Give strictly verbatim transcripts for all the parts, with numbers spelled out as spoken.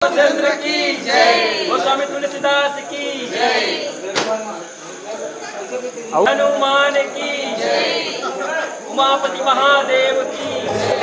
चंद्र की जय। गोस्वामी तुलसीदास की जय। हनुमान की जय। उमापति महादेव की जय।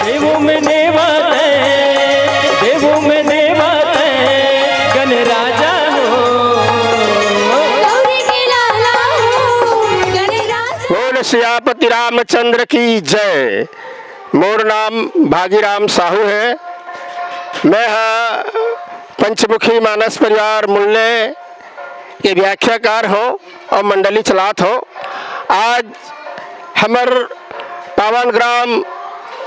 देवों में देवा तैं, देवों में देवा तैं, गणराजा हो। बोल सियापति रामचंद्र की जय। मोर नाम भागीराम साहू है। मैं हा पंचमुखी मानस परिवार मुल्ले के व्याख्याकार हों और मंडली चलात हों। आज हमर पावन ग्राम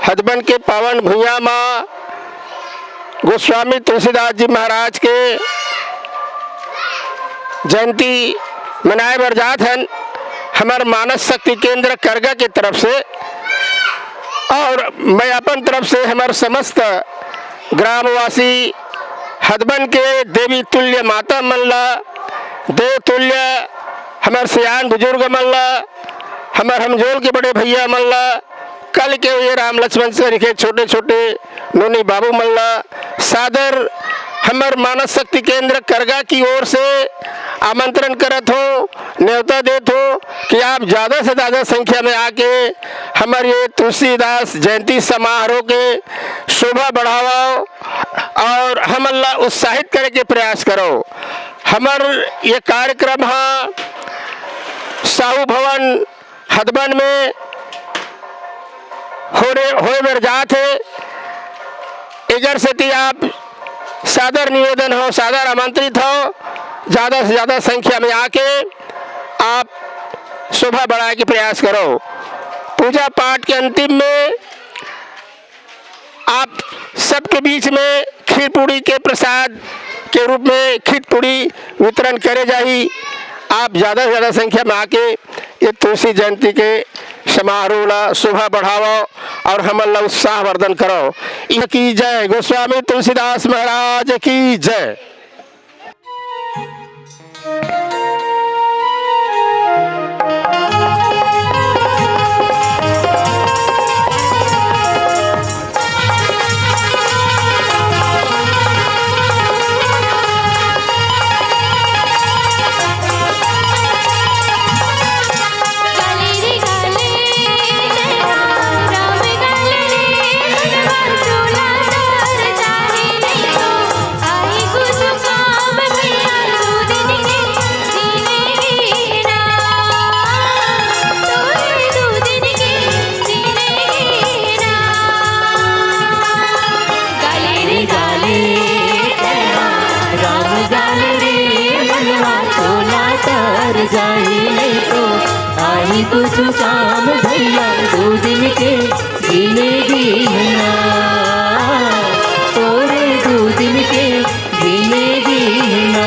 हदबन के पावन भुइयां मा गोस्वामी तुलसीदास जी महाराज के जयंती मनाए बर जात हन। हमर मानस शक्ति केंद्र करगा के तरफ से और मैं अपन तरफ से हमर समस्त ग्रामवासी हदबन के देवी तुल्य माता मन ला, देव तुल्य हमर सियान बुजुर्ग मन ला, हमर हमजोल के बड़े भैया मन ला, कल के ये राम लक्ष्मण सरीखे छोटे छोटे नोनी बाबू मन ला सादर हमर मानस शक्ति केंद्र करगा की ओर से आमंत्रण करत हों, न्योता देत हों कि आप ज्यादा से ज्यादा संख्या में आके हमर ये तुलसीदास जयंती समारोह के शोभा बढ़ावव और हमन ला उत्साहित करे के प्रयास करव। हमर ये कार्यक्रम हा साहू भवन हदबन में होने, होए बर जात हे। एकर सेती आप सादर निवेदन हों, सादर आमंत्रित हों, ज्यादा से ज्यादा संख्या में आके आप शोभा बढ़ाए के प्रयास करव। पूजा पाठ के अंतिम में आप सबके बीच में खीर पूड़ी के प्रसाद के रूप में खीर पूड़ी वितरण करे जाही। आप ज्यादा से ज्यादा संख्या में आके ये तुलसी जयंती के समारोह ला शोभा बढ़ावव और हमन ला उत्साहवर्धन करव। इह की जय, गोस्वामी तुलसीदास महाराज की जय। जाही नहीं तो आही कुछ काम भैया, दू दिन के जिंदगी है ना, तोरे दू दिन के जिंदगी है ना।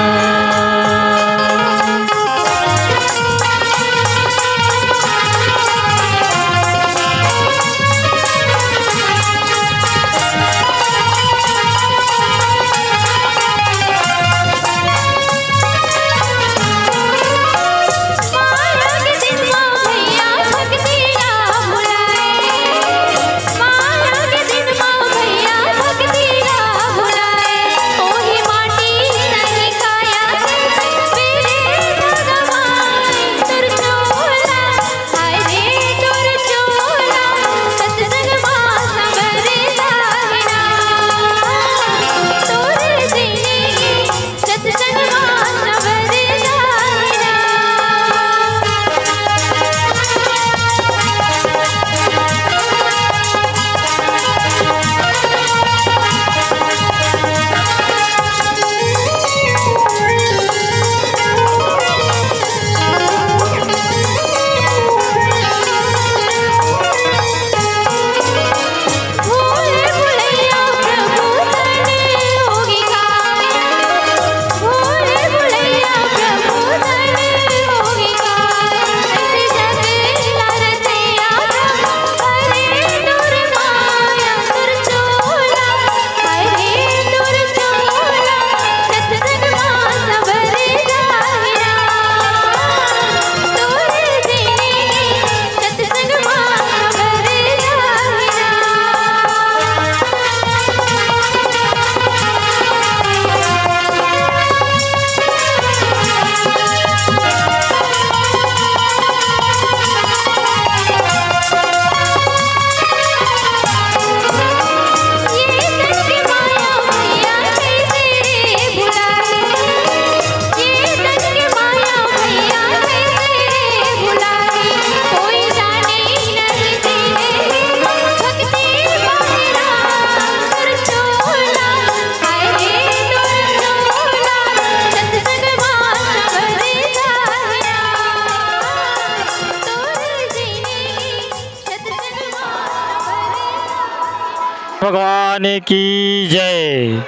भगवान की जय।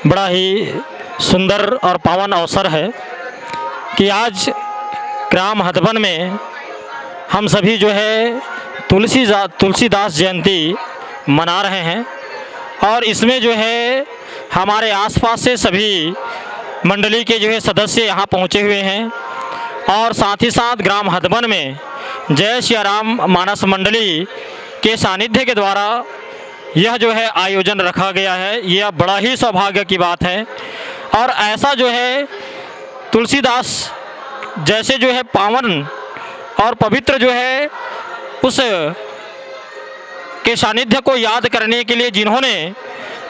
बड़ा ही सुंदर और पावन अवसर है कि आज ग्राम हथबन में हम सभी जो है तुलसी जा-, तुलसीदास जयंती मना रहे हैं और इसमें जो है हमारे आसपास से सभी मंडली के जो है सदस्य यहाँ पहुँचे हुए हैं और साथ ही साथ ग्राम हथबन में जय सिया राम मानस मंडली के सानिध्य के द्वारा यह जो है आयोजन रखा गया है। यह बड़ा ही सौभाग्य की बात है और ऐसा जो है तुलसीदास जैसे जो है पावन और पवित्र जो है उस के सानिध्य को याद करने के लिए जिन्होंने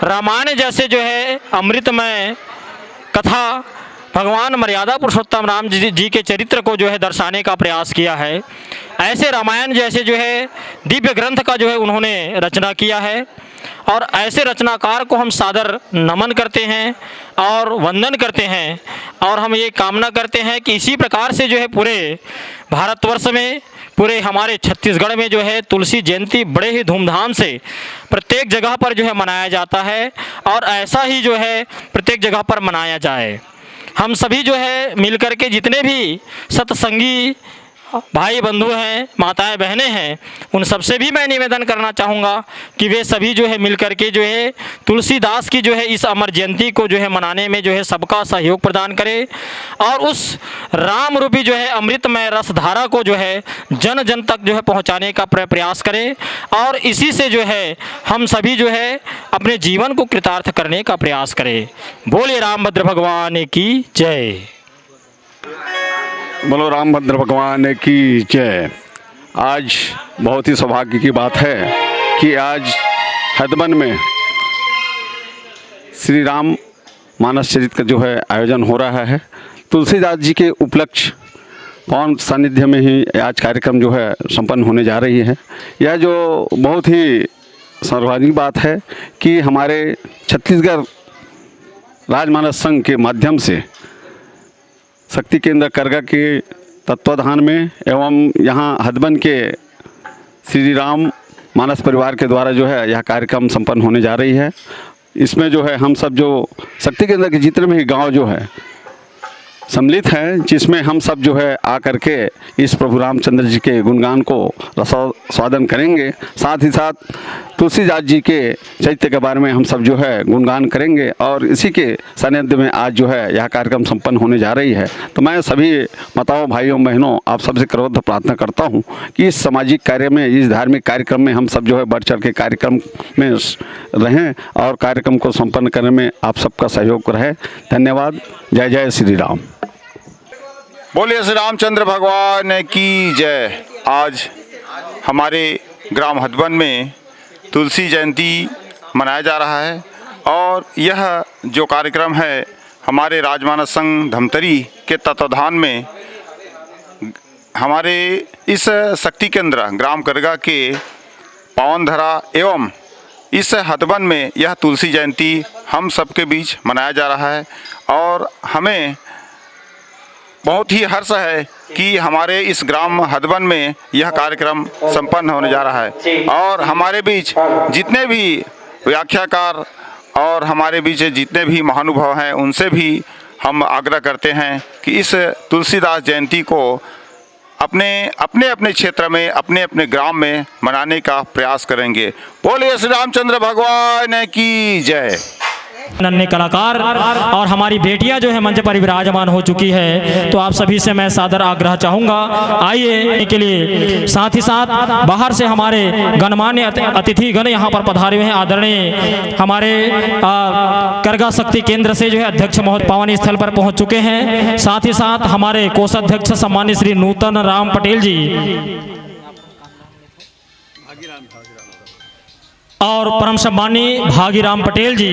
रामायण जैसे जो है अमृतमय कथा भगवान मर्यादा पुरुषोत्तम राम जी, जी के चरित्र को जो है दर्शाने का प्रयास किया है, ऐसे रामायण जैसे जो है दिव्य ग्रंथ का जो है उन्होंने रचना किया है और ऐसे रचनाकार को हम सादर नमन करते हैं और वंदन करते हैं और हम ये कामना करते हैं कि इसी प्रकार से जो है पूरे भारतवर्ष में, पूरे हमारे छत्तीसगढ़ में जो है तुलसी जयंती बड़े ही धूमधाम से प्रत्येक जगह पर जो है मनाया जाता है और ऐसा ही जो है प्रत्येक जगह पर मनाया जाए। हम सभी जो है मिलकर के जितने भी सत्संगी भाई बंधु हैं, माताएं बहनें हैं, उन सबसे भी मैं निवेदन करना चाहूँगा कि वे सभी जो है मिलकर के जो है तुलसीदास की जो है इस अमर जयंती को जो है मनाने में जो है सबका सहयोग प्रदान करें और उस राम रूपी जो है अमृतमय रस धारा को जो है जन जन तक जो है पहुँचाने का प्र-, प्रयास करें और इसी से जो है हम सभी जो है अपने जीवन को कृतार्थ करने का प्रयास करें। बोलिए रामभद्र भगवान की जय। बोलो रामभद्र भगवान की जय। आज बहुत ही सौभाग्य की बात है कि आज हथबन में श्री राम मानस चरित्र का जो है आयोजन हो रहा है। तुलसीदास जी के उपलक्ष्य पावन सानिध्य में ही आज कार्यक्रम जो है संपन्न होने जा रही है। यह जो बहुत ही सौभाग्य की बात है कि हमारे छत्तीसगढ़ राजमानस संघ के माध्यम से शक्ति केंद्र करगा के तत्वाधान में एवं यहाँ हथबन के श्री राम मानस परिवार के द्वारा जो है यह कार्यक्रम संपन्न होने जा रही है। इसमें जो है हम सब जो शक्ति केंद्र के जितने भी गांव जो है सम्मिलित हैं, जिसमें हम सब जो है आ करके इस प्रभु रामचंद्र जी के गुणगान को रसास्वादन करेंगे। साथ ही साथ तुलसीदास जी के चरित्र के बारे में हम सब जो है गुणगान करेंगे और इसी के सानिध्य में आज जो है यह कार्यक्रम संपन्न होने जा रही है। तो मैं सभी माताओं, भाइयों, बहनों, आप सबसे करोध प्रार्थना करता हूँ कि इस सामाजिक कार्य में, इस धार्मिक कार्यक्रम में हम सब जो है बढ़ चढ़ के कार्यक्रम में रहें और कार्यक्रम को संपन्न करने में आप सबका सहयोग रहे। धन्यवाद। जय जय श्री राम। बोलिए श्री रामचंद्र भगवान की जय। आज हमारे ग्राम हथबन में तुलसी जयंती मनाया जा रहा है और यह जो कार्यक्रम है हमारे राजमानस संघ धमतरी के तत्वाधान में हमारे इस शक्ति केंद्र ग्राम करगा के पावन धरा एवं इस हथबन में यह तुलसी जयंती हम सबके बीच मनाया जा रहा है और हमें बहुत ही हर्ष है कि हमारे इस ग्राम हथबन में यह कार्यक्रम संपन्न होने जा रहा है और हमारे बीच जितने भी व्याख्याकार और हमारे बीच जितने भी महानुभाव हैं उनसे भी हम आग्रह करते हैं कि इस तुलसीदास जयंती को अपने अपने अपने क्षेत्र में, अपने अपने ग्राम में मनाने का प्रयास करेंगे। बोलिए श्री रामचंद्र भगवान की जय। नन्हे कलाकार और हमारी बेटियां जो है मंच पर विराजमान हो चुकी है, तो आप सभी से मैं सादर आग्रह चाहूंगा, आइए के लिए। साथ ही साथ बाहर से हमारे गणमान्य अति-, अतिथिगण यहाँ पर पधारे हुए हैं। आदरणीय हमारे, आ, करगा शक्ति केंद्र से जो है अध्यक्ष महोदय पावन स्थल पर पहुंच चुके हैं। साथ ही साथ हमारे कोषाध्यक्ष सम्मानित श्री नूतन राम पटेल जी और परम सम्मानी भागीराम पटेल जी,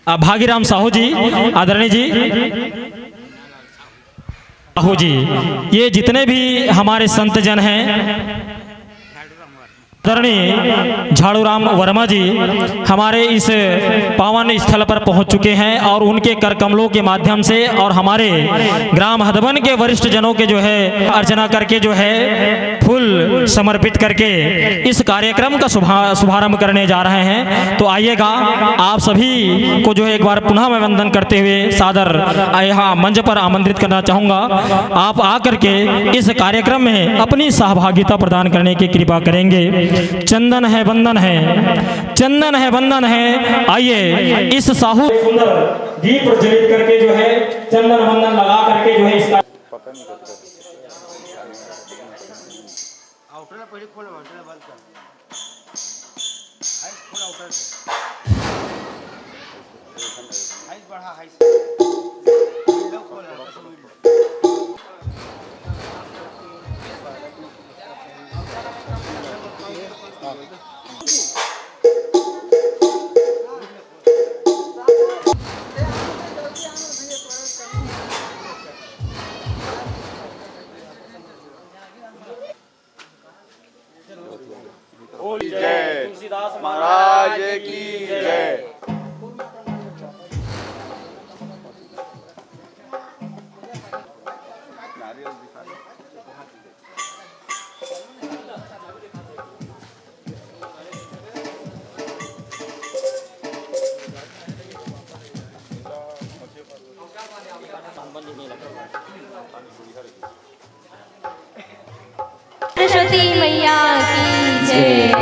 आ, भागीराम साहू जी, आदरणीय जी, साहू जी, ये जितने भी हमारे संत जन हैं, आदरणीय झाड़ूराम वर्मा जी हमारे इस पावन स्थल पर पहुंच चुके हैं और उनके कर कमलों के माध्यम से और हमारे ग्राम हदबन के वरिष्ठ जनों के जो है अर्चना करके जो है फूल समर्पित करके इस कार्यक्रम का शुभा-, शुभारंभ करने जा रहे हैं। तो आइएगा, आप सभी को जो है एक बार पुनः मैं वंदन करते हुए सादर यहाँ मंच पर आमंत्रित करना चाहूँगा। आप आकर के इस कार्यक्रम में अपनी सहभागिता प्रदान करने की कृपा करेंगे। चंदन है, वंदन है, चंदन है, वंदन है। आइए, इस साहू सुंदर दीप प्रज्वलित करके जो है, चंदन वंदन लगा करके जो है, इसका आउटर ला पहले खोल, आउटर ला बंद कर। हाइस खोल आउटर से। हाइस बढ़ा, हाइस। मिड लो खोल, हल्का सा मिड लो। बोल जय। तुलसीदास महाराज की जय। सरस्वती मैया की जय।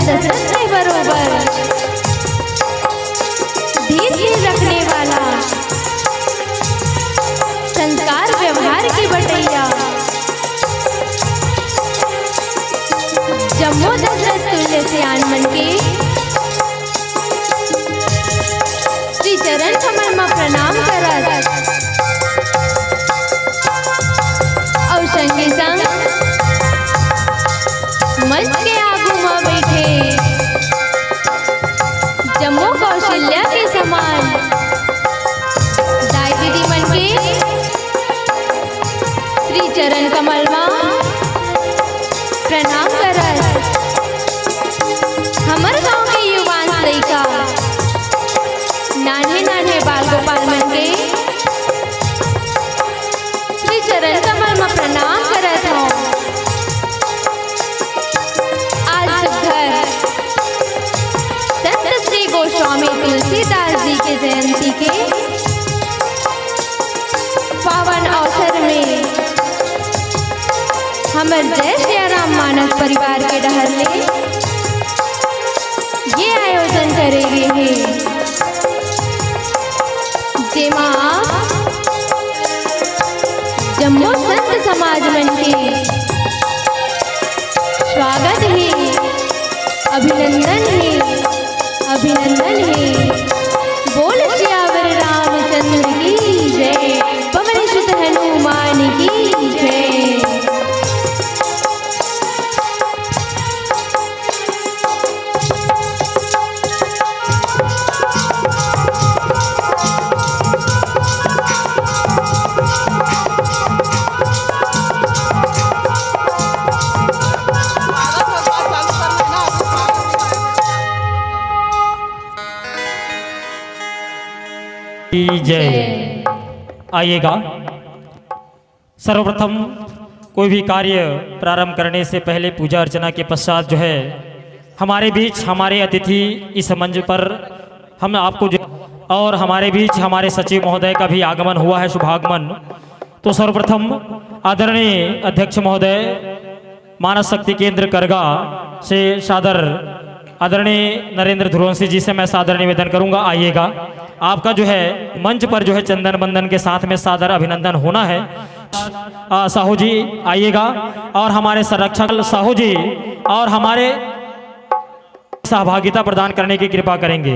दशरथ के बरोबर धीर धीर रखने वाला, संस्कार व्यवहार के बटैया, जम्मो दशरथ तुल्य सियान मन के श्री चरण कमल म प्रणाम करत अउ संगे संग मंच के आगू म बैठे जम्मो कौशल्या के समान दाई दीदी मन के श्री चरण कमल म प्रणाम करत हमर गांव के युवांश लइका, नान्हे नान्हे बाल गोपाल मन के श्री चरण कमल म प्रणाम करत हौं। आज सुघर संत श्री गोस्वामी तुलसीदास जी के जयंती के पावन अवसर में हमर जय सिया राम मानस परिवार के डहर ले ये आयोजन करे गे हे, जेमा जम्मो संत समाज मन के स्वागत हे, अभिनंदन हे, अभिनंदन हे। बोल सियावर रामचंद्र की जय, पवन सुत हनुमान की जय। की जय। आइएगा, सर्वप्रथम कोई भी कार्य प्रारंभ करने से पहले पूजा अर्चना के पश्चात जो है हमारे बीच हमारे अतिथि इस मंच पर हम आपको जो, और हमारे बीच हमारे सचिव महोदय का भी आगमन हुआ है, शुभागमन। तो सर्वप्रथम आदरणीय अध्यक्ष महोदय मानस शक्ति केंद्र करगा से सादर आदरणीय नरेंद्र ध्रुवंशी जी से मैं सादर निवेदन करूंगा, आइएगा। आपका जो है मंच पर जो है चंदन बंदन के साथ में सादर अभिनंदन होना है। आ, साहू जी आइएगा और हमारे संरक्षक साहू जी और हमारे सहभागिता प्रदान करने की कृपा करेंगे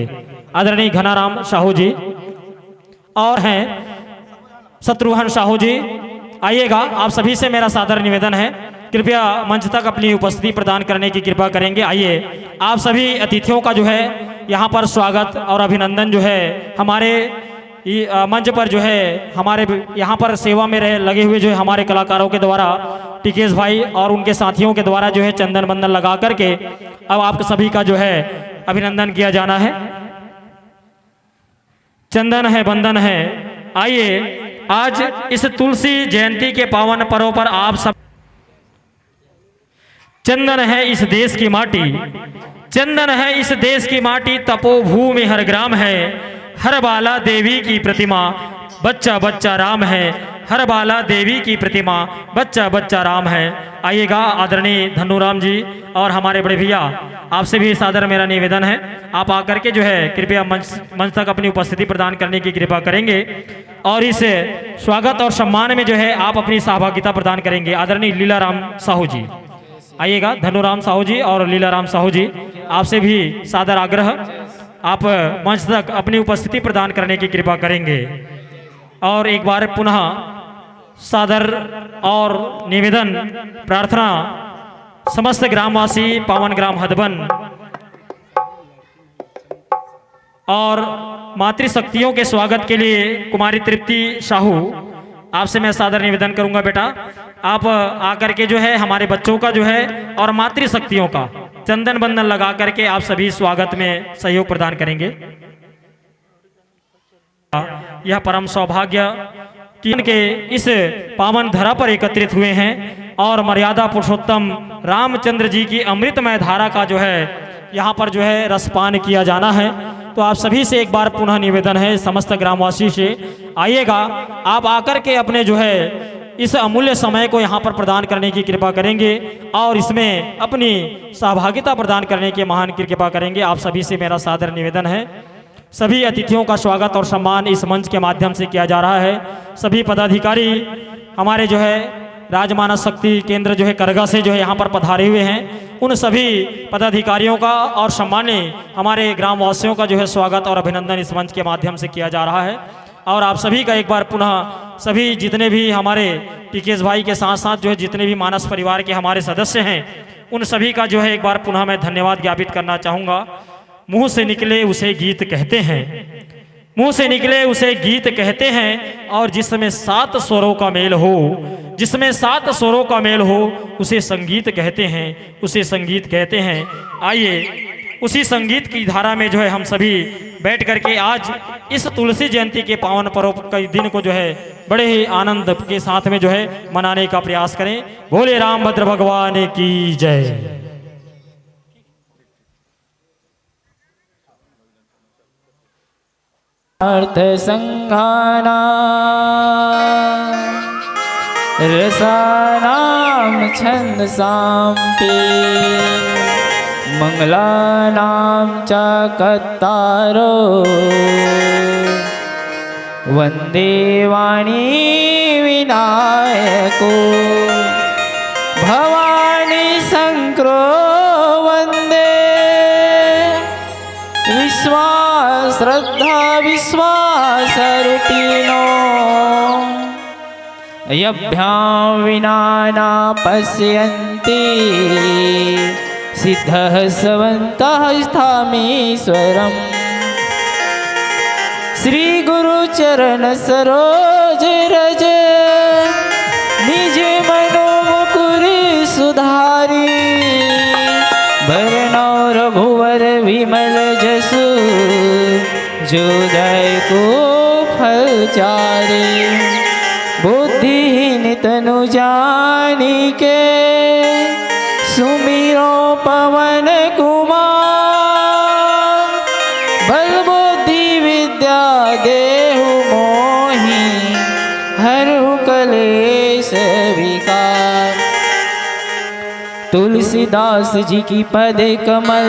आदरणीय घनाराम साहू जी और हैं शत्रुघ्न साहू जी, आइएगा। आप सभी से मेरा सादर निवेदन है, कृपया मंच तक अपनी उपस्थिति प्रदान करने की कृपा करेंगे। आइए, आप सभी अतिथियों का जो है यहाँ पर स्वागत और अभिनंदन जो है हमारे ये, अ, मंच पर जो है हमारे ब-, यहाँ पर सेवा में रहे लगे हुए जो है हमारे कलाकारों के द्वारा, टीकेश भाई और उनके साथियों के द्वारा जो है चंदन बंदन लगा करके अब आप सभी का जो है अभिनंदन किया जाना है। चंदन है, बंदन है। आइए, आज इस तुलसी जयंती के पावन पर्व पर आप सब, चंदन है इस देश की माटी, चंदन है इस देश की माटी, तपोभूमि हर ग्राम है, हर बाला देवी की प्रतिमा, बच्चा बच्चा राम है, हर बाला देवी की प्रतिमा, बच्चा बच्चा राम है। आइएगा आदरणीय धनुराम जी और हमारे बड़े भैया, आपसे भी सादर मेरा निवेदन है, आप आकर के जो है कृपया मंच, मंच तक अपनी उपस्थिति प्रदान करने की कृपा करेंगे और इस स्वागत और सम्मान में जो है आप अपनी सहभागिता प्रदान करेंगे। आदरणीय लीलाराम साहू जी, आइएगा, धनुराम साहू जी और लीलाराम साहू जी, आपसे भी सादर आग्रह, आप मंच तक अपनी उपस्थिति प्रदान करने की कृपा करेंगे। और एक बार पुनः सादर और निवेदन, प्रार्थना, समस्त ग्रामवासी, पावन ग्राम हदबन और मातृशक्तियों के स्वागत के लिए कुमारी तृप्ति साहू, आपसे मैं सादर निवेदन करूंगा बेटा, आप आकर के जो है हमारे बच्चों का जो है और मातृशक्तियों का चंदन बंदन लगा करके आप सभी स्वागत में सहयोग प्रदान करेंगे। यह परम सौभाग्य कि उनके इस पावन धरा पर एकत्रित हुए हैं और मर्यादा पुरुषोत्तम रामचंद्र जी की अमृतमय धारा का जो है यहाँ पर जो है रसपान किया जाना है। तो आप सभी से एक बार पुनः निवेदन है, समस्त ग्रामवासी से, आइएगा, आप आकर के अपने जो है इस अमूल्य समय को यहाँ पर प्रदान करने की कृपा करेंगे और इसमें अपनी सहभागिता प्रदान करने की महान कृपा करेंगे। आप सभी से मेरा सादर निवेदन है। सभी अतिथियों का स्वागत और सम्मान इस मंच के माध्यम से किया जा रहा है। सभी पदाधिकारी हमारे जो है राजमानस शक्ति केंद्र जो है करगा से जो है यहाँ पर पधारे हुए हैं, उन सभी पदाधिकारियों का और सम्मान्य हमारे ग्रामवासियों का जो है स्वागत और अभिनंदन इस मंच के माध्यम से किया जा रहा है। और आप सभी का एक बार पुनः सभी जितने भी हमारे टीकेश भाई के साथ साथ जो है जितने भी मानस परिवार के हमारे सदस्य हैं, उन सभी का जो है एक बार पुनः मैं धन्यवाद ज्ञापित करना चाहूँगा। मुंह से निकले उसे गीत कहते हैं, मुंह से निकले उसे गीत कहते हैं, और जिसमें सात स्वरों का मेल हो, जिसमें सात स्वरों का मेल हो, उसे संगीत कहते हैं, उसे संगीत कहते हैं। आइए, उसी संगीत की धारा में जो है हम सभी बैठ करके आज इस तुलसी जयंती के पावन पर्व के दिन को जो है बड़े ही आनंद के साथ में जो है मनाने का प्रयास करें। बोले रामभद्र भगवान की जय। अर्थ संघाना रसानाम छंदसामपि मंगलानाम च कत्तारो वंदे वाणी विनायको भवानी शंकरो वंदे विश्वास श्रद्धा विश्वास रूपिणो यभ्यां विना न पश्यन्ति सिद्धः सवन्तः स्थामीश्वरम्। श्री गुरु चरण सरोज रज निज मनो मुकुर सुधारी। बरनौ रघुवर विमल जसु जो दायको फल चारी। बुद्धिहीन तनु जानिके सुमिरो पवन कुमार। बल बुद्धि विद्या देहु मोहि हरहु कलेश विकार। तुलसीदास जी की पद कमल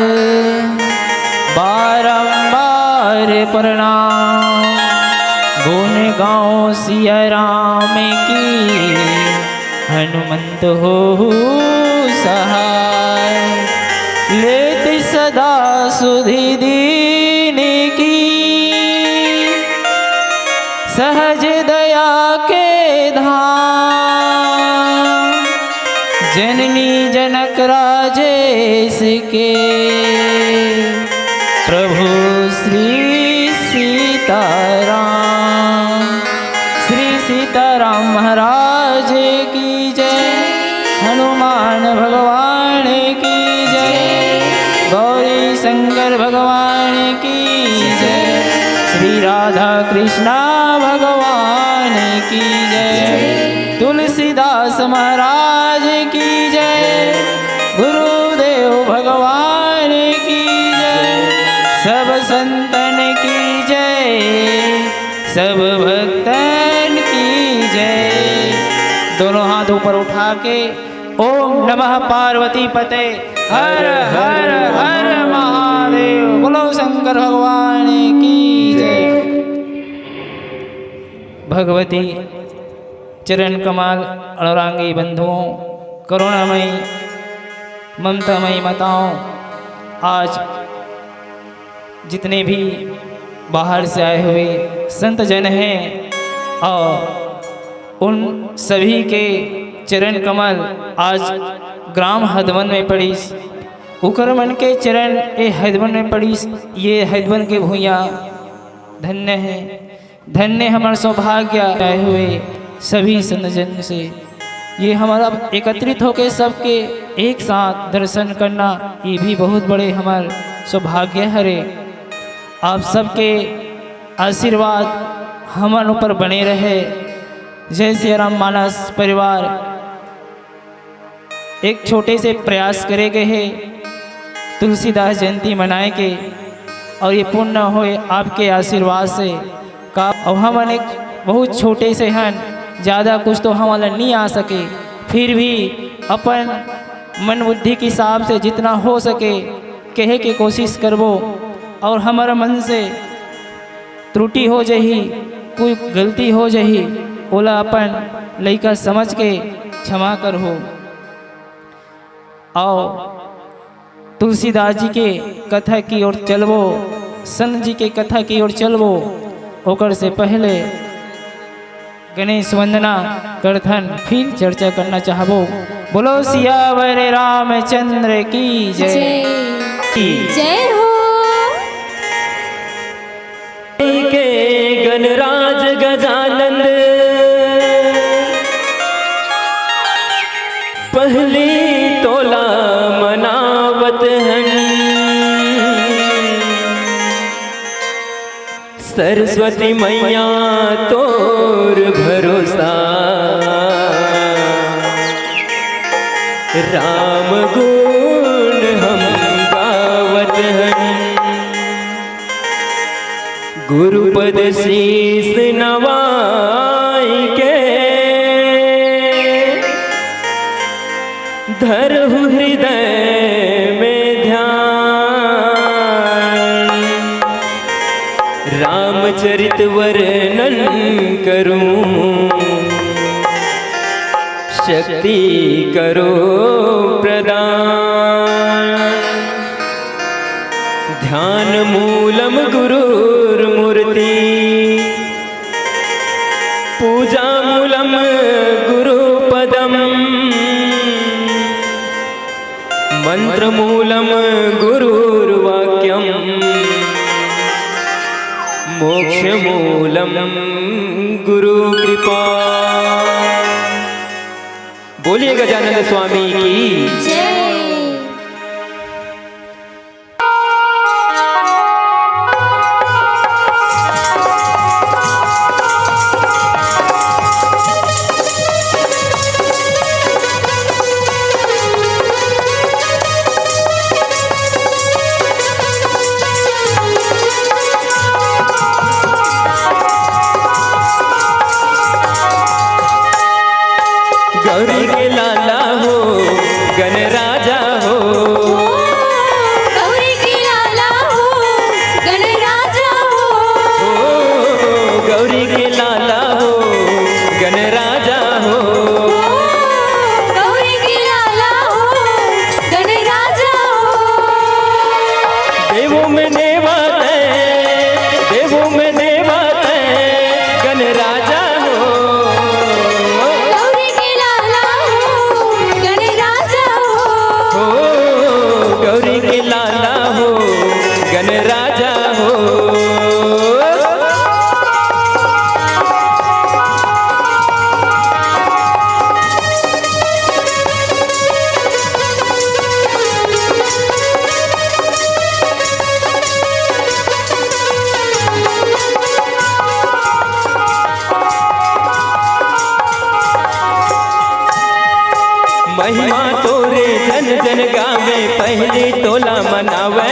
बारंबार प्रणाम। गुण गाओ सिया राम की हनुमंत हो सहाय। लेत सदा सुधि दीन की सहज दया के धाम। जननी जनक राजेश के प्रभु श्री सीताराम। श्री सीताराम महाराज की जय। हनुमान भगवान की जय। गौरी शंकर भगवान की जय। श्री राधा कृष्णा भगवान की जय। तुलसीदास महाराज की जय। गुरुदेव भगवान की जय। सब संतन की जय। सब भक्तन की जय। दोनों हाथ ऊपर उठा के ओम नमः पार्वती पते हर हर हर महादेव। बोलो शंकर भगवान की जय। भगवती चरण कमल अनुरागी बंधुओं, करुणामयी ममतामयी माताओं, आज जितने भी बाहर से आए हुए संत जन हैं और उन सभी के चरण कमल आज ग्राम हदवन में पड़ीस। उकर मन के चरण ए हदवन में पड़ीस। ये हदवन के भुइयां धन्य है, धन्य हमर सौभाग्य आए हुए सभी संत जन से। ये हमर अब एकत्रित होके सबके एक साथ दर्शन करना, ये भी बहुत बड़े हमर सौभाग्य हरे। आप सबके आशीर्वाद हमन ऊपर बने रहे। जय सिया राम मानस परिवार एक छोटे से प्रयास करे गए हे तुलसीदास जयंती मनाए के, और ये पूर्ण होए आपके आशीर्वाद से। का और हमन एक बहुत छोटे से हन, ज़्यादा कुछ तो हमन ला नहीं आ सके, फिर भी अपन मन बुद्धि के हिसाब से जितना हो सके कहे के कोशिश करबो। और हमर मन से त्रुटि हो जही, कोई गलती हो जही, ओला अपन लइका समझ के क्षमा करहू। आओ तुलसीदास जी के कथा की ओर चलबो, संत जी के कथा की ओर चलबो। ओकर से पहले गणेश वंदना करथन, फिर चर्चा करना चाहबो। बोलो सियावर रामचंद्र की जय। जय। की जय हो। के गणराज गजानंद पहली तोला मनावत हन। सरस्वती मैया तोर भरोसा, राम गुण हम गावत हन। गुरुपद शीस नवाई के धरहु हृदय में ध्यान। रामचरित वर्णन करूं, शक्ति करो प्रदान। ध्यान मूलम गुरुर्मूर्ति, पूजा मूलम गुरुपदम, मंत्र मूलम गुरुर्वाक्यम, मोक्ष मूलम गुरु कृपा। बोलिए गजानंद स्वामी की। जय। गौरी के लाला हो, गणराजा हो। गौरी के लाला हो, गणराजा हो। गौरी के लाला हो, गणराजा हो। गौरी के लाला हो, गणराजा हो। देवों में देवा तैं, देवों में देवा तैं, गणराजा हो। गौरी के लाला हो, गणराजा हो। हो, गौरी के लाला हो, गणराजा हो। महिमा तोरे जन जन गावे, पहली तोला मनावे।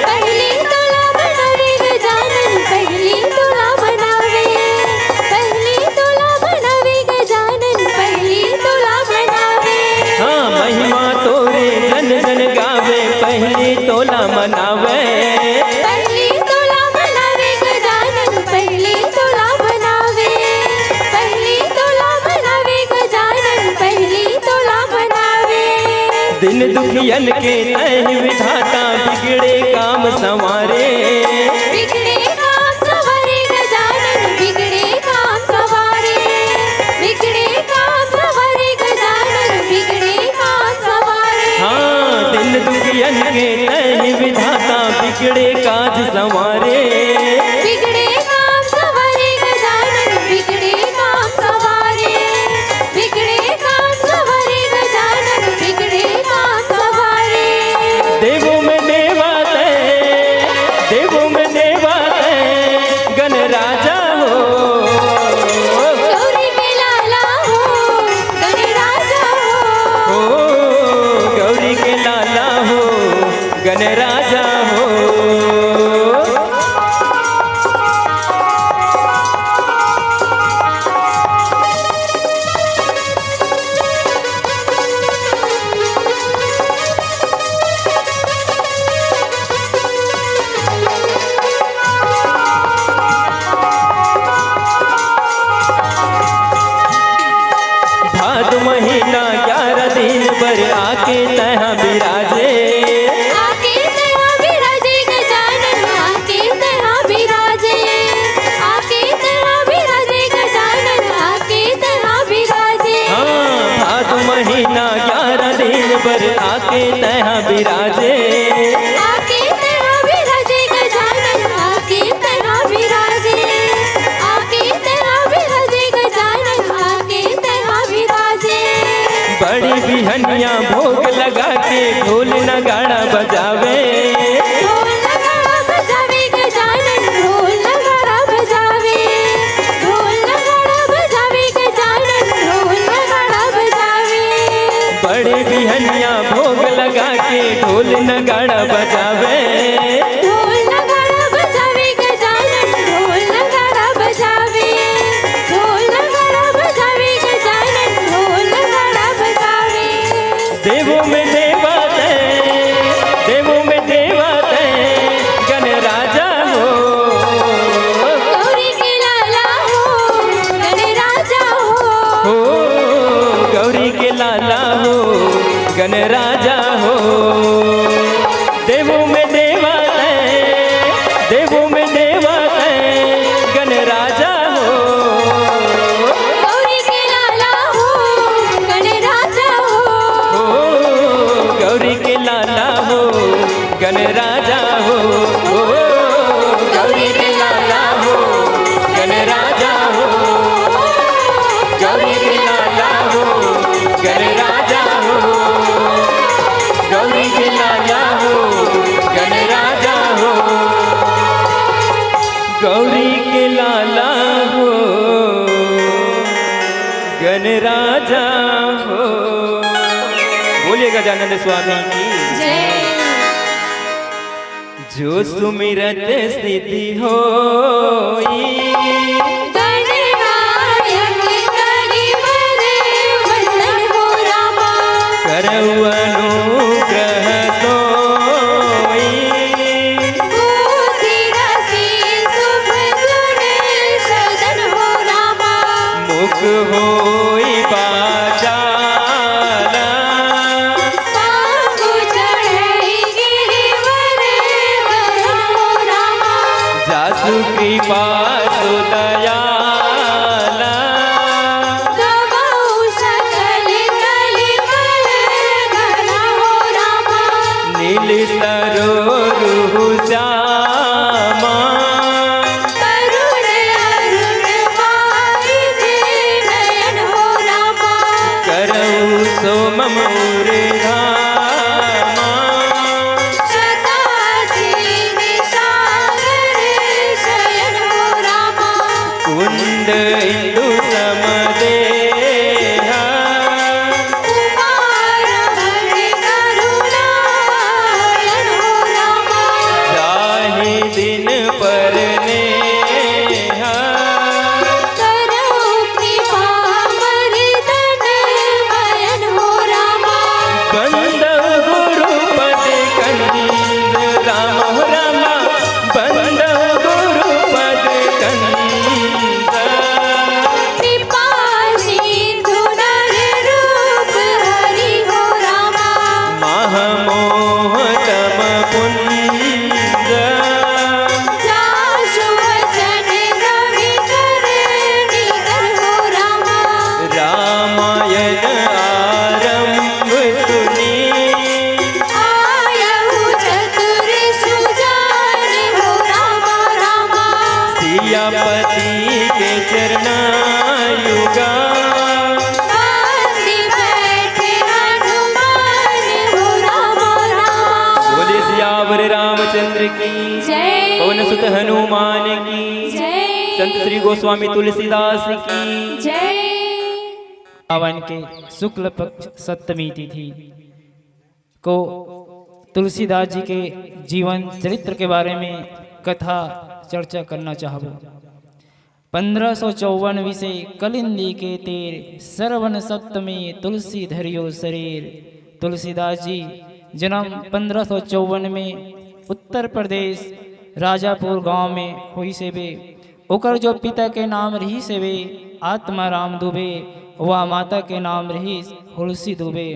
पहली तोला मनावे गजानन, पहली तोला मनावे। पहली तोला मनावे गजानन, पहली तोला मनावे। हाँ, महिमा तोरे जन जन गावे, पहली तोला मनावे। पहली तोला मनावे गजानन, पहली तोला मनावे। पहली तोला मनावे गजानन, पहली तोला मनावे। दीन दुखियन के तैं विधाता, बिगड़े काम संवारे। बिगड़े काम संवारे गजानन, बिगड़े काम संवारे। बिगड़े काम संवारे गजानन, बिगड़े काम संवारे। हाँ, दीन दुखियन के तैं विधाता, बिगड़े काज संवारे। बिगड़े काम संवारे गजानन, बिगड़े काम संवारे। बिगड़े काम संवारे गजानन, बिगड़े काम संवारे। देवों में देवा तैं, देवों में देवा तैं, गणराजा हो। गौरी के लाला हो, गणराजा हो। हो, गौरी के लाला हो, गणराजा हो। तेहा विराजे। आके तेहा विराजे गजानन, आके तेहा विराजे। आके तेहा विराजे गजानन, आके तेहा विराजे। बड़ी बिहनिया भोग लगा के ढोल नगाड़ा बजावे। ढोल नगाड़ा बजावे गजानन, ढोल नगाड़ा बजावे। ढोल नगाड़ा बजावे गजानन, ढोल नगाड़ा बजावे। बड़े बिहनिया भोग लगा के ढोल नगाड़ा बजावे। ढोल नगाड़ा बजावे गजानन, ढोल नगाड़ा बजावे। ढोल नगाड़ा बजावे गजानन, ढोल नगाड़ा बजावे। देवों में देवा तैं, देवों में देवा तैं, गणराजा हो। गौरी के लाला हो, गणराजा हो। हो, गौरी के लाला हो, गणराजा हो। देवों में देवा तैं, देवों में देवा तैं, गणराजा हो। गौरी के लाला हो, गणराजा हो। हो, गौरी के लाला हो, गणराजा हो। हो, गौरी के लाला हो, गणराजा हो। गौरी के लाला हो, गणराजा हो। गौरी के लाला हो, गणराजा हो। गौरी के लाला हो, गणराजा हो। बोलिए गजानंद स्वामी की। जय। जो सुमिरत सिद्धि होई। गणनायक करिवर वंदन हो रामा। करउ अनुग्रह सोई। बुद्धि राशि शुभ गुण सदन हो रामा। मुख होई बाचाला। पाँव चढ़ई गिरिवर गहन हो रामा। जासु कृपा सु दयाला। गवउ सकल कलिमल गहन हो रामा। नील सरोरुह श्यामा। करुण अरुण पाई जे नयन हो रामा। करउ सो मम उर धामा। शताजीन सागर शयन हो रामा। कुंद इंदु सम देहा। उमा रमण करुणामयन हो रामा। जाहि दिन पर नेहा। करउ कृपा मर्दन मयन हो रामा। बंदउ गुरु पद कंद राम हो रामा। बंदउ गुरु पद कंद। कृपा सिंधु नर रूप हरि हो रामा। महा मोह तम पुंज। जासु वचन रवि कर निकर हो रामा। रामायण आरंभ सुनी। आयउ चतुर सुजान हो रामा रामा। सियापति के चरना युगा। पास बैठे हनुमान हो रामा रामा। बोले सियावर रामचंद्र की। जय। पवन सुत हनुमान की। जय। संत श्री गोस्वामी तुलसीदास की। जय। सावन के शुक्ल पक्ष सप्तमी तिथि को तुलसीदास जी के जीवन चरित्र के बारे में कथा चर्चा करना चाहबो। पंद्रह सौ चौवन विषय कलिंदी के तीर, सरवन सप्तमी तुलसी धरियो शरीर। तुलसीदास जी जन्म पंद्रह सौ चौवन में उत्तर प्रदेश राजापुर गांव में होइस हेबे। ओकर जो पिता के नाम रहिस हेबे आत्माराम दुबे, व माता के नाम रहिस हुलसी दुबे।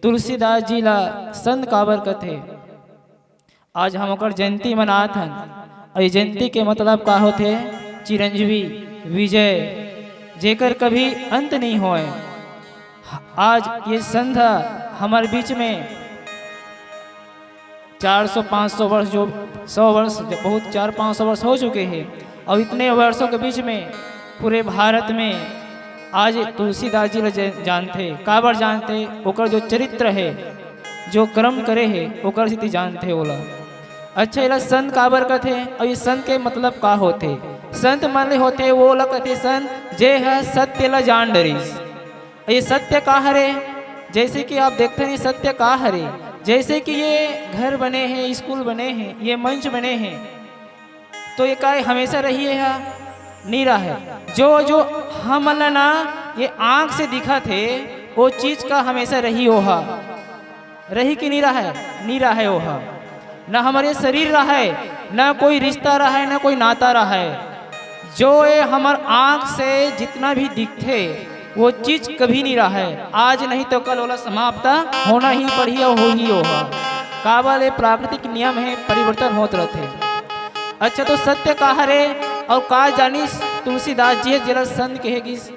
तुलसीदास जी ला संत काबर कथे? आज हम ओकर जयंती मनात हन। अउ ये जयंती के मतलब का होथे? चिरंजीवी, विजय, जेकर कभी अंत नहीं होय। आज ये संत ह हमर बीच में चार सौ पाँच सौ वर्ष, जो सौ वर्ष, जो बहुत चार पाँच सौ वर्ष हो चुके हैं, और इतने वर्षों के बीच में पूरे भारत में आज तुलसीदास जी ला ज-, जानथे। काबर जानथे? ओकर जो चरित्र है, जो कर्म करे है, ओकर सेती जानथे ओला। अच्छा, एला संत काबर कथे और ये संत के मतलब का होथे? संत मन ले होथे, वो ला कथे संत, जे ह सत्य ला जान डरिस। ये सत्य का हरे? जैसे कि आप देखते हैं, सत्य का हरे? जैसे कि ये घर बने हैं, स्कूल बने हैं, ये मंच बने हैं, तो ये काय हमेशा रही है? नहीं रहा है। जो, जो हमन ला ना ये आँख से दिखत हे, वो चीज का हमेशा रही ओहा। रही कि नहीं रहा है? नहीं रहा है ओहा। ना हमर ये शरीर रहा है, ना कोई रिश्ता रहा है, ना कोई नाता रहा है। जो ये हमर आँख से जितना भी दिखथे, वो चीज कभी नहीं रहा है। आज नहीं तो कल ओला समाप्त होना ही पड़ही और होही ओहा। काबर ये प्राकृतिक नियम है, परिवर्तन होत रहथे। अच्छा, तो सत्य का हरे और का जानिस तुलसीदास जी हे, जेला संत कहे गिस?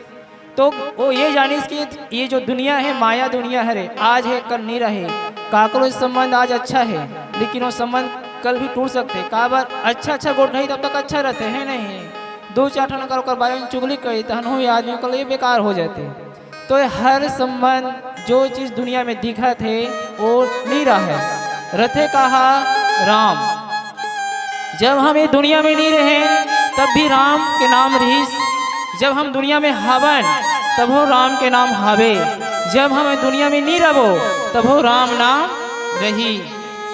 तो वो ये जानिस कि ये जो दुनिया है, माया दुनिया हरे, आज है, कल नहीं रहे। काकरो से संबंध आज अच्छा है, लेकिन वो संबंध कल भी टूट सकथे। काबर? अच्छा अच्छा गोठ नहीं, तब तक अच्छा रहथे, है नहीं? दो चार ठन अगर ओकर बारे में चुगली करी, तहन वो आदमी के लिए बेकार हो जाथे। तो ये हर संबंध, जो चीज दुनिया में दिखत हे, वो नहीं रहे। रथे कहा? राम। जब हम ये दुनिया में नहीं रहे, तब भी राम के नाम रहिस। जब हम दुनिया में हावन, तभो राम के नाम हावे। जब हम ये दुनिया में नहीं रहो, तभो राम नाम रही।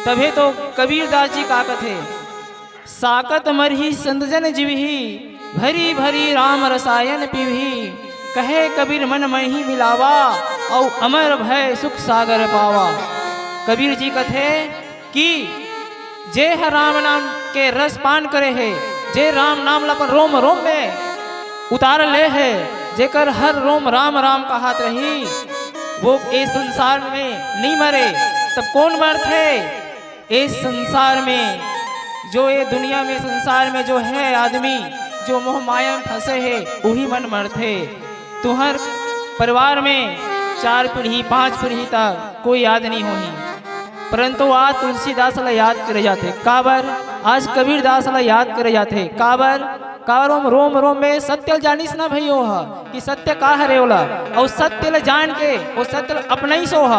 तभे तो कबीरदास जी का कथे, साकत मरही संत जन जीवही, भरी भरी राम रसायन पीवही। कहे कबीर मन महि मिलावा, औ अमर भय सुख सागर पावा। कबीर जी कथे कि जे ह राम नाम के रस पान करे हे, जे राम नाम ला अपन रोम रोम में उतार ले हे, जेकर हर रोम राम राम कहात रही, वो ए संसार में नहीं मरे। तब कौन मरथे? इस संसार में, जो ये दुनिया में, संसार में जो है आदमी, जो मोह माया में फंसे है, वही मन मरथे। तुहर परिवार में चार पीढ़ी, पांच पीढ़ी तक कोई याद नहीं होही, परंतु आज तुलसीदास ला याद करे जाथे। काबर? आज कबीरदास ला याद करे जाथे। काबर? काबर ओम रोम रोम में सत्य ल जानिस ना भई ओह, कि सत्य का हरे ओला, अउ सत्य ल जान के ओ सत्य ल अपनाइस ओह।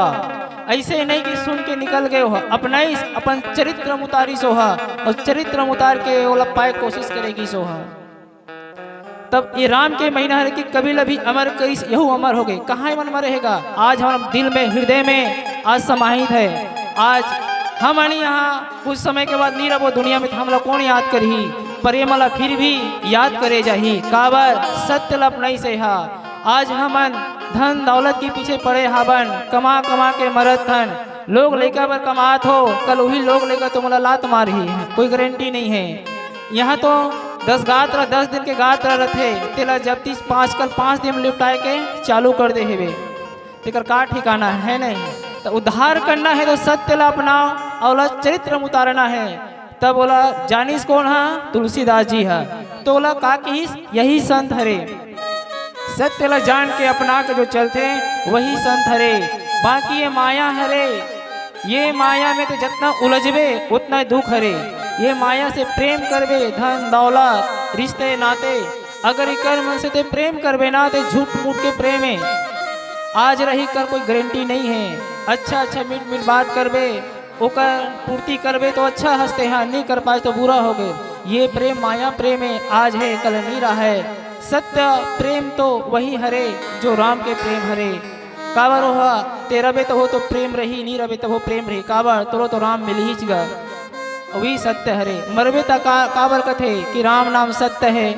ऐसे नहीं कि सुन के निकल गए ओह, अपनाइस, अपन चरित्र म उतारिस ओह, अउ चरित्र म उतार के ओला पाए कोशिश करे गिस ओह। तब ये राम के महिमा हरे कि कबीर ल भी अमर करिस, यहू अमर हो गए। कहाँ मन मरे हेगा? आज हमर दिल में, हृदय में आज समाहित है। आज हमन यहाँ कुछ समय के बाद नहीं रहो दुनिया में, तो हमला कौन याद करही? पर ये मला फिर भी याद करे जाही। काबर? सत्य ल अपनाइस हे। आज हमन धन दौलत के पीछे पड़े हावन, कमा कमा के मरत हन। लोग लइका बर कमात हो, कल वही लोग लइका तुमला लात मारही, कोई गारंटी नहीं है। यहाँ तो दस गात रह, दस दिन के गात रह रथे, तेला जब तीस पाँच कल पाँच दिन में निपटाए के चालू कर दे हेवे, तेकर का ठिकाना है नहीं। तो उद्धार करना है तो सत्य ला अपनाओ, अउ ओला चरित्र में उतारना है। तब ओला जानिस कौन हा? तुलसीदास जी हा। तो ओला का किहिस? यही संत हरे। सत्य ला जान के अपना के जो चलथे, वही संत हरे। बाकी ये माया हरे, ये माया में तो जितना उलझबे, उतना दुख हरे। ये माया से प्रेम करबे, धन दौलत, रिश्ते नाते, अगर इकर मन से ते प्रेम करबे ना, ते झूठ मूठ के प्रेम है। आज रही कर कोई गारंटी नहीं है। अच्छा अच्छा मीठ मीठ बात करबे, ओकर पूर्ति करबे तो अच्छा हंसते हैं, नहीं कर पाए तो बुरा हो गए। ये प्रेम माया प्रेम है, आज है कल नहीं रहा है। सत्य प्रेम तो वही हरे जो राम के प्रेम हरे। काबर ओह, ते रबे तभो तो प्रेम रही, नहीं रबे तभो प्रेम रही। काबर? तोरो तो राम मिलहीच गा। वही सत्य हरे। मरबे त का, काबर कथे कि राम नाम सत्य है।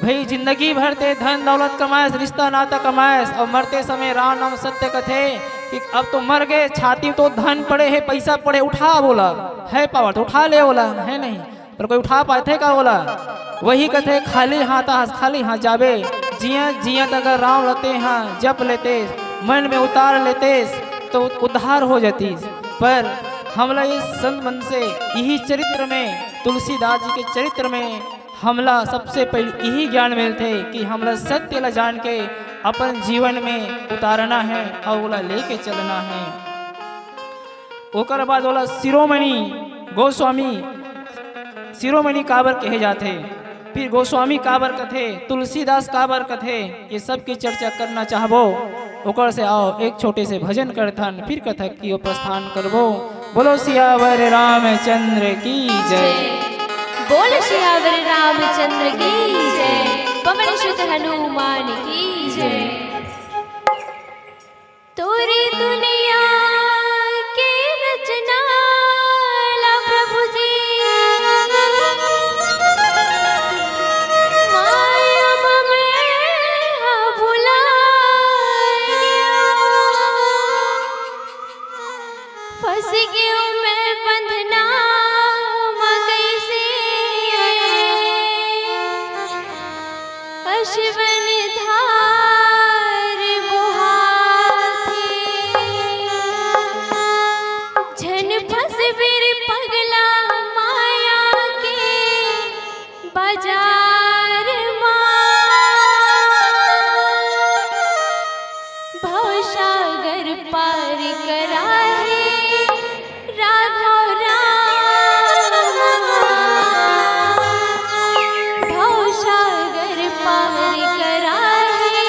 भाई, जिंदगी भर ते धन दौलत कमाएस, रिश्ता नाता कमाएस, और मरते समय राम नाम सत्य कथे कि अब तो मर गए, छाती तो धन पड़े है, पैसा पड़े, उठा बोला, है पावर तो उठा ले बोला, है नहीं? पर कोई उठा पाथे का बोला? वही कथे, खाली हाथ आ, खाली हाथ जाबे। जिया जिया तक राम लते हाँ जप लेते, मन में उतार लेते, तो उद्धार हो जाती। पर हमला इस संत मन से, यही चरित्र में, तुलसीदास जी के चरित्र में हमला सबसे पहले यही ज्ञान मिलथे कि हमला सत्य ला जान के अपन जीवन में उतारना है और ओला लेके चलना है। ओकर बाद ओला शिरोमणि गोस्वामी शिरोमणि काबर कहे जाथे, फिर गोस्वामी काबर कथे, तुलसीदास काबर कथे, ये सब की चर्चा करना चाहबो, ओकर से आओ एक छोटे से भजन करथन, फिर कथा की ओर प्रस्थान करबो। बोलो सियावर रामचंद्र की जय। बोल सियावर रामचंद्र की जय। पवन सुत हनुमान की जय। तोरी दुनिया के रचना ला प्रभु जी माया ममें हा भुलाय। फंस गयो मैं बंधना म कैसे अश्विन धार बोहाथे। झन फंस बिर पगला माया के बाजार मा। भवसागर पार करा हे राघव राम। भवसागर पार करा हे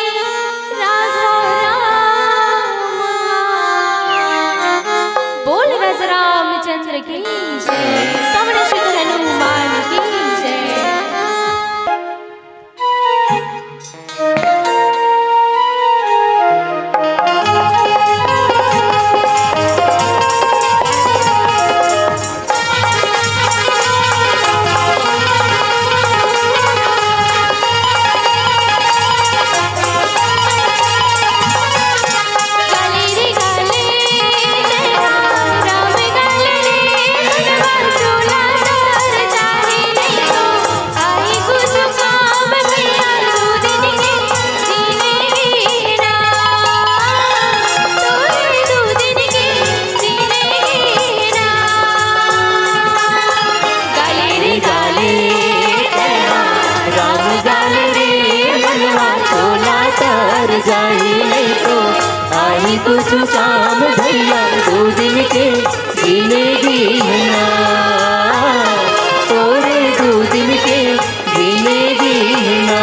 राघव राम। बोल राजा रामचंद्र की जय। पवन सुत हनुमान की जय। जाही नहीं तो आही कुछ काम भैया। दो दिन के जिंदगी है ना, तोरे दो दिन के जिंदगी है ना।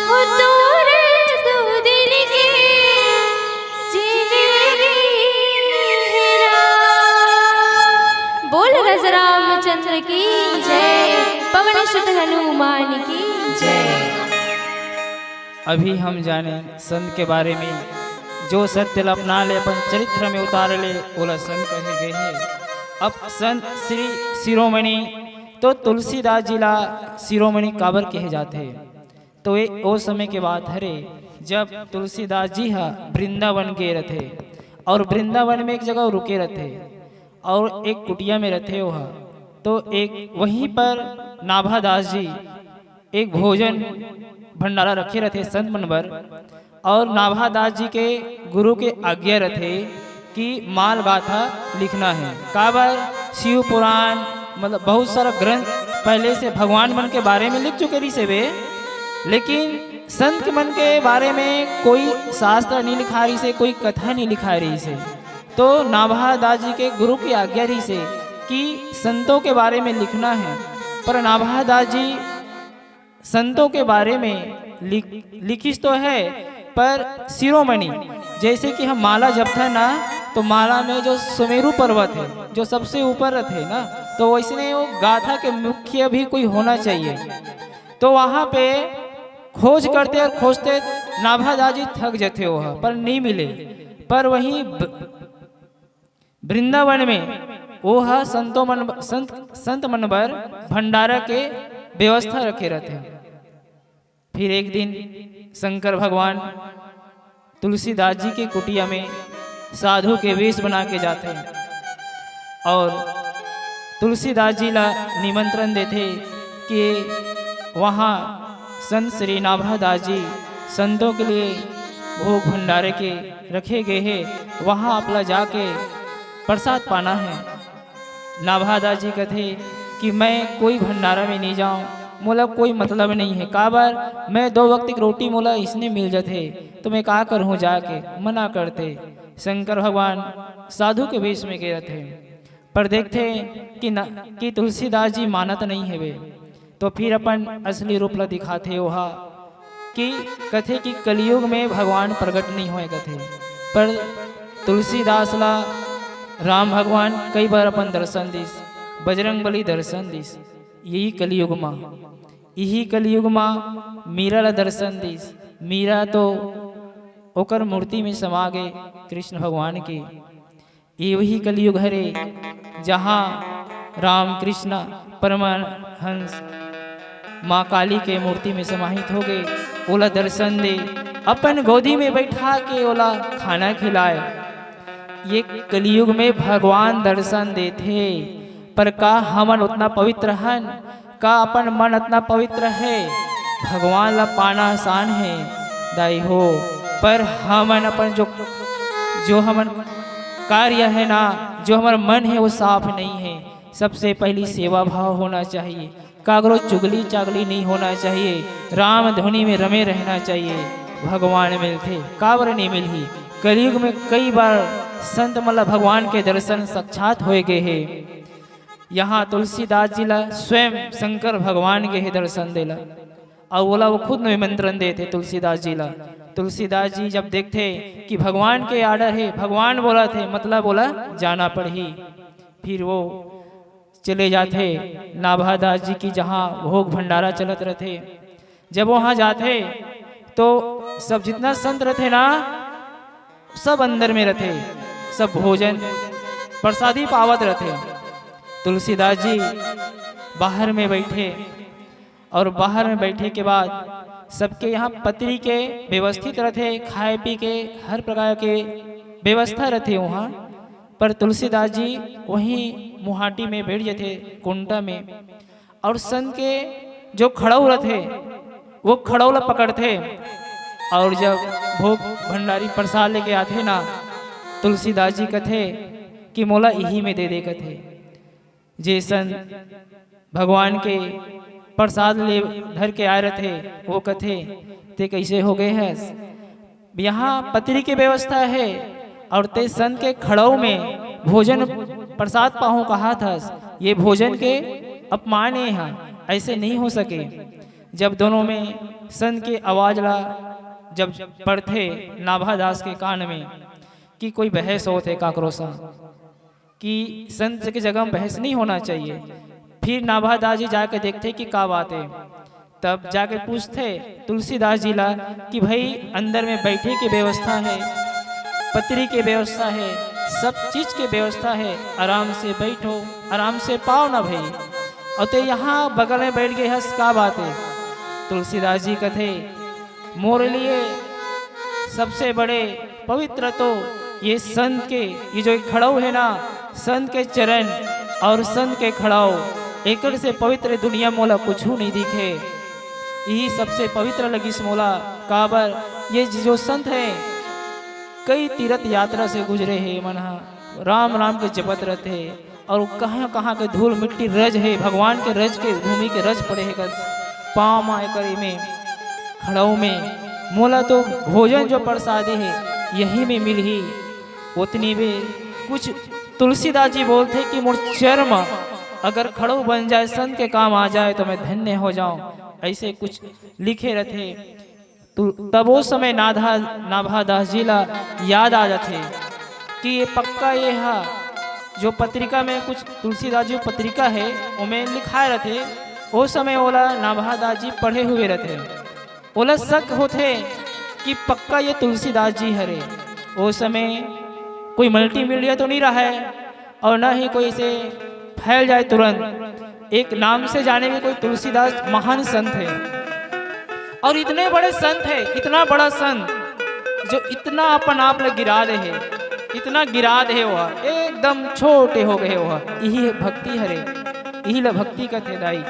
वो तोरे दू दिन के जिंदगी है ना। बोल राजा रामचंद्र की जय, पवन सुत हनुमान की जय। अभी हम जाने संत के बारे में, जो सत्य ला अपना ले, अपन चरित्र में उतार ले, ओला संत कहे गए हे। अब संत श्री शिरोमणि तो तुलसीदास जी ला शिरोमणि काबर कहे जाथे? तो ये ओ समय के बात हरे, जब तुलसीदास जी हा वृंदावन गे रथे और वृंदावन में एक जगह रुके रथे और एक कुटिया में रथे ओहा। तो एक वहीं पर नाभादास जी एक भोजन भंडारा रखे रथे संत मन बर, और नाभादास जी के गुरु के आज्ञा रथे कि माल गाथा लिखना है। काबर? शिव पुराण, मतलब बहुत सारा ग्रंथ पहले से भगवान मन के बारे में लिख चुके रहिस हे वे, लेकिन संत मन के बारे में कोई शास्त्र नहीं लिखा रहिस हे, कोई कथा नहीं लिखा रहिस हे। तो नाभादास जी के गुरु की आज्ञा रहिस हे कि संतों के बारे में लिखना है, पर नाभादास जी संतों के बारे में लिख, लिखिस तो है, पर शिरोमणि, जैसे कि हम माला जपथन ना, तो माला में जो सुमेरु पर्वत है, जो सबसे ऊपर रथे ना, तो वैसने वो गाथा के मुख्य भी कोई होना चाहिए। तो वहाँ पे खोज करते और खोजते नाभादास जी थक जाते हो, पर नहीं मिले। पर वहीं ब-, वृंदावन में वो ह संतों मन, संत, संत मन बर भंडारा के व्यवस्था रखे रहते। फिर एक दिन शंकर भगवान तुलसीदास जी के कुटिया में साधु के वेश बना के जाते हैं और तुलसीदास जी ला निमंत्रण देते कि वहाँ संत श्री नाभादास जी संतों के लिए भोग भंडारे के रखे गए हैं, वहाँ आप ला जाके प्रसाद पाना है। नाभादास जी कथे कि मैं कोई भंडारा में नहीं जाऊँ, मोला कोई मतलब नहीं है, काबर मैं दो वक्त की रोटी मोला इसने मिल जाथे, तो मैं का करूँ जाके, मना करते। शंकर भगवान साधु के वेश में गए रहते, पर देखते कि न, कि तुलसीदास जी मानत नहीं हेवे, तो फिर अपन असली रूप ला दिखाथे ओहा कि कथे कि कलयुग में भगवान प्रकट नहीं होए कथे, पर तुलसीदास ला राम भगवान कई बार अपन दर्शन दिस, बजरंग बली दर्शन दिस। यही कलयुग मा, यही कलयुग मा मीरा ला दर्शन दिस। मीरा तो ओकर मूर्ति में समा गए कृष्ण भगवान के। ये वही कलयुग हरे, जहाँ राम कृष्ण परमहंस माँ काली के मूर्ति में समाहित हो गए। ओला दर्शन दे, अपन गोदी में बैठा के ओला खाना खिलाए। ये कलयुग में भगवान दर्शन देथे, पर का हमन उतना पवित्र हन? का अपन मन इतना पवित्र है? भगवान ला पाना आसान है दाई हो, पर हमन अपन जो, जो हमन कार्य है ना, जो हमर मन है वो साफ नहीं है। सबसे पहली सेवा भाव होना चाहिए, कागरो चुगली चागली नहीं होना चाहिए, राम धुनी में रमे रहना चाहिए। भगवान मिलथे, काबर नहीं मिलही? कलयुग में कई बार संत मतलब भगवान के दर्शन साक्षात होए गए हे। यहाँ तुलसीदास जी ला स्वयं शंकर भगवान गे हे दर्शन देला, अउ ओला वो खुद निमंत्रण देथे तुलसीदास जी ला। तुलसीदास जी जब देखथे कि भगवान के order हे, भगवान बोलथे, मतलब ओला जाना पड़ही। फिर वो चले जाथे नाभादास जी की, जहाँ भोग भंडारा चलत रथे। जब वहाँ जाथे तो सब जितना संत रथे ना, सब अंदर में रथे, सब भोजन प्रसादी पावत रथे। तुलसीदास जी बाहर में बैठे और बाहर में बैठे के बाद सबके यहाँ पतरी के व्यवस्थित रथे, खाए पी के हर प्रकार के व्यवस्था रथे वहाँ। पर तुलसीदास जी वहीं मुहाटी में बैठ जाथे, कुंटा में, और संत के जो खड़ाऊ रथे, वो खड़ाऊ ला पकड़थे। और जब भोग भंडारी प्रसाद लेके आथे ना, तुलसीदास जी कथे कि मोला इही में दे दे कथे। जे संत भगवान के प्रसाद ले धर के आए रथे, वो कथे, "ते कैसे हो गए हस?" यहाँ पतरी के व्यवस्था है और ते संत के खड़ाऊ में भोजन प्रसाद पाहूं कहा थस, ये भोजन के अपमान ये हा। ऐसे नहीं हो सके। जब दोनों में संत के आवाज ला जब पड़थे नाभा दास के कान में कि कोई बहस होत हे काकरो संग, कि संत के जगह में बहस नहीं होना चाहिए। फिर नाभा दास जी जाके देखथे कि का बात हे। तब जाके पूछथे तुलसीदास जी ला कि भाई, अंदर में बैठे के व्यवस्था हे, पतरी के व्यवस्था हे, सब चीज के व्यवस्था हे, आराम से बैठो, आराम से पाओ ना भाई। अउ ते यहाँ बगल में बैठ गे हस, का बात हे? तुलसीदास जी कथे, मोरे लिए सबसे बड़े पवित्र तो ये संत के, ये जो खड़ाऊ हे ना, संत के चरण अउ संत के खड़ाऊ, एकर से पवित्र दुनिया मोला कुछू नहीं दिखे। यही सबसे पवित्र लगिस मोला, काबर ये जो संत हे, कई तीर्थ यात्रा से गुजरे हे, मन ह राम राम के जपत रथे अउ कहाँ कहाँ के धूल मिट्टी रज हे, भगवान के रज के, भूमि के रज पड़े हे कर पाँव मा एकर एमे खड़ाऊ में। मोला तो भोजन जो प्रसादी हे, यही में मिलही। ओतनी में कुछ तुलसीदास जी बोलथे कि मोर चर्म अगर खड़ाऊ बन जाए, संत के काम आ जाए तो मैं धन्य हो जाऊं, ऐसे कुछ लिखे रथे। तु-, तब ओ समय नाधा-, नाभादास जी ला याद आ जाथे कि ये पक्का ये हा जो पत्रिका में कुछ तुलसीदास जी पत्रिका हे, ओमे लिखाए रथे, ओ समय ओला नाभादास जी पढ़े हुए रथे। ओला शक होथे कि पक्का ये तुलसीदास जी हरे। ओ समय कोई multimedia तो नहीं रहा है, अउ ना ही कोई इसे फैल जाए तुरंत। एक नाम से जाने में कोई तुलसीदास महान संत हे, अउ इतने बड़े संत हे, इतना बड़ा संत, जो इतना अपन आप ल गिरा दे हे, इतना गिरा दे हे, ओह एकदम छोटे हो गए हे। ओह इही भक्ति हरे, इही ल भक्ति कथे दाई।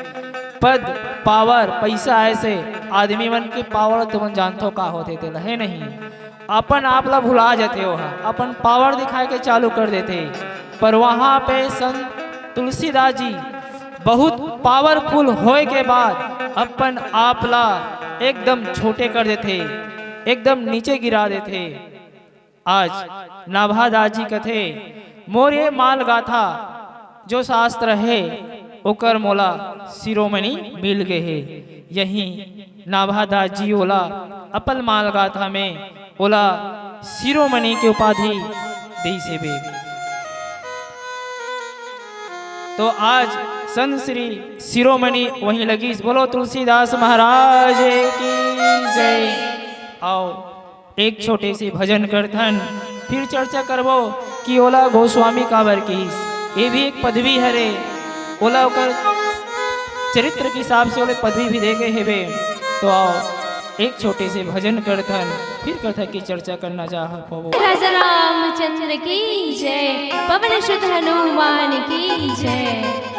पद, power, पैसा आए से आदमी मन के power तुमन जानथो का होथे तेला, हे नहीं? अपन आप ला भुला जाथे, ओह अपन power दिखाए के चालू कर देथे। पर वहाँ पे संत तुलसीदास जी बहुत powerful होए के बाद अपन आप ला एकदम छोटे कर देथे, एकदम नीचे गिरा देथे। आज नाभादास जी कथे, मोर ये माल गाथा जो शास्त्र हे, ओकर मोला शिरोमणि मिल गे हे। यही नाभादास जी ओला अपन माल गाथा में ओला शिरोमणि के उपाधि देइस हेबे। तो आज संत श्री शिरोमणि वहीं लगिस। बोलो तुलसीदास महाराज की जय। आओ एक छोटे से भजन करथन, फिर चर्चा करबो कि ओला गोस्वामी काबर किस। ये भी एक पदवी हरे, ओला ओकर चरित्र के हिसाब से ओले पदवी भी दे गए हेबे। तो आओ एक छोटे से भजन करथन, फिर करथन की चर्चा करना चाह पाबो। राजा रामचंद्र की जय, पवन सुत हनुमान की जय।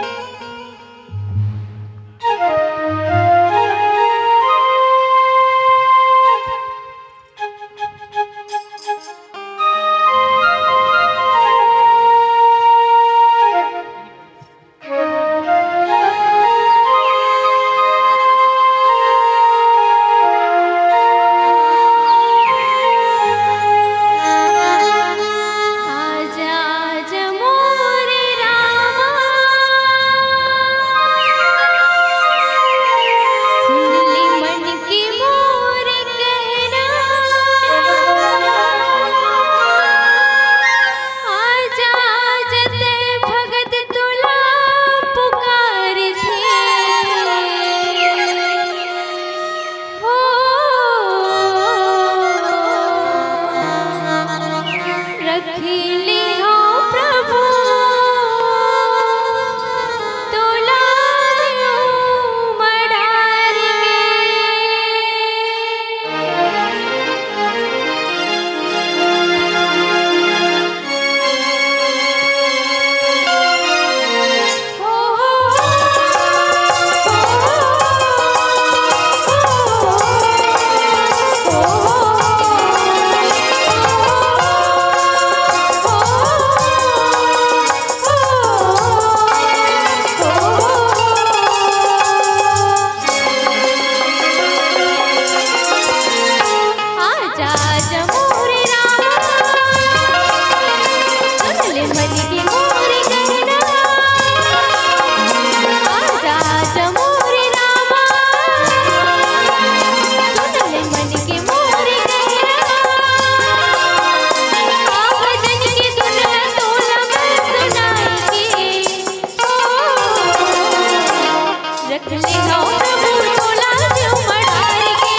रख ले हव प्रभु तोला जीव म डार के,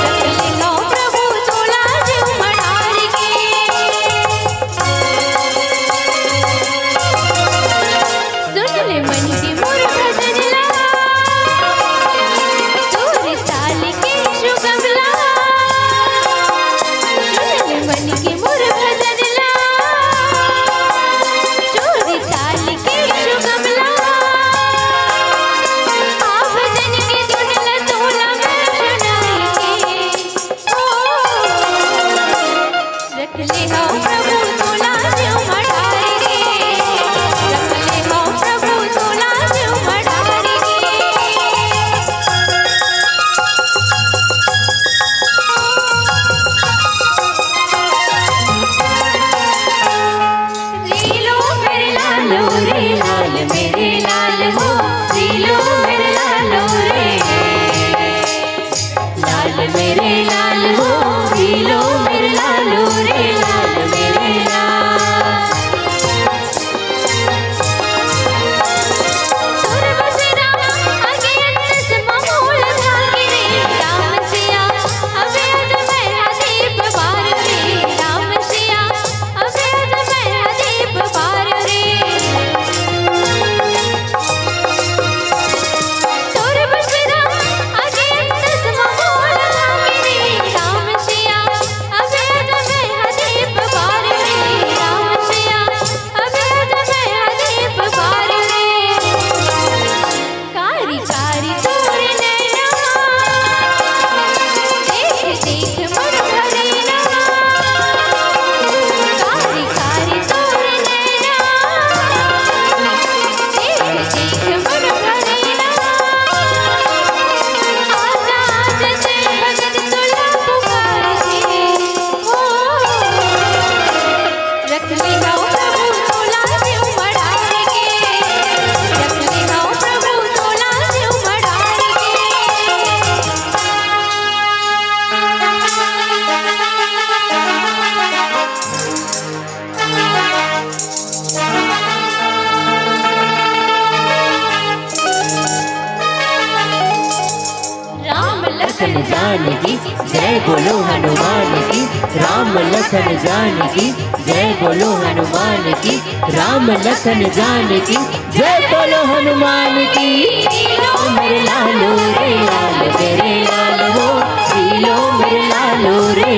रख ले हव प्रभु तोला जीव म डार के। सुन ले मन के मोर भजन ला, सुर ताल के सुगम ला। सुन ले मन के मोर भजन ला, सुर ताल के सुगम ला। आ भजन के धुन ला तोला मैं सुनाई के। ओ, रख ले हव प्रभु तोला जीव म डार के, रख ले हव प्रभु तोला जीव म डार के। रीलो मेरे लालो रे लाल, मेरे लाल हो। रीलो मेरे लालो रे, लाल मेरे लाल हो। रीलो मेरे लालो रे, लाल मेरे लाल। कारी कारी तोर नैना, देख देख मन भरैना। कारी कारी तोर नैना, देख देख मन भरैना। आजा आजा जय भगत तोला पुकारे। रख ले हव प्रभु तोला जीव म डार के, रख ले हव प्रभु तोला जीव म डार के। राम लखन जानकी जय बोलो हनुमान की, राम लखन जानकी जय बोलो हनुमान की, राम लखन जानकी जय बोलो हनुमान की। लो मेरे लालो रे लाल मेरे लाल हो, लो मेरे लालो रे,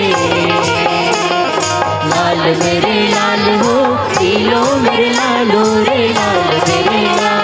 लाल मेरे लाल हो, लो मेरे लालो रे, लाल मेरे लाल।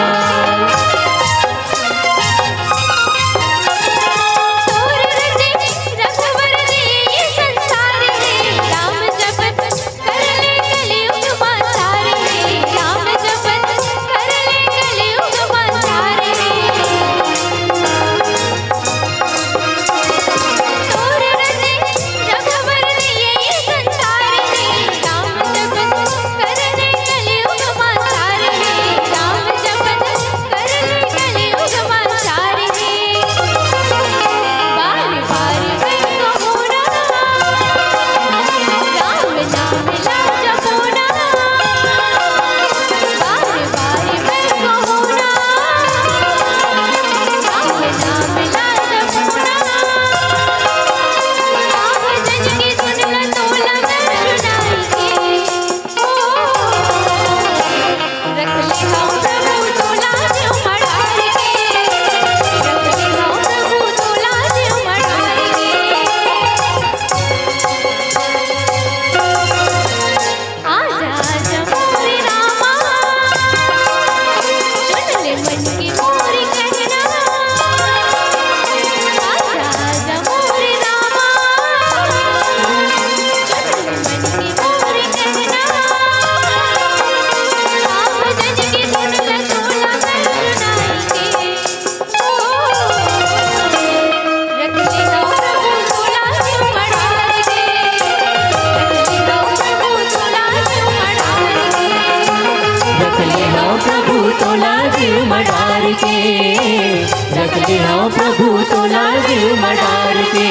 रख ले हव प्रभु तोला जीव म डार के, रख ले हव प्रभु तोला जीव म डार के,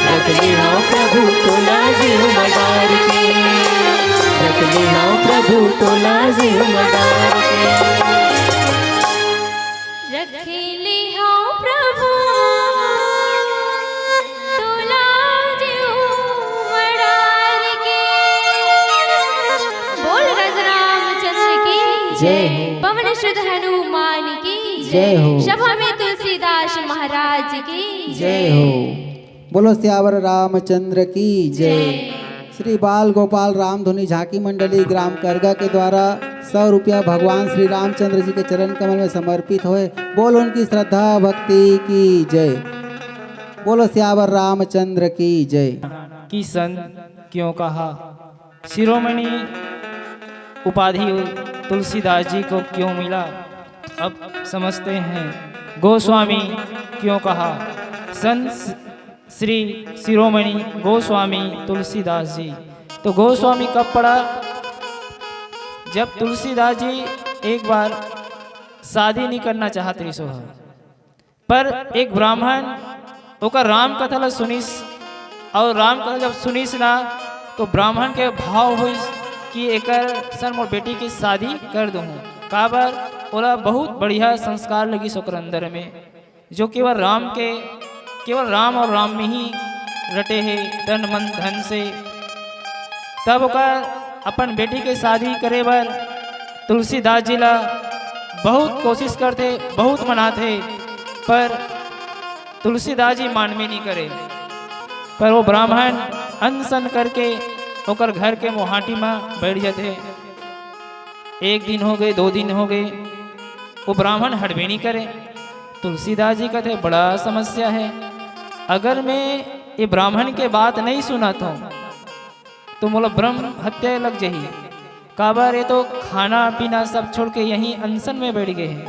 रख ले हव प्रभु तोला जीव म डार के, रख ले हव प्रभु तोला जीव म डार के। रखिली हौ प्रभु तोला जे उमड़ार के। बोल राजा रामचंद्र की जय हो। पवन सुत हनुमान की जय हो। सभा में तुलसीदास महाराज की जय हो। बोलो सियावर रामचंद्र की जय। जय। श्री बाल गोपाल रामधुनी झांकी मंडली ग्राम करगा के द्वारा सौ रुपया भगवान श्री रामचंद्र जी के चरण कमल में समर्पित होए। बोल उनकी श्रद्धा भक्ति की जय। बोलो सियावर रामचंद्र की जय। कि संत क्यों कहा, शिरोमणि उपाधि तुलसीदास जी को क्यों मिला, अब समझते हैं। गोस्वामी क्यों कहा, संत श्री शिरोमणि गोस्वामी तुलसीदास जी। तो गोस्वामी कब पड़ा? जब तुलसीदास जी एक बार शादी नहीं करना चाहत रहिस हों, पर एक ब्राह्मण ओकर राम कथा ला सुनिस, और राम कथा जब सुनिस ना, तो ब्राह्मण के भाव होइस कि एकर सन मोर बेटी की शादी कर दूहूँ। काबर ओला बहुत बढ़िया संस्कार लगिस ओकर अंदर में, जो केवल राम के, केवल राम और राम में ही रटे हे, तन मन धन से। तब ओकर अपन बेटी के शादी करे बर तुलसीदास जी ला बहुत कोशिश करथे, बहुत मनाथे, पर तुलसीदास जी मानबे नहीं करे। पर वो ब्राह्मण अनशन करके ओकर घर के मोहाटी में बैठ जाथे। एक दिन हो गए, दो दिन हो गए, वो ब्राह्मण हटबे नहीं करे। तुलसीदास जी कहते, "बड़ा समस्या है, अगर मैं ये ब्राह्मण के बात नहीं सुनत हों, तो मोला ब्रह्म हत्या लग जाही। काबर ये तो खाना पीना सब छोड़ के यहीं अनशन में बैठ गए हैं,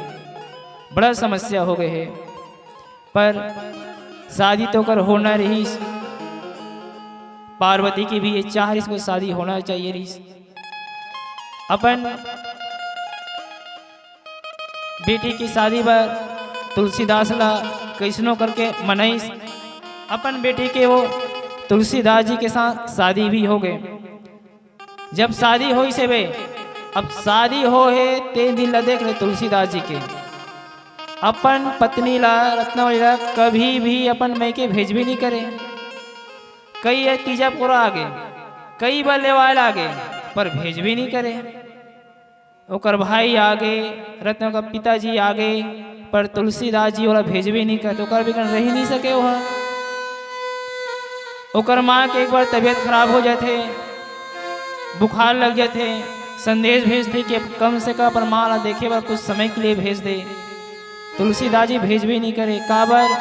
बड़ा समस्या हो गए है।" पर शादी तो ओकर होना रहिस, पार्वती की भी इच्छा रहिस, को शादी होना चाहिए रहिस। अपन बेटी की शादी बर तुलसीदास ला कैसनो करके मनाइस। अपन बेटी के वो तुलसीदास जी के साथ शादी भी हो गए। जब शादी होइस हे बे, अब शादी हो हे, ते दिन ला देख ले तुलसीदास जी के। अपन पत्नी ला, रत्नावली ला कभी भी अपन मइके भेजबे नहीं करे। कई तीजा पोरा आगे, कई बार लेवाए ला आगे, पर भेजबे नहीं करे। ओकर भाई आगे, रत्न का पिताजी आगे, पर तुलसीदास जी ओला भेजबे नहीं करते, ओकर बिना रह नहीं सके ओहा। ओकर माँ के एक बार तबीयत खराब हो जाथे, बुखार लग जाथे, संदेश भेजथे कि अब कम से कम अपन माँ ला देखे बर कुछ समय के लिए भेज दे। तुलसीदास जी भेजबे नहीं करे, काबर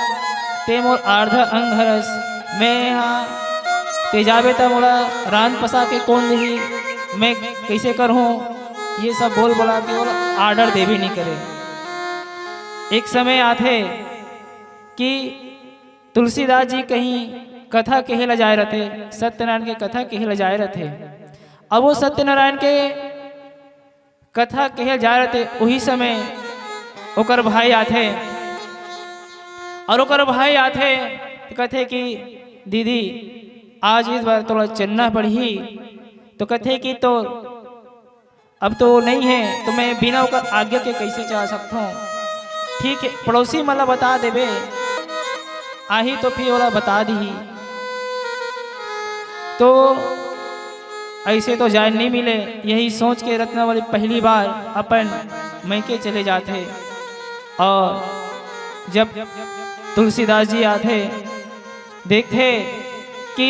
ते मोर आधा अंग हरस, मैं हा ते जाबे त मोला रांध पसा के कौन देही, मैं कैसे करहूँ? ये सब बोल बोला के ओला आर्डर देबे नहीं करे। एक समय आथे कि तुलसीदास जी कहीं कथा कहे ला जाए रहते, सत्यनारायण के कथा कहे ला जाए रहते। अब वो सत्यनारायण के कथा कहे जाए रहते, वही समय ओकर भाई आथे, और ओकर भाई आथे तो कहते कि दीदी, आज इस बार तोला चलना पड़ही। तो कहते कि तो अब तो वो नहीं है, तो मैं बिना ओकर आज्ञा के कैसे जा सकता हूँ? ठीक है, पड़ोसी मन ला बता देबे, आही तो फिर ओला बता दीही। तो ऐसे तो जाए नहीं मिले, यही सोच के रत्नावली पहली बार अपन मइके चले जाथे। और जब तुलसीदास जी आथे, देखथे कि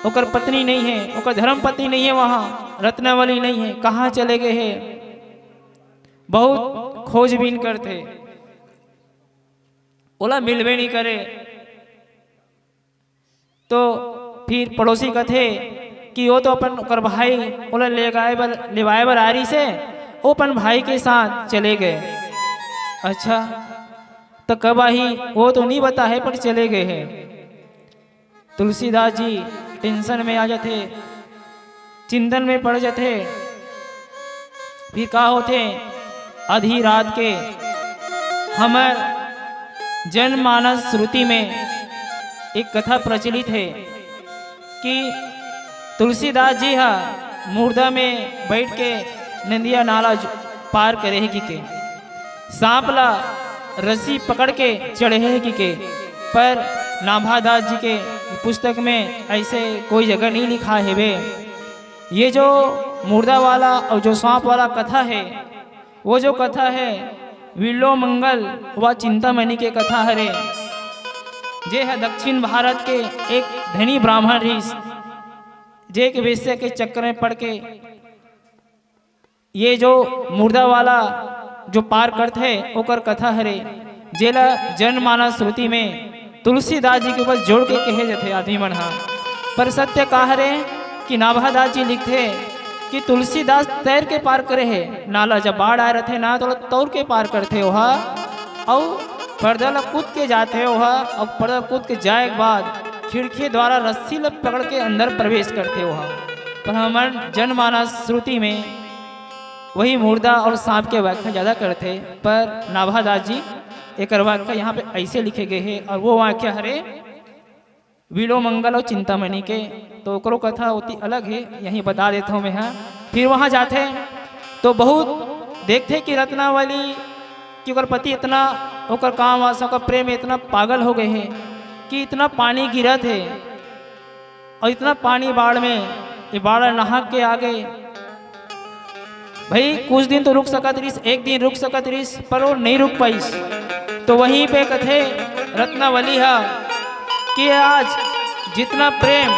ओकर पत्नी नहीं है, ओकर धर्म पत्नी नहीं है, वहाँ रत्नावली नहीं है, कहाँ चले गए हैं? बहुत खोजबीन करथे, ओला मिलबे नहीं करे। तो फिर पड़ोसी कथे कि वो तो अपन ओकर भाई ओला ले गाए बर, लेवाए बर आ रही से, वो अपन भाई के साथ चले गए। अच्छा, तो कब आही वो तो नहीं बता है, पर चले गए हैं। तुलसीदास जी टेंशन में आ जाथे, चिंतन में पड़ जाथे। फिर का होथे, आधी रात के हमर जनमानस श्रुति में एक कथा प्रचलित है कि तुलसीदास जी हा मुर्दा में बैठ के नदिया नाला ज-, पार करे हे कि के सांप ला रस्सी पकड़ के चढ़े हे कि के, पर नाभादास जी के पुस्तक में ऐसे कोई जगह नहीं लिखा हेवे। ये जो मुर्दा वाला और जो सांप वाला कथा है, वो जो कथा है विलो मंगल व चिंतामणि के कथा हरे, जे है दक्षिण भारत के एक धनी ब्राह्मण रिस, जे एक वेश्या के चक्कर में पड़ के ये जो मुर्दा वाला जो पार करथे ओकर कथा हरे, जेला जनमानस श्रुति में तुलसीदास जी के ऊपर जोड़ के कहे जथे आदमी मन ह। पर सत्य का हरे कि नाभादास जी लिखथे कि तुलसीदास तैर के पार करे हे, नाला जब बाढ़ आए रथे ना तो तौर के पार करथे ओहा, अउ पर्दा ला कूद के जाथे ओहा, अउ पर्दा कूद के जाए के बाद खिड़की द्वारा रस्सी ला पकड़ के अंदर प्रवेश करथे ओहा। पर हमर जनमानस श्रुति में वही मुर्दा और सांप के व्याख्या ज्यादा करथे, पर नाभादास जी एकर व्याख्या यहाँ पे ऐसे लिखे गए हे, और वो व्याख्या हरे विलो मंगल और चिंतामणि के, तो ओकरो कथा होती अलग है, यहीं बता देता हूँ मैं। हाँ, फिर वहाँ जाते हैं तो बहुत देखते कि रत्नावली कि ओकर पति इतना, ओकर काम वासना, ओकर प्रेम इतना पागल हो गए है कि इतना पानी गिरत है और इतना पानी बाढ़ में, ये बाढ़ नहा के आ गए। भाई, कुछ दिन तो रुक सकत रिस, एक दिन रुक सकत रिस, पर वो नहीं रुक पाइस। तो वहीं पे कथे रत्नावली हा कि आज जितना प्रेम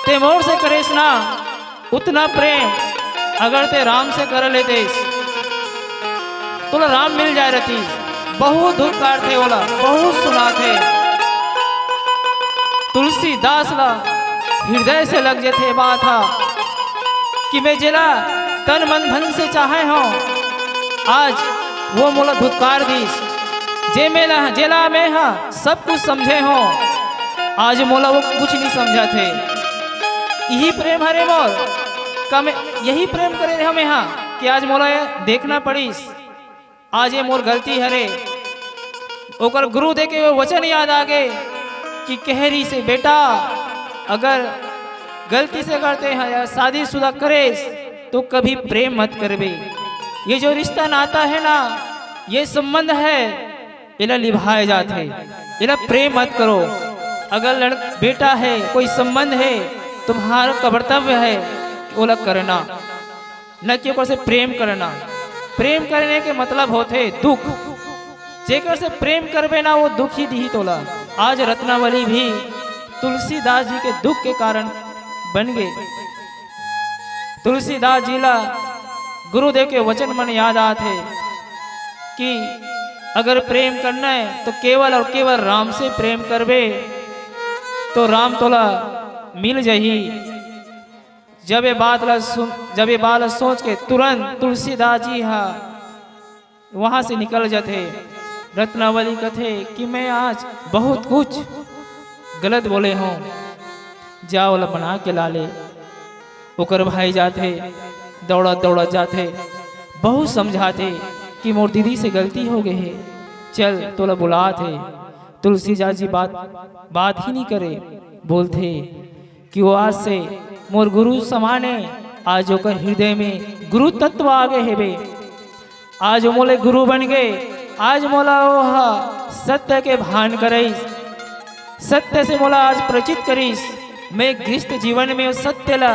ते मोर से करेस ना, उतना प्रेम अगर ते राम से कर लेतेस, तोला राम मिल जाए रहतीस। बहुत धुतकारथे ओला, बहुत सुनाथे। तुलसीदास ला हृदय से लग जथे बात हा कि मैं जेला तन मन धन से चाहे हूँ, आज वो मोला धुतकार दीस। जे मेला जेला मैं हा सब कुछ समझे हूँ, आज मोला वो कुछ नहीं समझाथे। यही प्रेम हरे मोर, का मैं यही प्रेम करे रहे मैं हा कि आज मोला ये देखना पड़ीस। आज ये मोर गलती हरे। ओकर गुरु दे के वो वचन याद आ गए कि कह रही से, बेटा, अगर गलती से करते हैं या शादीशुदा करेस तो कभी प्रेम मत करबे। ये जो रिश्ता नाता है ना, ये संबंध है, एला निभाए जात है, एला प्रेम मत करो। अगर लड़ बेटा है, कोई संबंध है, तुम्हारा कर्तव्य है ओला करना, न कि ओकर से प्रेम करना। प्रेम करने के मतलब होथे दुख। जेकर से प्रेम करबे ना, वो दुख ही दिही तोला। आज रत्नावली भी तुलसीदास जी के दुख के कारण बन गए। तुलसीदास जी ला गुरुदेव के वचन मन याद आत हे कि अगर प्रेम करना है तो केवल और केवल राम से प्रेम करबे तो राम तोला मिल जाही। जब ये बात ला सुन, जब ये बात ला सोच के तुरंत तुलसीदास जी हा वहां से निकल जाथे। रत्नावली कथे कि मैं आज बहुत कुछ गलत बोले हूँ, जा ओला बना के ला ले। ओकर भाई जाथे, दौड़त दौड़त जाथे, बहुत समझाथे कि मोर दीदी से गलती हो गई है, चल तोला बुलात हे। तुलसीदास जी बात बात ही नहीं करे, बोलथे कि वो आज से मोर गुरु समान हे। आज ओकर हृदय में गुरु तत्व आ गए हेबे। आज वो मोले गुरु बन गए। आज मोला वो हा सत्य के भान करइस, सत्य से मोला आज परिचित करिस। मैं गृहस्थ जीवन में वो सत्य ला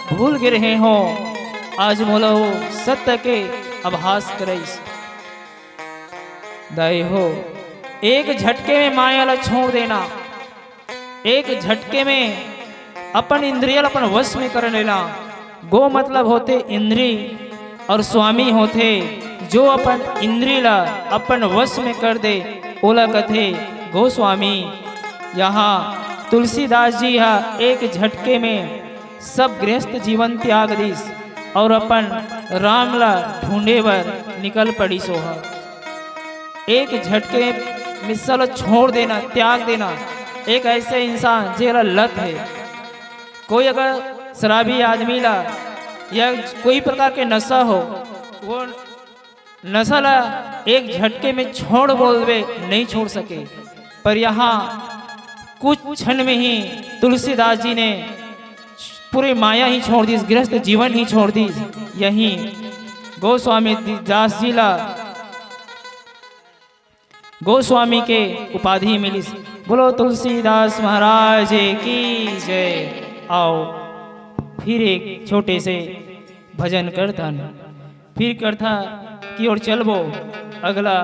भूल गे रहे हूँ, आज मोला वो सत्य के आभास करइस। दाई हो, एक झटके में माया ला छोड़ देना, एक झटके में अपन इंद्रिय ला अपन वश में कर लेना। गो मतलब होथे इंद्री और स्वामी होथे जो अपन इंद्री ला अपन वश में कर दे, ओला कथे गोस्वामी। यहाँ तुलसीदास जी हा एक झटके में सब गृहस्थ जीवन त्याग दिस और अपन राम ला ढूंढे बर निकल पड़िस। ओह एक झटके में सब ला छोड़ देना, त्याग देना। एक ऐसे इंसान जेला लत है, कोई अगर शराबी आदमी ला या कोई प्रकार के नशा हो, वो नशा ला एक झटके में छोड़ बोलबे, नहीं छोड़ सके। पर यहाँ कुछ क्षण में ही तुलसीदास जी ने पूरी माया ही छोड़ दी, गृहस्थ जीवन ही छोड़ दी। यही गोस्वामी दास जी ला गोस्वामी के उपाधि मिलिस। बोलो तुलसीदास महाराज की जय। आओ फिर एक छोटे से भजन करथन, फिर करथा की ओर चलबो। अगला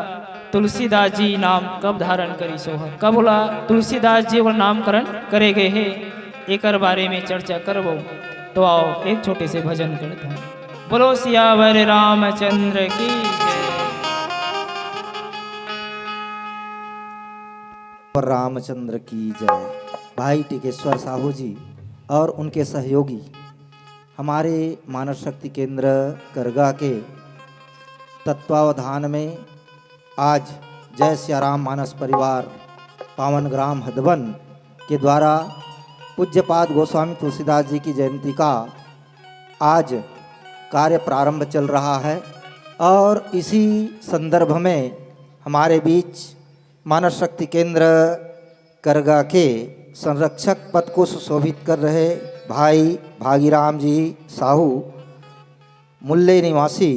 तुलसीदास जी नाम कब धारण करिस होही, कब ओला तुलसीदास जी ओला नामकरण करे गए हे, एकर बारे में चर्चा करबो। तो आओ एक छोटे से भजन करथन। बोलो सियावर रामचंद्र की जय। पर रामचंद्र की जय। भाई टिकेश्वर साहू जी और उनके सहयोगी हमारे मानस शक्ति केंद्र करगा के तत्वावधान में आज जय सिया राम मानस परिवार पावन ग्राम हदबन के द्वारा पूज्यपाद गोस्वामी तुलसीदास जी की जयंती का आज कार्य प्रारंभ चल रहा है और इसी संदर्भ में हमारे बीच मानस शक्ति केंद्र करगा के संरक्षक पद को सुशोभित कर रहे भाई भागीराम जी साहू मुल्ले निवासी,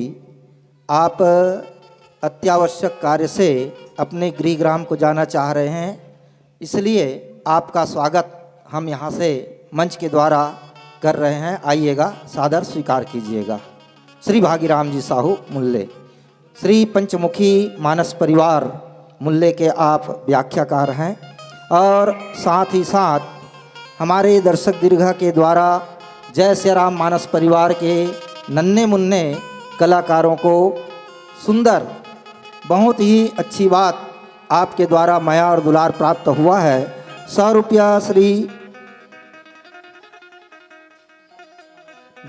आप अत्यावश्यक कार्य से अपने गृह ग्राम को जाना चाह रहे हैं, इसलिए आपका स्वागत हम यहाँ से मंच के द्वारा कर रहे हैं। आइएगा, सादर स्वीकार कीजिएगा। श्री भागीराम जी साहू मुल्ले, श्री पंचमुखी मानस परिवार मुल्ले के आप व्याख्याकार हैं और साथ ही साथ हमारे दर्शक दीर्घा के द्वारा जय सिया राम मानस परिवार के नन्हे मुन्ने कलाकारों को सुंदर, बहुत ही अच्छी बात, आपके द्वारा मया और दुलार प्राप्त हुआ है। सौ रुपया श्री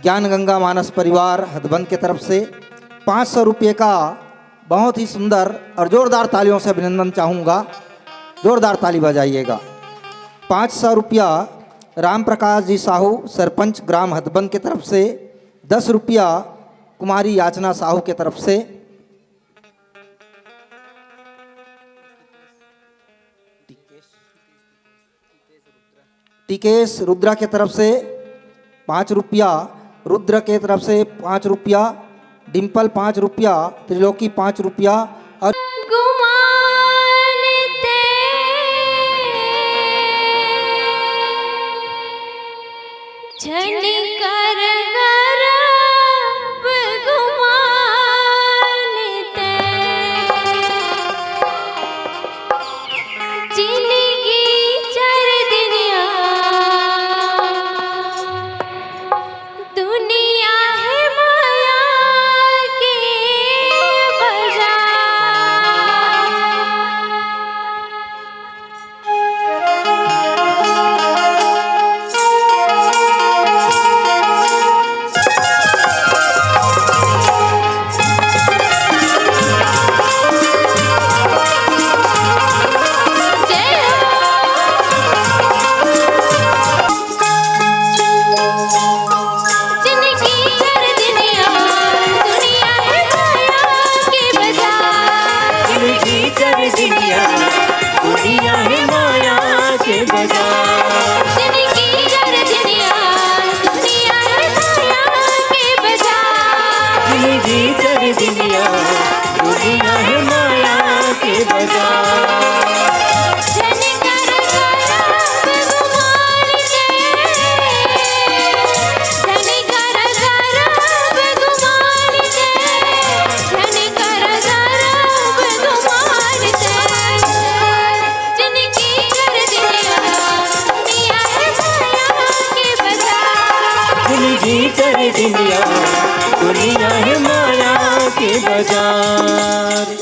ज्ञान गंगा मानस परिवार हदबंद के तरफ से पाँच सौ रुपये का बहुत ही सुंदर और जोरदार तालियों से अभिनंदन चाहूँगा, जोरदार ताली बजाइएगा। पाँच सौ रुपया राम प्रकाश जी साहू, सरपंच ग्राम हदबंद के तरफ से, दस रुपया कुमारी याचना साहू के तरफ से, टिकेश रुद्रा के तरफ से पाँच रुपया, रुद्र के तरफ से पाँच रुपया, डिम्पल पाँच रुपया, त्रिलोकी पाँच रुपया और गुमान ते झन कर गरब गुमान ते। जिनगी चर दिनिया, दुनिया है माया के बाजार। जिनगी चर दिनिया, दुनिया है माया के बाजार। जिनगी चर दिनिया, दुनिया है माया के बाजार। जिनगी चर दिनिया, दुनिया है माया के बाजार। जिनगी चर दिनिया, दुनिया है माया के बाजार। झन कर गरब गुमान ते, झन कर गरब गुमान ते, झन कर गरब गुमान ते। जिनगी चर दिनिया, दुनिया है माया के बाजार। जिनगी चर दिनिया, दुनिया है माया के बाजार।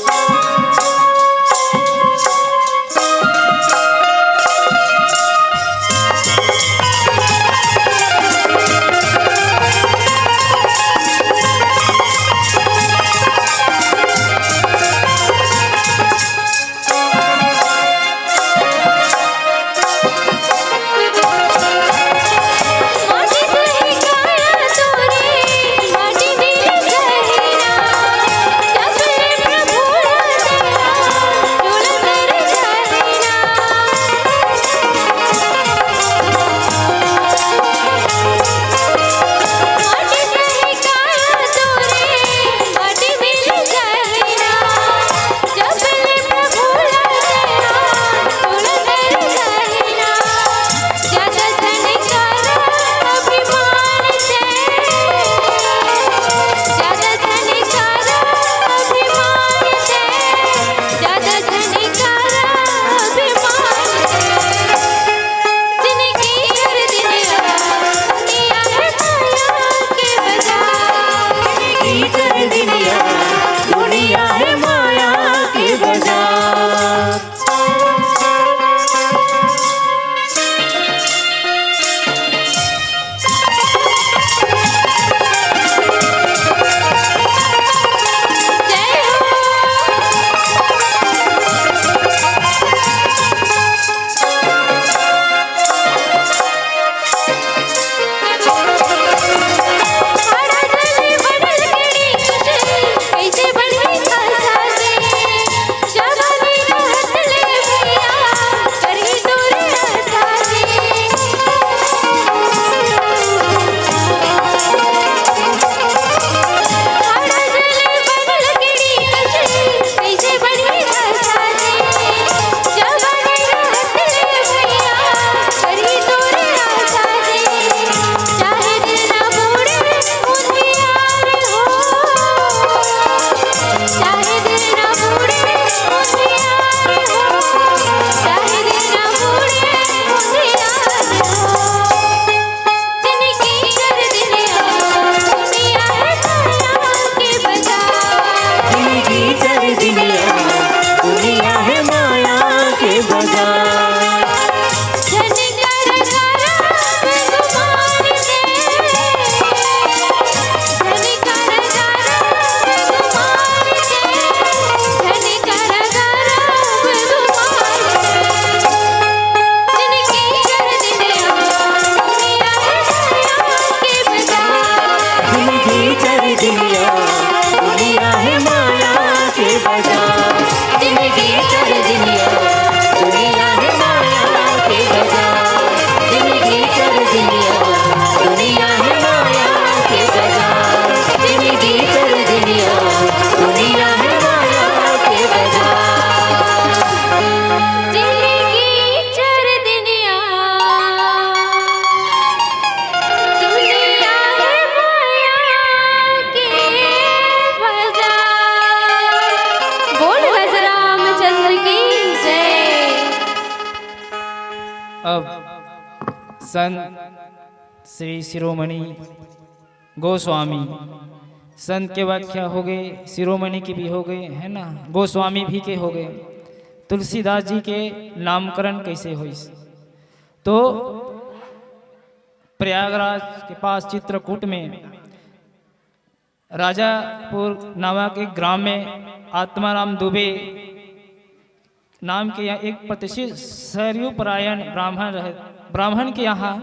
अब संत श्री शिरोमणि गोस्वामी, संत के व्याख्या हो गए, शिरोमणि की भी हो गए, है ना, गोस्वामी भी के हो गए। तुलसीदास जी के नामकरण कैसे होइस? तो प्रयागराज के पास चित्रकूट में राजापुर नामक एक ग्राम में आत्माराम दुबे नाम के यहाँ एक प्रतिष्ठित सरयू परायण ब्राह्मण रहे। ब्राह्मण के यहाँ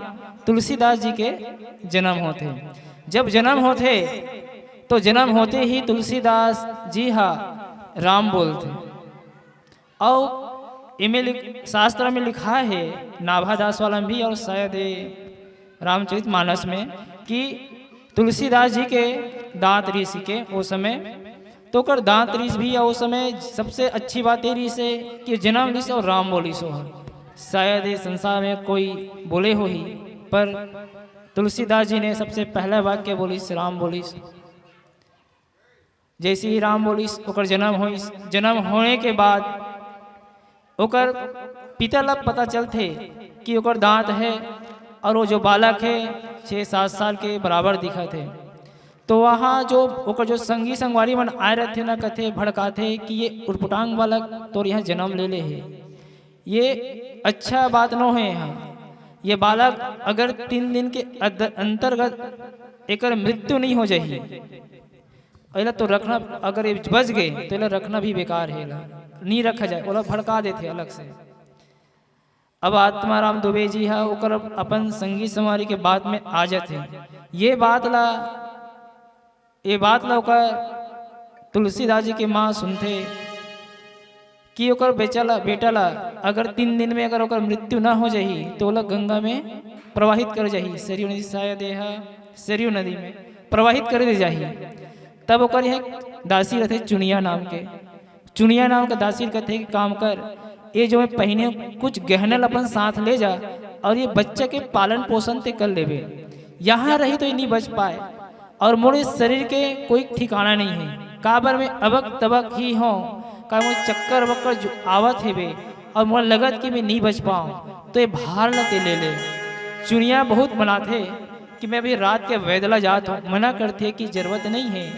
तुलसीदास जी के जन्म होथे। जब जन्म होथे तो जन्म होते ही तुलसीदास जी हा राम बोलथे। अउ एमे लिख-, शास्त्र में लिखा है, नाभादास वाला में भी और शायद ये रामचरित मानस में, कि तुलसीदास जी के दांत रिस के ओ समय, तो ओकर दांत रिस भी, ओ समय सबसे अच्छी बात ये रिस है कि जन्म लिस और राम बोलिस हो। शायद ये संसार में कोई बोले होही, पर तुलसीदास जी ने सबसे पहला वाक्य बोलिस, राम बोलिस। जैसे ही राम बोलिस, ओकर जन्म होइस। जन्म होने के बाद ओकर पिता ला पता चलथे कि ओकर दांत है और वो जो बालक है, छः सात साल के बराबर दिखत है। तो वहाँ जो ओकर जो संगी संगवारी मन आए रहथे ना, कथे, भड़काथे कि ये उटपुटांग बालक तोर यहाँ जन्म ले ले है, ये अच्छा बात नो है। यहाँ ये बालक अगर तीन दिन के अद-, अंतर्गत एकर मृत्यु नहीं हो जाही, एला तो रखना, अगर ये बच गए तो एला रखना भी बेकार है, एला नहीं रखा जाए, ओला भड़का देथे अलग से। अब आत्माराम दुबे जी हा ओकर अपन संगी संगवारी के बात में आ जाथे। ये बात ला, ये बात ला ओकर तुलसीदास जी के माँ सुनथे कि ओकर बेचा ला, बेटा ला अगर तीन दिन में अगर ओकर मृत्यु ना हो जाही तो ओला गंगा में प्रवाहित कर जाही, सरयू नदी, शायद ये हा सरयू नदी में प्रवाहित कर दे जाही। तब ओकर यहाँ एक दासी रहथे चुनिया नाम के। चुनिया नाम के दासी कथे कि काम कर, ये जो मैं पहने कुछ गहनल अपन साथ ले जा और ये बच्चा के पालन पोषण ते कर लेबे। यहाँ रही तो ये नहीं बच पाए और मोरे शरीर के कोई ठिकाना नहीं है। काबर मैं अबक तबक ही हूँ, का मोर चक्कर वक्कर जो आवत हेबे और मोर लगत कि मैं नहीं बच पाऊँ, तो ये भार ला ते ले ले। चुनिया बहुत मनाथे कि मैं अभी रात के वैद ला जात हूँ, मना करथे कि जरूरत नहीं है,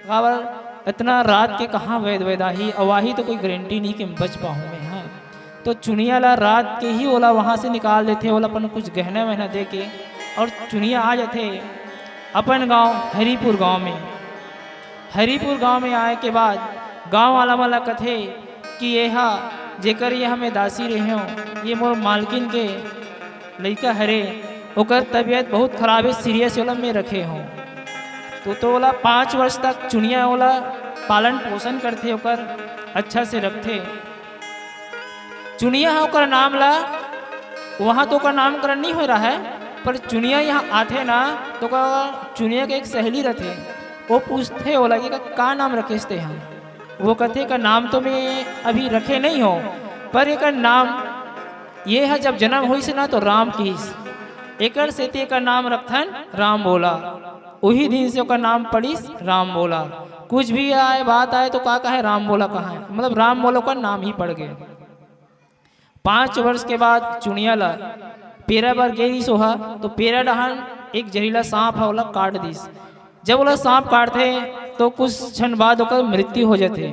काबर इतना रात के कहाँ वैद वैद आही, अउ आही तो कोई गारंटी नहीं कि मैं बच पाहूँ मैं, हाँ। तो चुनिया ला रात के ही ओला वहाँ से निकाल देथे, ओला अपन कुछ गहना वहना दे के, और चुनिया आ जाथे अपन गांव हरिपुर गांव में। हरिपुर गांव में आए के बाद गांव वाला मन ला कथे कि ये हा, जेकर ये हमें दासी रहे हो, ये मोर मालकिन के लइका हरे, ओकर तबीयत बहुत खराब है, सीरियस वाला में रखे हो। तो, तो ओला पाँच वर्ष तक चुनिया ओला पालन पोषण करथे ओकर, अच्छा से रखथे। चुनिया ह ओकर नाम ला, वहाँ तो ओकर नामकरण नहीं हो रहा है, पर चुनिया यहाँ आथे ना, तो ओकर चुनिया के एक सहेली रथे, वो पूछथे ओला कि "का नाम रखेस ते ह?" वो कथे, "का नाम तो मैं अभी रखे नहीं हो, पर एकर नाम ये ह जब जन्म होइस ना तो राम किहिस, एकर सेती एकर नाम रखथन राम बोला।" उही दिन से ओकर नाम पड़िस राम बोला। कुछ भी आए, बात आए तो का कहे, राम बोला कहे, मतलब राम बोला ओकर नाम ही पड़ गए। पाँच वर्ष के बाद चुनिया ला पेरा बर गे रिहिस ओहा, तो पेरा डहान एक जहरीला सांप ह ओला काट दिस। जब ओला सांप काटथे तो कुछ क्षण बाद ओकर मृत्यु हो जाथे।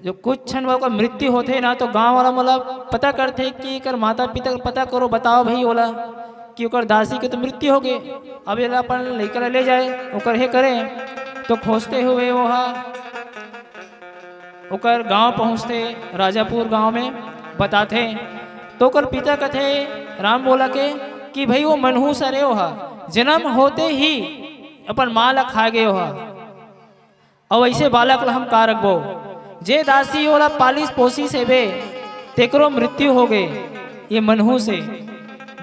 जो कुछ क्षण बाद ओकर मृत्यु होथे ना, तो गांव वाला मन ला पता करथे कि एकर माता पिता के पता करो, बताओ भाई ओला कि ओकर दासी के तो मृत्यु हो गए, अब एला अपन लइका ला ले जाए, ओकर हे करे। तो खोजते हुए ओहा ओकर गांव पहुंचथे, राजापुर गांव में बताथे। तो ओकर पिता कथे राम बोला के कि भाई वो मनहूस हरे, ओहा जन्म होते ही अपन माँ ला खा गए ओहा, अउ ऐसे बालक ला हम का रखबो? जे दासी ओला पालिस पोसिस हेबे, तेकरो मृत्यु हो गए। ये मनहूस हे।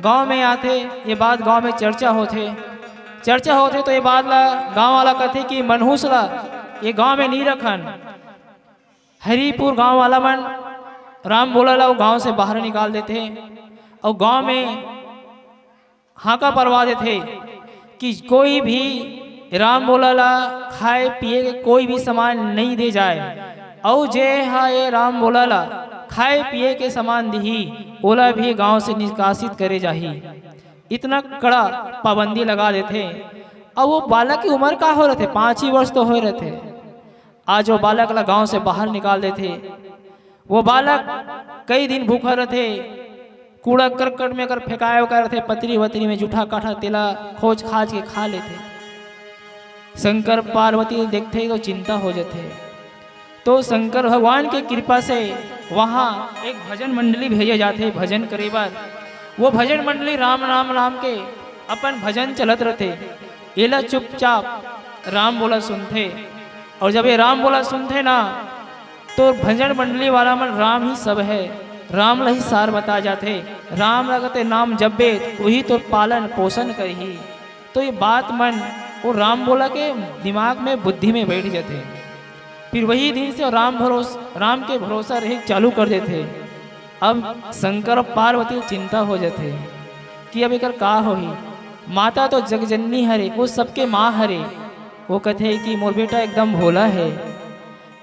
गांव में आथे, ये बात गांव में चर्चा होथे। चर्चा होथे तो ये बात ला गांव वाला कथे कि मनहूस ला ये गांव में नहीं रखन। हरिपुर गांव वाला मन राम बोला ला वो गांव से बाहर निकाल देथे, अउ गांव में हाका परवा देथे कि कोई भी राम बोला ला खाए पिए के कोई भी सामान नहीं दे जाए, अउ जे हा ये राम बोला ला खाए पिए के सामान दिही, ओला भी गांव से निकासित करे जाही। इतना कड़ा पाबंदी लगा देथे। अब वो बालक की उम्र का हो रथे? पाँच ही वर्ष तो होए रथे। आज वो बालक ला गांव से बाहर निकाल देथे। वो बालक कई दिन भूखा रथे, कूड़ा करकट में अगर फेंकाए ओकर रथे, पतरी वतरी में जूठा काठा, तेला खोज खाज के खा लेथे। शंकर पार्वती देखथे तो चिंता हो जथे। तो शंकर भगवान के कृपा से वहाँ एक भजन मंडली भेजे जाथे भजन करे बर। वो भजन मंडली राम राम राम के अपन भजन चलत रथे। एला चुपचाप राम बोला सुनथे। और जब ये राम बोला सुनथे ना, तो भजन मंडली वाला मन राम ही सब है, राम ला ही सार बता जाथे। राम लगते नाम जब्बे, वही तोर पालन पोषण करही। तो ये बात मन वो राम बोला के दिमाग में, बुद्धि में बैठ जाथे। फिर वही दिन से राम भरोस राम के भरोसा रहे चालू कर देथे। अब शंकर और पार्वती चिंता हो जाथे कि अब एकर का होही। माता तो जगजननी हरे, वो सबके माँ हरे। वो कथे कि मोर बेटा एकदम भोला है,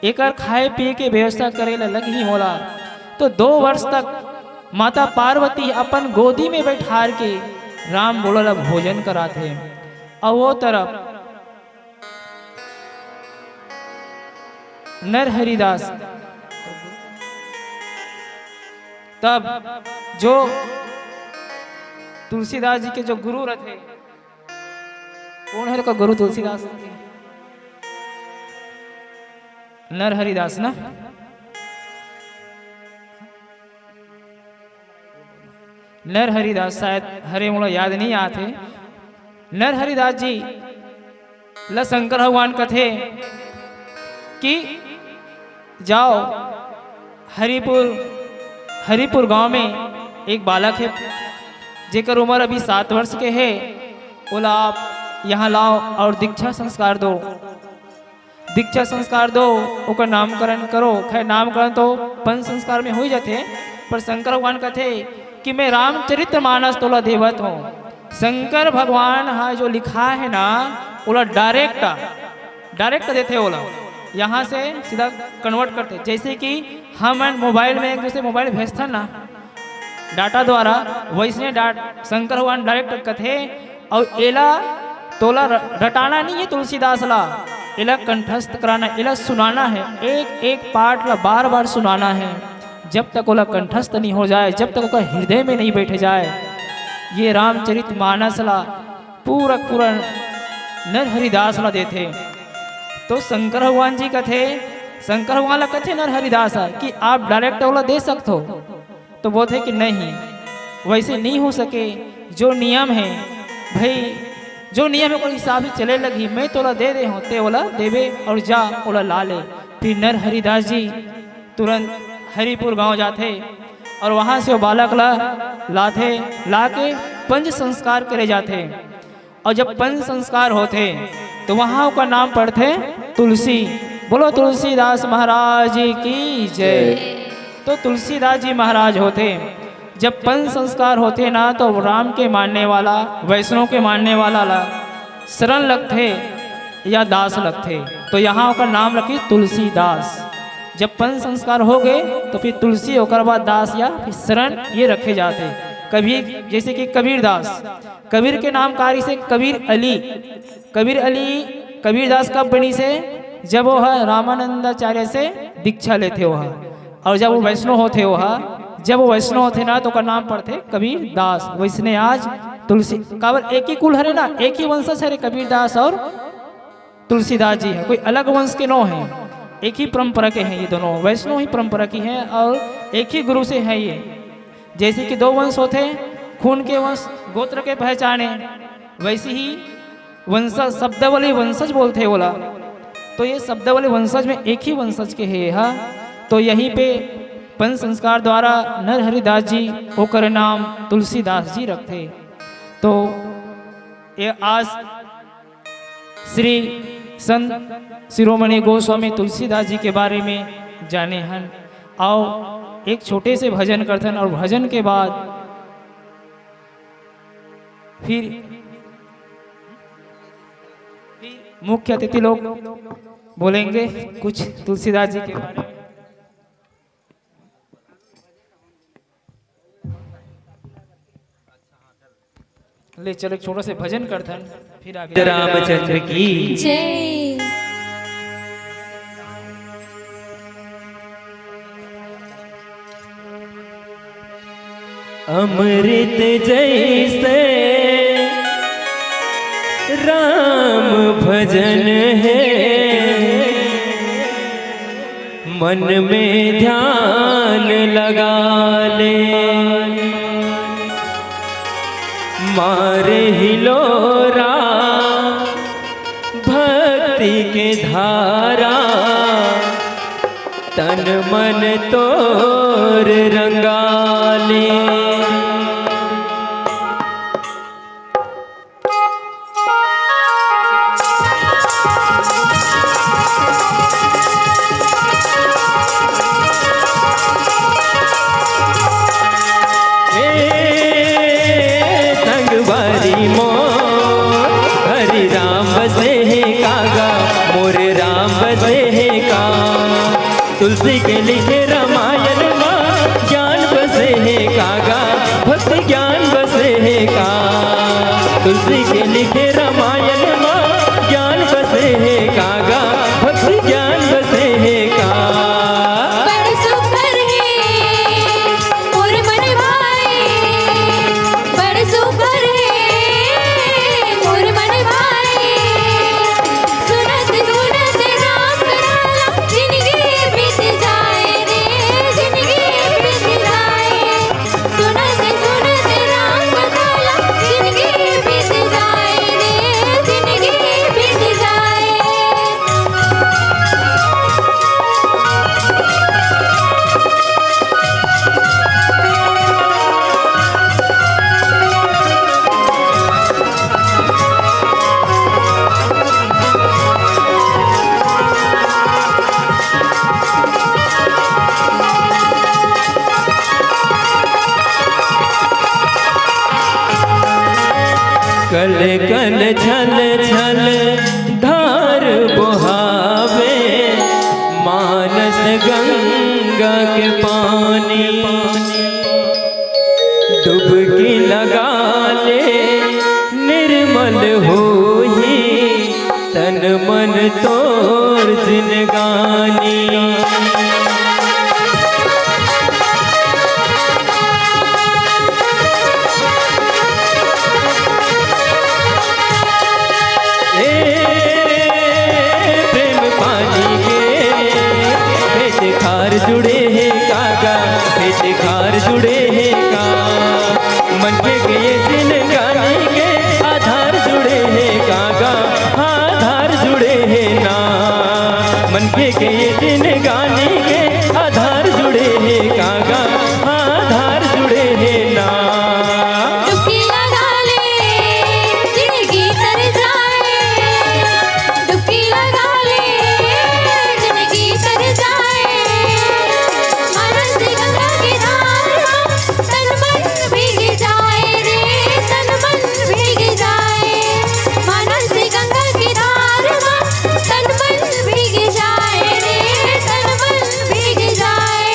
एकर खाए पिए के व्यवस्था करे ला लगही मोला। तो दो वर्ष तक माता पार्वती अपन गोदी में बैठार के राम बोला ला भोजन कराथे। और वो तरफ नरहरिदास, तब जो तुलसीदास जी के जो गुरु रथे, कौन है का गुरु तुलसीदास के? नरहरिदास ना, नरहरिदास शायद हरे, मोला याद नहीं आते। नरहरिदास जी ला शंकर भगवान कथे कि जाओ हरिपुर, हरिपुर गांव में एक बालक है, जेकर उम्र अभी सात वर्ष के है, ओला आप यहाँ लाओ और दीक्षा संस्कार दो। दीक्षा संस्कार दो, ओकर नामकरण करो। खैर, नामकरण तो पंच संस्कार में हो ही जाथे, पर शंकर भगवान कथे कि मैं रामचरित मानस तोला देवत हूँ। शंकर भगवान हा जो लिखा है ना, ओला डायरेक्ट, डायरेक्ट देथे ओला, यहाँ से सीधा कन्वर्ट करथे। जैसे कि हमन मोबाइल में एक दूसरे मोबाइल भेजथन ना, डाटा द्वारा, वैसने डाट शंकर भगवान डायरेक्ट कथे। और एला तोला र-, रटाना नहीं है तुलसीदास ला, एला कंठस्थ कराना, एला सुनाना है। एक एक पाठ ला बार बार सुनाना है, जब तक ओला कंठस्थ नहीं हो जाए, जब तक ओकर हृदय में नहीं बैठ जाए। ये रामचरित मानस ला पूरा पूरा नरहरिदास ला देथे। तो शंकर भगवान जी कथे, शंकर भगवान ला कथे नरहरिदास ह कि आप डायरेक्ट ओला दे सकथो। तो बोलथे कि नहीं, वैसे नहीं हो सके। जो नियम है भाई, जो नियम है, ओकर हिसाब से चले लगही। मैं तोला दे दे हूँ, ते ओला देबे और जा, ओला ला ले। फिर नरहरिदास जी तुरंत हरिपुर गांव जाथे और वहां से वो बालक ला लाथे, ला के पंच संस्कार करे जाथे। और जब पंच संस्कार होथे, तो वहां ओकर नाम पड़थे तुलसी। बोलो तुलसीदास महाराज की जय। तो तुलसीदास जी महाराज होथे, जब पंच संस्कार होथे ना, तो राम के मानने वाला, वैष्णव के मानने वाला ला शरण लगथे या दास लगथे। तो यहाँ ओकर नाम रखी तुलसीदास। जब पंच संस्कार हो गए, तो फिर तुलसी, ओकर बाद दास या फिर शरण, ये रखे जाते। कभी जैसे कि कबीर दास, कबीर के नाम का रिसे कबीर अली। कबीर अली, कबीर दास कब बनी से? जब वो ह रामानंदाचार्य से दीक्षा लेथे हो ह। और जब वो वैष्णव होथे हो ह, जब वो वैष्णव होथे ना, तो ओकर नाम पड़थे कबीर दास। वैसने आज तुलसी, काबर एक ही कुल हरे ना, एक ही वंशज हरे कबीर दास और तुलसीदास जी है, कोई अलग वंश के नो है, एक ही परंपरा के हैं ये दोनों, वैष्णव ही परंपरा की हैं और एक ही गुरु से हैं ये। जैसे कि दो वंश होते हैं, खून के वंश, गोत्र के पहचाने, वैसे ही वंशज, शब्दावली वंशज बोलते हैं बोला। तो ये शब्दावली वंशज में एक ही वंशज के है यह। तो यहीं पे पंच संस्कार द्वारा नरहरिदास जी ओकर नाम तुलसीदास जी रखते। तो ये आज श्री संत शिरोमणि गोस्वामी तुलसीदास जी के बारे में जाने हन। आओ एक छोटे से भजन करथन और भजन के बाद फिर मुख्य अतिथि लोग बोलेंगे कुछ तुलसीदास जी के बारे में। ले चलो, एक छोटा से भजन करथन, फिर आगे। रामचंद्र की जय। अमृत जैसे राम भजन है, मन में ध्यान लगा ले। मारे हिलोरा भक्ति के धारा, तन मन तोर रंगाले। हे संगवारी मोर, हरि राम बसे हे कागा, मोरे राम बसे हे का। तुलसी के लिखे रामायण मा ज्ञान बसे हे कागा, भक्ति ज्ञान बसे हे का। तुलसी के लिखे रामायण मा ज्ञान बसे हे कागा, भक्ति ज्ञान बसे हे का। बड़ सुघर हे मोर मन भाए, बड़ सुघर हे मोर मन भाए। सुनत सुनत राम कथा ला जिनगी बीत जाए रे, जिनगी बीत जाए। सुनत सुनत राम कथा ला जिनगी बीत जाए रे, जिनगी बीत जाए। कल कल छल छल धार बोहावे, मानस गंगा के पानी। डुबकी लगा ले, निर्मल होही तन मन तोर जिनगानी। ए प्रेम पानी के खेत खार जुड़े हे कागा, खेत खार जुड़े हे का। मनखे के ये जिनगानी के आधार जुड़े हे कागा, आधार जुड़े हे ना। मनखे के ये जिनगानी के आधार जुड़े हे कागा, आधार जुड़े हे ना। डुबकी लगा ले, जिनगी तर जाए। डुबकी लगा ले, जिनगी तर जाए। मानस गंगा के धार मा तन मन भीग जाए रे, तन मन भीग जाए। मानस गंगा के धार मा तन मन भीग जाए रे, तन मन भीग जाए।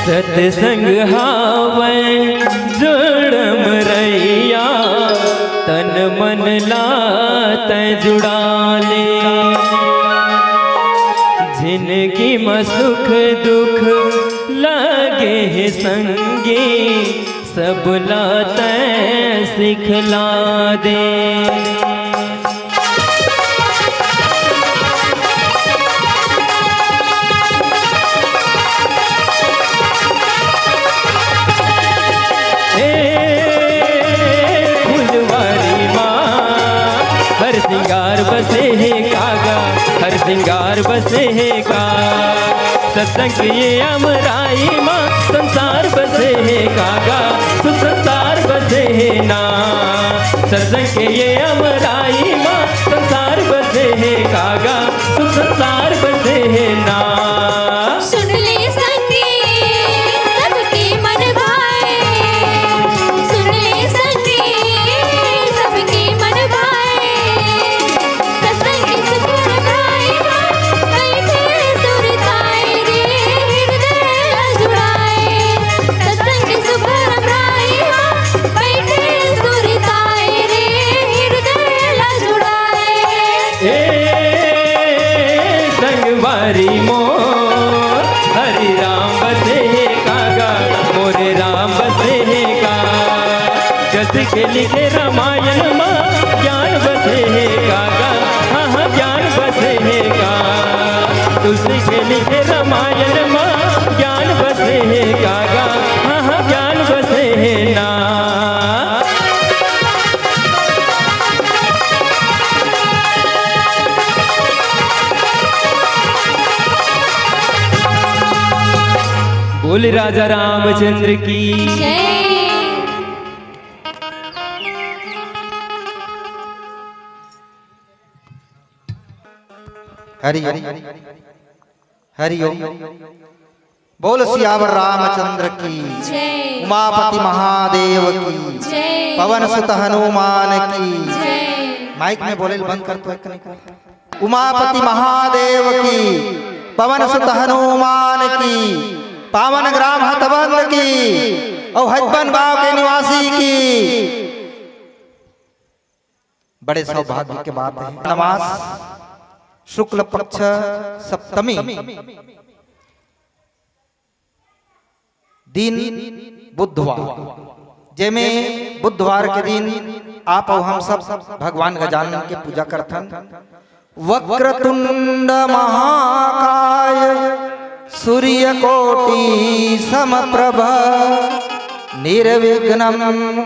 सत्संग हावै जोड़म रैया, तन मन ला तै जुड़ा ले। जिनगी म सुख दुख लागे हे संगी, सबला तै सिखला दे। हे फुलवारी मा हर सिंगार बसे हे कागा, हर सिंगार बसे हे का। सत्संग के ये अमराई मा संसार बसे हे कागा, सुख संसार बसे हे ना। सत्संग के ये अमराई मा संसार बसे हे कागा, सुख संसार बसे हे ना। हरि मोर हरि राम बसे हे कागा, मोरे राम बसे हे का। जस के लिखे रामायण मा ज्ञान बसे हे कागा, हाँ हाँ ज्ञान बसे हे का। तुलसी के लिखे रामायण मा ज्ञान बसे हे कागा, हाँ हाँ ज्ञान बसे हे ना। बोल राजा रामचंद्र की। जय। हरि ओम। हरि ओम। बोल सियावर रामचंद्र की। जय। उमापति महादेव की। जय। पवन सुत हनुमान की। जय। माइक में बोले बंद कर तो एक नहीं कर। उमापति महादेव की, पवन सुत हनुमान की, पावन ग्राम हथबंद की और हथबंद गांव के निवासी की। बड़े सौभाग्य के बात है। नमास शुक्ल पक्ष सप्तमी दिन बुधवार, जेमे बुधवार के दिन आप अउ हम सब भगवान गजानन के पूजा करथन। वक्रतुंड महाकाय सूर्यकोटि समप्रभ निर्विघ्नं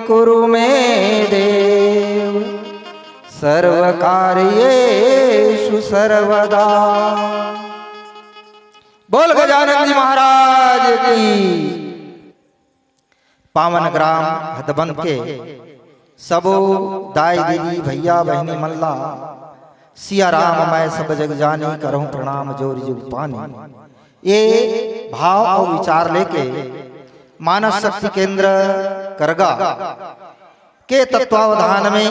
कुरु मे देव सर्वकार्येषु सर्वदा। बोल गजानन जी महाराज की। पावन ग्राम हथबंद के सबो दाई दीदी भैया बहिनी मन ला सिया राम मैं सब जग जानी करहूं प्रणाम जोर जुग पानी। ये भाव और विचार लेके मानस शक्ति केंद्र करगा के तत्वावधान में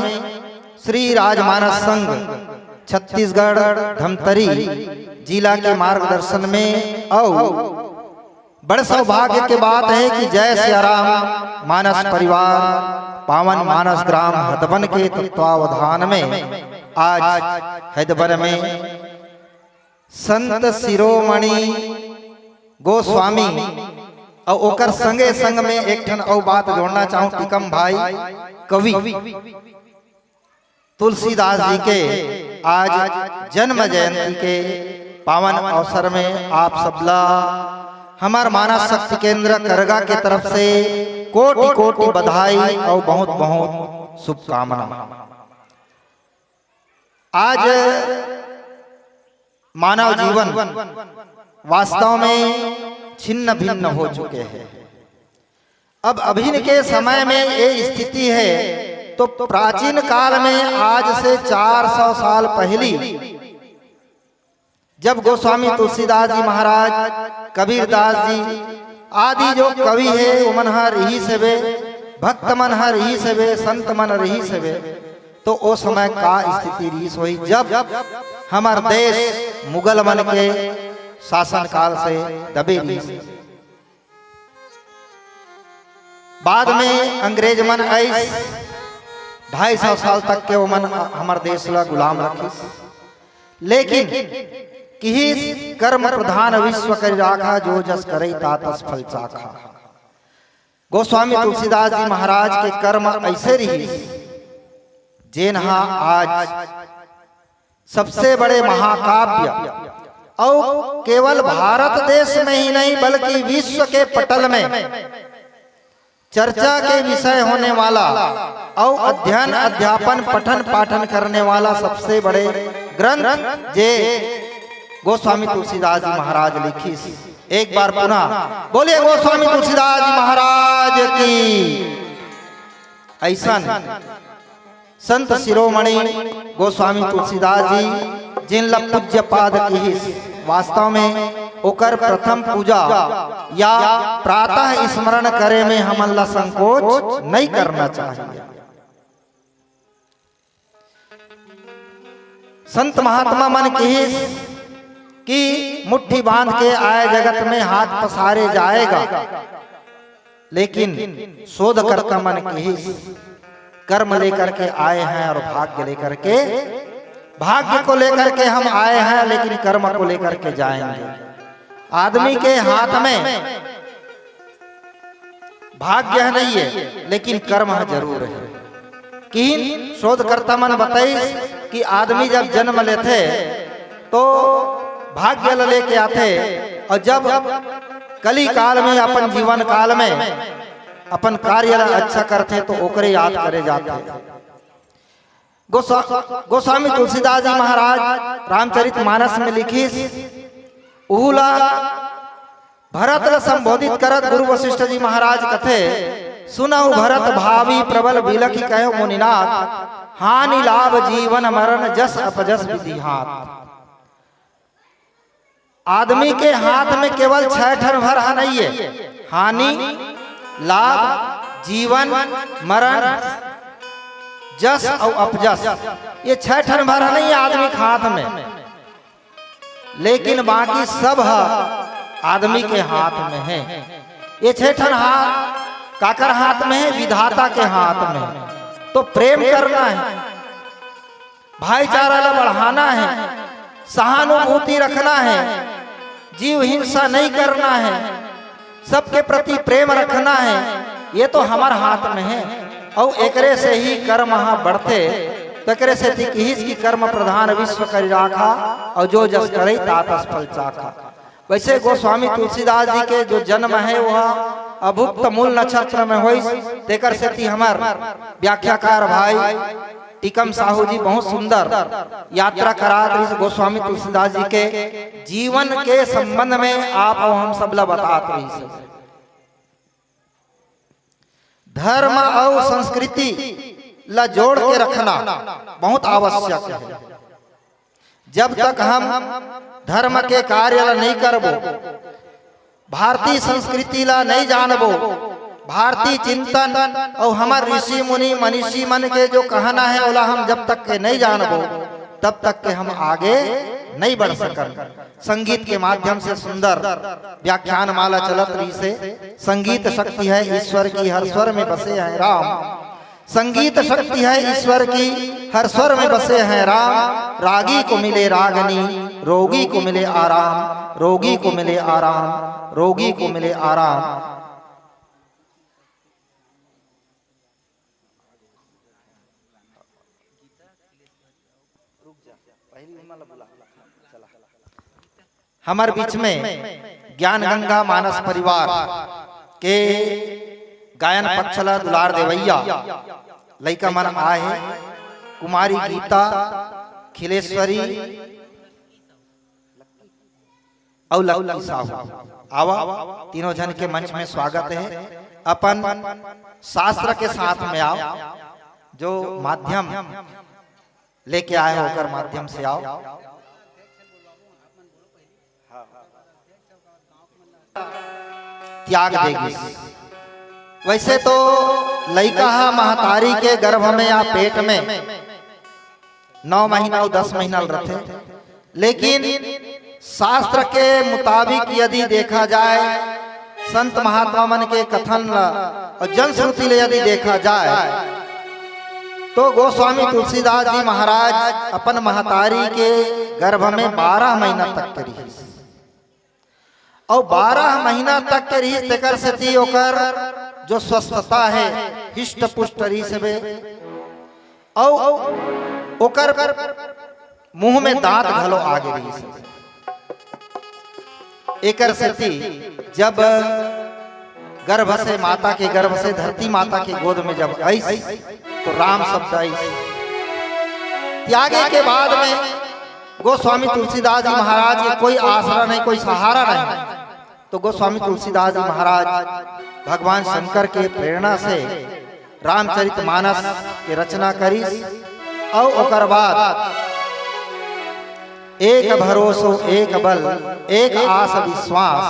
श्री राजमानस संघ छत्तीसगढ़ धमतरी जिला के मार्गदर्शन में अउ बड़ सौभाग्य के बात है कि जय सिया राम मानस परिवार पावन मानस ग्राम हथबंद के तत्वावधान में आज हथबंद में संत शिरोमणि गोस्वामी अउ ओकर संगे संग में एक ठन अउ बात जोड़ना चाहूं टिकम भाई कवि तुलसीदास जी के आज जन्म जयंती के पावन अवसर में आप सबला हमर मानस शक्ति केंद्र करगा के तरफ से कोटि कोटि बधाई और बहुत बहुत शुभकामना। आज मानव जीवन वास्तव में छिन्न भिन्न हो चुके हैं। अब अभिन के समय में ये स्थिति है, तो प्राचीन काल में आज से चार सौ साल पहली जब गोस्वामी तुलसीदास जी महाराज, कबीरदास जी आदि जो कवि है, उमन ह रिहिस हवे, भक्त मन ह रिहिस हवे, संत मन रिहिस हवे, तो ओ समय का स्थिति रिहिस होही, जब हमर देश मुगल मन के शासन काल से दबे रिहिस। बाद में अंग्रेज मन आइस, ढाई सौ साल तक के ओमन हमर देश ला गुलाम रखिस। लेकिन किहिस, "कर्म प्रधान विश्व करि राखा, जो जस करई ता तस फल चाखा।" गोस्वामी तुलसीदास जी महाराज के कर्म ऐसे रिहिस, जेन हा आज सबसे बड़े महाकाव्य अउ केवल भारत देश में ही नहीं, बल्कि विश्व के पटल में चर्चा के विषय होने वाला अउ अध्ययन, अध्यापन, पठन पाठन करने वाला सबसे बड़े ग्रंथ जे गोस्वामी तुलसीदास जी महाराज लिखिस। एक बार पुनः बोलिए गोस्वामी तुलसीदास जी महाराज की। ऐसन संत शिरोमणि गोस्वामी तुलसीदास जी, जिन ला पूज्य पाद किहिस, वास्तव में ओकर प्रथम पूजा या प्रातः स्मरण करे में हमन ला संकोच नहीं करना चाहिए। संत महात्मा मन किहिस कि मुट्ठी बांध के आए जगत में हाथ पसारे जाएगा, लेकिन शोधकर्ता मन किहिस, कर्म लेकर के आए हैं और भाग्य लेकर के भाग्य को लेकर के हम आए हैं, लेकिन कर्म को लेकर के जाएंगे। आदमी के हाथ में भाग्य ह नहीं है, लेकिन कर्म ह जरूर है। किहिन शोधकर्ता मन बताइस कि आदमी जब जन्म लेथे तो भाग्य ल लेके आथे, और जब कली काल में, अपन जीवन काल में अपन कार्य ल अच्छा करथे तो ओकरे याद करे जाथे। गोस्वा-, गोस्वामी तुलसीदास जी महाराज रामचरित मानस में लिखिस, उहू ला भरत ला संबोधित करत गुरु वशिष्ठ जी महाराज कथे, "सुनहु भरत भावी प्रबल बिलखि कहे मुनिनाथ, हानि लाभ जीवन मरण जस अपजस विधि हाथ।" आदमी के हाथ में केवल छह ठन भर ह नहीं है, हानि, लाभ, जीवन, मरण, जस अउ अपजस। ये छह ठन भर ह नहीं है आदमी के हाथ में, लेकिन बाकी सब ह आदमी के हाथ में है। ये छह ठन हाथ काकर हाथ में है? विधाता के हाथ में है। तो प्रेम करना है, भाईचारा ला बढ़ाना है, सहानुभूति रखना है, जीव हिंसा नहीं करना है, सबके प्रति प्रेम रखना है, ये तो हमर हाथ में है। अउ एकरे से ही कर्म ह बढ़थे। तो एकरे सेती किहिस कि कर्म प्रधान विश्व करि राखा, अउ जो जस करई तात तस फल चाखा। वैसे गोस्वामी तुलसीदास जी के जो जन्म है वह अभुक्त मूल नक्षत्र में होइस, तेकर सेती हमर व्याख्याकार भाई टीकम साहू जी बहुत सुंदर यात्रा करात रहिस गोस्वामी तुलसीदास जी के जीवन के संबंध में आप अउ हम सब ला बतात रहिस। धर्म अउ संस्कृति ला जोड़ के रखना बहुत आवश्यक है। जब तक हम धर्म के कार्य ला नहीं करबो, भारतीय संस्कृति ला नहीं जानबो, भारतीय चिंतन अउ हमर ऋषि मुनि मनीषी मन के जो कहना है, ओला हम जब तक के नहीं जानबो, तब तक के हम आगे नहीं बढ़ सकन। संगीत के माध्यम से सुंदर व्याख्यान माला चलत रहिसे। संगीत शक्ति है ईश्वर की, हर स्वर में बसे हैं राम। संगीत शक्ति है ईश्वर की, हर स्वर में बसे हैं राम। रागी को मिले रागनी, रोगी को मिले आराम, रोगी को मिले आराम, रोगी को मिले आराम। हमर बीच में ज्ञान गंगा मानस परिवार के गायन पक्ष ला दुलार देवैया लइका मन आए हे, कुमारी गीता, खिलेश्वरी अउ लक्की साहू। आवा, तीनों झन के मंच में स्वागत है। अपन शास्त्र के साथ में आओ, जो माध्यम लेके आए हो, ओकर माध्यम से आओ। त्याग देगी। वैसे तो लइका ह महतारी के गर्भ में या पेट में नौ महीना अउ दस महीना ल रथे, लेकिन शास्त्र के मुताबिक यदि देखा जाए, संत महात्मा मन के कथन ल अउ जनश्रुति ले यदि देखा जाए, तो गोस्वामी तुलसीदास जी महाराज अपन महतारी के गर्भ में बारह महीना तक के रिहिस। अउ बारह महीना तक के रिहिस, तेकर सेती ओकर जो स्वस्थता हे, हिष्ट पुष्ट रिहिस हवे। अउ ओकर मुंह में दांत घलो आगे रिहिस। एकर सेती जब गर्भ से, माता के गर्भ से धरती माता के गोद में जब आइस, तो राम शब्द आइस। त्यागे के बाद में गोस्वामी तुलसीदास जी महाराज के कोई आसरा नहीं, कोई सहारा नहीं, तो गोस्वामी तुलसीदास जी महाराज भगवान शंकर के प्रेरणा से रामचरित मानस के रचना करिस। अउ ओकर बाद एक भरोसो एक बल एक आस विश्वास,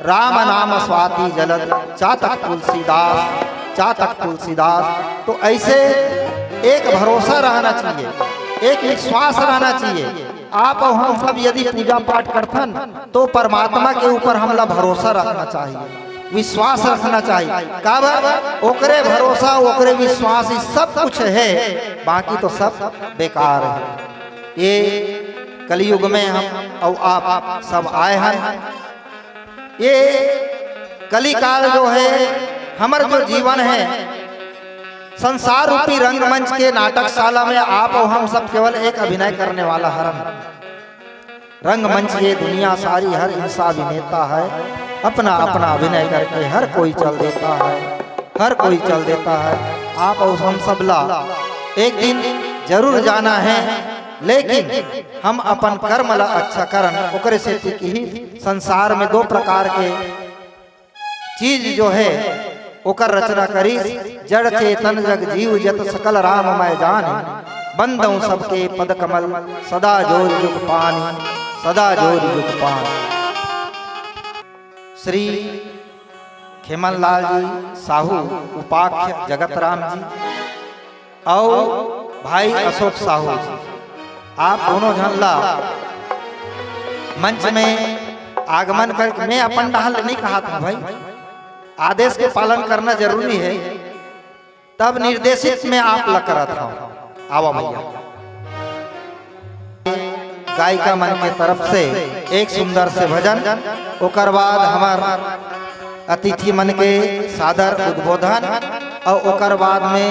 राम नाम स्वाति जलद चातक तुलसीदास, चातक तुलसीदास। तो ऐसे एक भरोसा रहना चाहिए, एक विश्वास रहना चाहिए। आप अउ हम सब यदि पूजा पाठ करथन तो परमात्मा के ऊपर हमला भरोसा रखना चाहिए, विश्वास रखना चाहिए। काबर? ओकरे भरोसा, ओकरे विश्वास ही सब कुछ है, बाकी तो सब बेकार है। ये कलयुग में हम अउ आप सब आए हन। ये कलिकाल जो है, हमर जो जीवन है, संसार रूपी रंगमंच के नाटकशाला में आप अउ हम सब केवल एक अभिनय करने वाला हरन। रंगमंच ये दुनिया सारी, हर इंसा अभिनेता है, अपना अपना अभिनय करके हर कोई चल देता है, हर कोई चल देता है। आप अउ हम सब ला एक दिन जरूर जाना है, लेकिन हम अपन कर्म ला अच्छा करन, ओकरे सेती कि ही संसार में दो प्रकार के चीज जो है ओकर रचना करिस, जड़ चेतन जग जीव जत सकल राममय जान, बंदौ सबके पद कमल सदा जोर जुग पानी, सदा जोर जुग पानी। श्री खेमनलाल जी साहू, उपाख्य जगतराम जी, अउ भाई अशोक साहू जी, आप दोनों झन ला मंच में आगमन करके, मैं अपन डहार ले नहीं कहा था भाई, आदेश के पालन करना जरूरी है, तब निर्देशित में आप ला करत हूँ। आवा भैया। गायिका मन के तरफ से एक सुंदर से भजन, ओकर बाद हमर अतिथि मन के सादर उद्बोधन अउ ओकर बाद में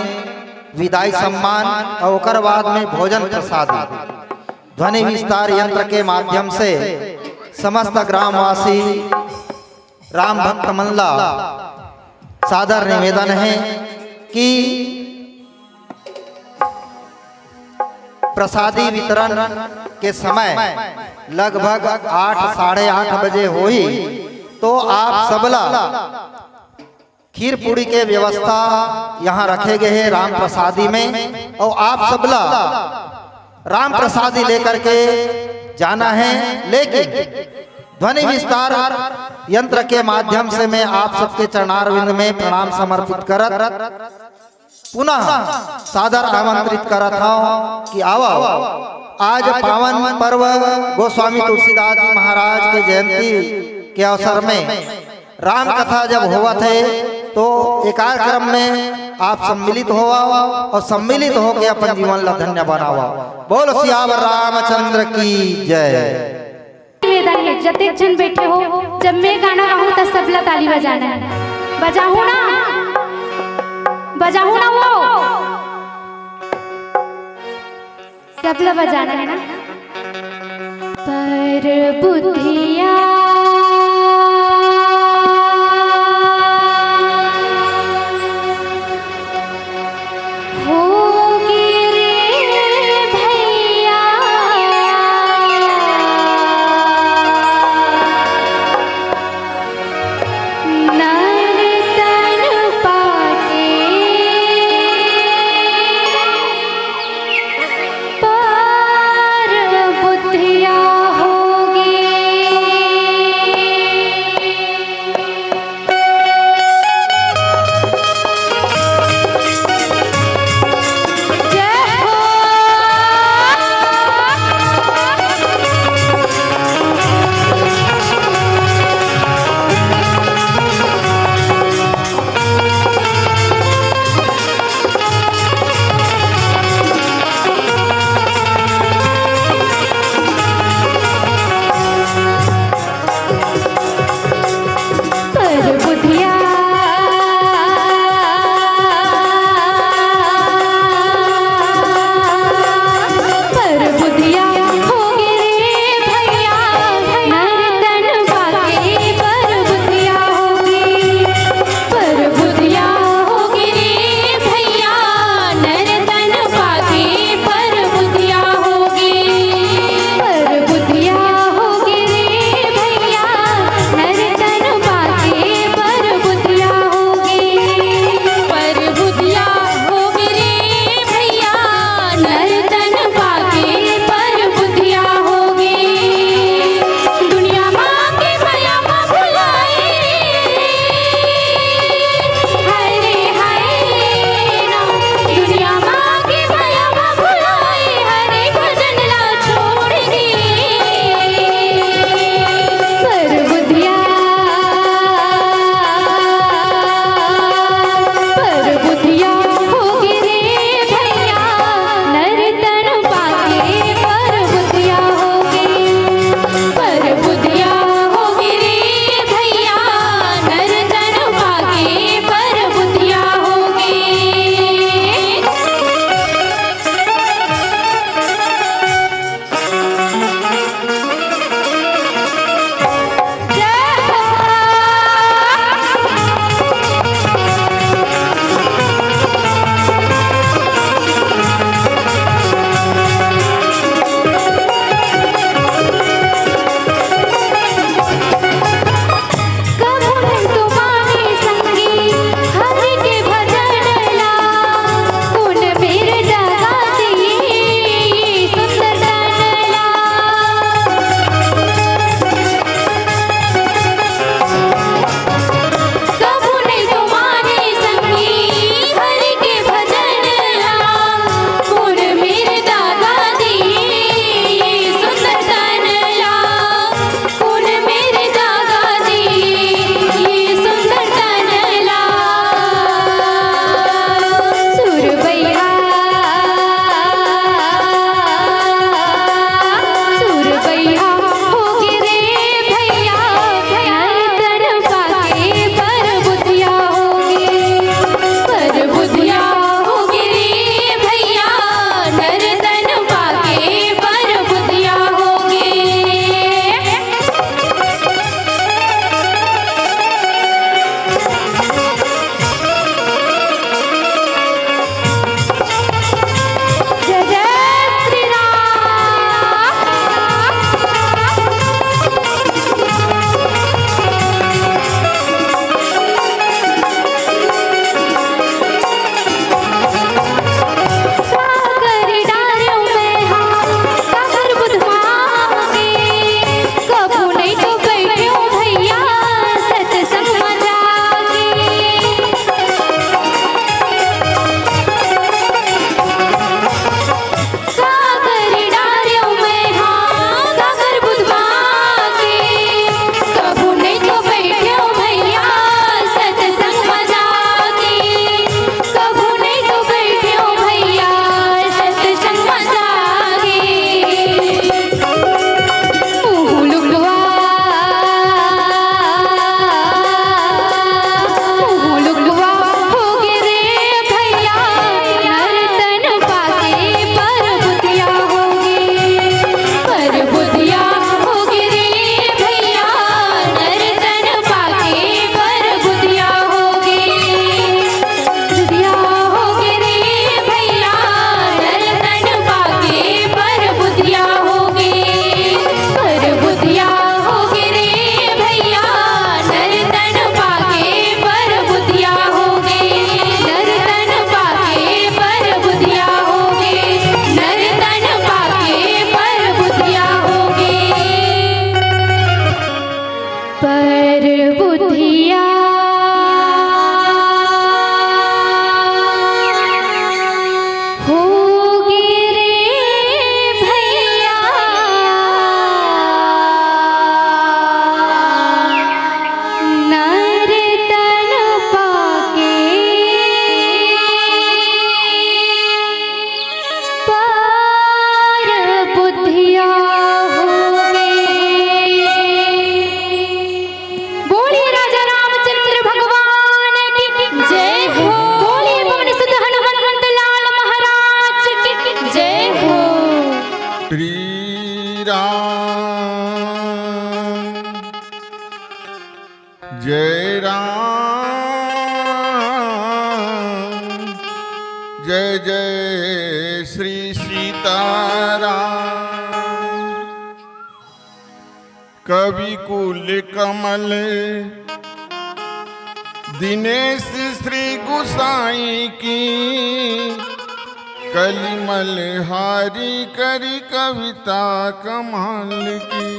विदाई सम्मान अउ ओकर बाद में भोजन प्रसादी। ध्वनि विस्तार यंत्र के माध्यम से समस्त ग्रामवासी राम भक्त मन ला सादर निवेदन है कि प्रसादी वितरण के समय लगभग आठ, साढ़े आठ बजे होही, तो आप सबला खीर पूड़ी के व्यवस्था यहाँ रखे गए है राम प्रसादी में, अउ आप सबला राम प्रसादी लेकर के जाना है, लेकिन ध्वनि विस्तार यंत्र के माध्यम से मैं आप सबके चरणारविंद में प्रणाम समर्पित करत पुनः सादर आमंत्रित करत हूँ कि आवव, आज पावन पर्व गोस्वामी तुलसीदास जी महाराज के जयंती के अवसर में राम कथा जब होवत है, तो एकार क्रम में आप सम्मिलित होवव अउ सम्मिलित होके अपन जीवन ला धन्य बनावव। बोल सियावर रामचंद्र की जय। निवेदन है, जतेक झन बैठे हो, जब मैं गाना गाहूँ, त सबला ताली बजाना है। बजाहू ना, बजाहू ना वो, सबला बजाना है ना। पर बुद्धिया होगे रे भैया, नर तन पाके पर बुद्धिया होगे। श्री राम, जय राम, जय जय श्री सीताराम। कवि कुल कमल दिनेश श्री गुसाई की, कलिमल हारी करी कविता कमाल की।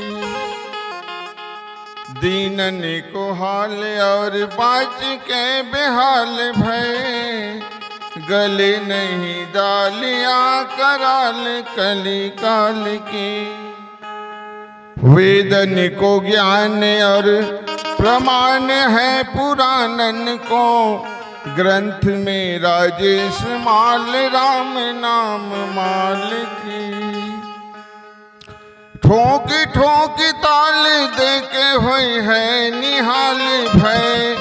दीनन को हाल और बाँच के बेहाल भय, गले नहीं दालिया कराल कलिकाल की। वेदन को ज्ञान और प्रमाण है पुराणन को, ग्रंथ में राजेश माल राम नाम माल की। ठोंक ठोंक ताल दे के होई है निहाल भय,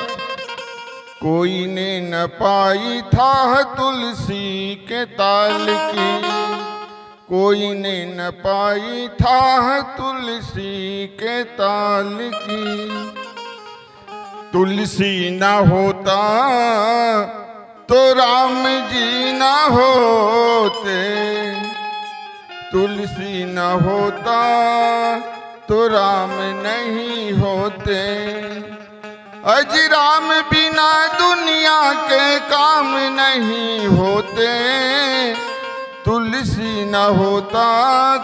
कोई ने न पाई था तुलसी के ताल की। कोई ने न पाई था तुलसी के ताल की। तुलसी न होता तो राम जी न होते, तुलसी न होता तो राम नहीं होते। अज राम बिना दुनिया के काम नहीं होते, तुलसी न होता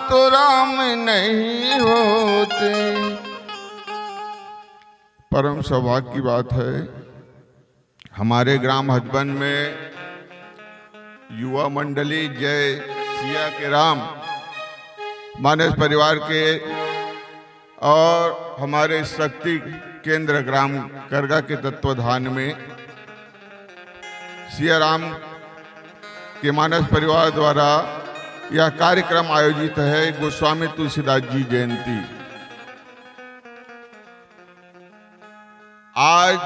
तो राम नहीं होते। परम सौभाग्य की बात है, हमारे ग्राम हथबंद में युवा मंडली जय सिया के राम मानस परिवार के और हमारे शक्ति केंद्र ग्राम करगा के तत्वाधान में सिया राम के मानस परिवार द्वारा यह कार्यक्रम आयोजित है, गोस्वामी तुलसीदास जी जयंती। आज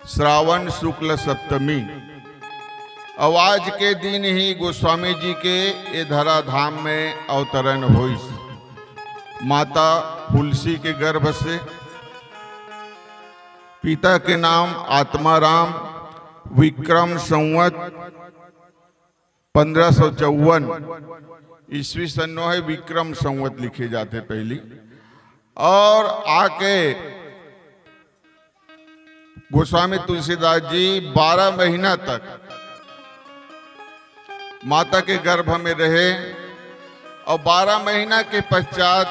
श्रावण शुक्ल सप्तमी, अउ आज के दिन ही गोस्वामी जी के ए धरा धाम में अवतरण होइस। माता हुलसी के गर्भ से, पिता के नाम आत्माराम, विक्रम संवत पंद्रह सौ चौवन ईस्वी सन नो है, विक्रम संवत लिखे जाते पहली। और आके गोस्वामी तुलसीदास जी बारह महीना तक माता के गर्भ में रहे और बारह महीना के पश्चात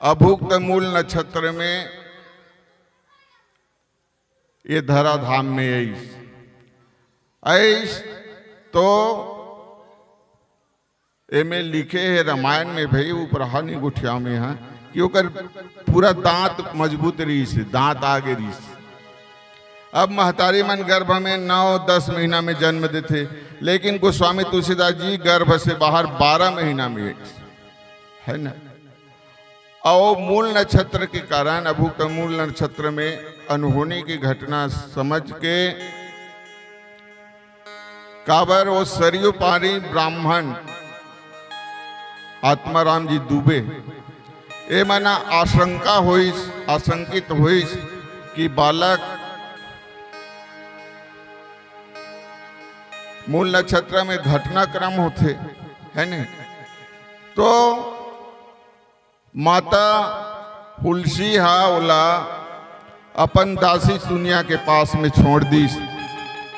अभुक्त मूल नक्षत्र में ये धरा धाम में आइस। आइस तो एमे लिखे हे रामायण में, भाई, उपरहा नहीं गोठिया में है कि ओकर पूरा दांत मजबूत रहिस, दांत आगे रहिस। अब महतारी मन गर्भ में नौ दस महीना में जन्म देथे, लेकिन गोस्वामी तुलसीदास जी गर्भ से बाहर बारह महीना में, है ना। और मूल नक्षत्र के कारण, अभुक्त मूल नक्षत्र में अनहोनी की घटना समझ के काबर वो सरयू पारी ब्राह्मण आत्माराम जी दुबे, ए मन आशंका होइस, आशंकित होइस कि बालक मूल नक्षत्र में घटनाक्रम होथे, है नहीं? तो माता हुलसी हा ओला अपन दासी सुनिया के पास में छोड़ दीस।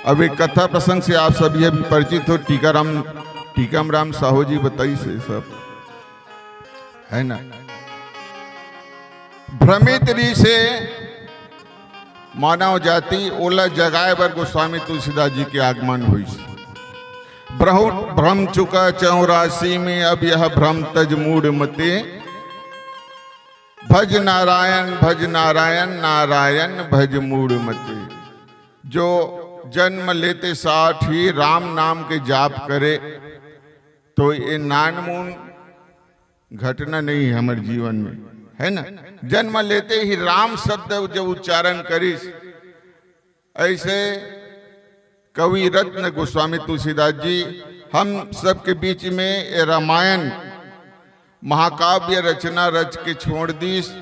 अब एक कथा प्रसंग से आप सभी अभी परिचित हो, टीकाराम, टीकाम राम साहू जी बताइस हे सब, है ना। भ्रमित रहिस हे मानव जाति, ओला जगाए बर गोस्वामी तुलसीदास जी के आगमन होइस। भ्रम चुका चौरासी में, अब यह भ्रम तज मूढ़ मते। भज नारायण, भज नारायण, नारायण भज मूढ़ मते। जो जन्म लेते साथ ही राम नाम के जाप करे, तो ये नानमून घटना नहीं है हमारे जीवन में, है ना। जन्म लेते ही राम शब्द जब उच्चारण करिस, ऐसे कवि रत्न गोस्वामी तुलसीदास जी हम सबके बीच में ये रामायण महाकाव्य रचना रच के छोड़ दीस।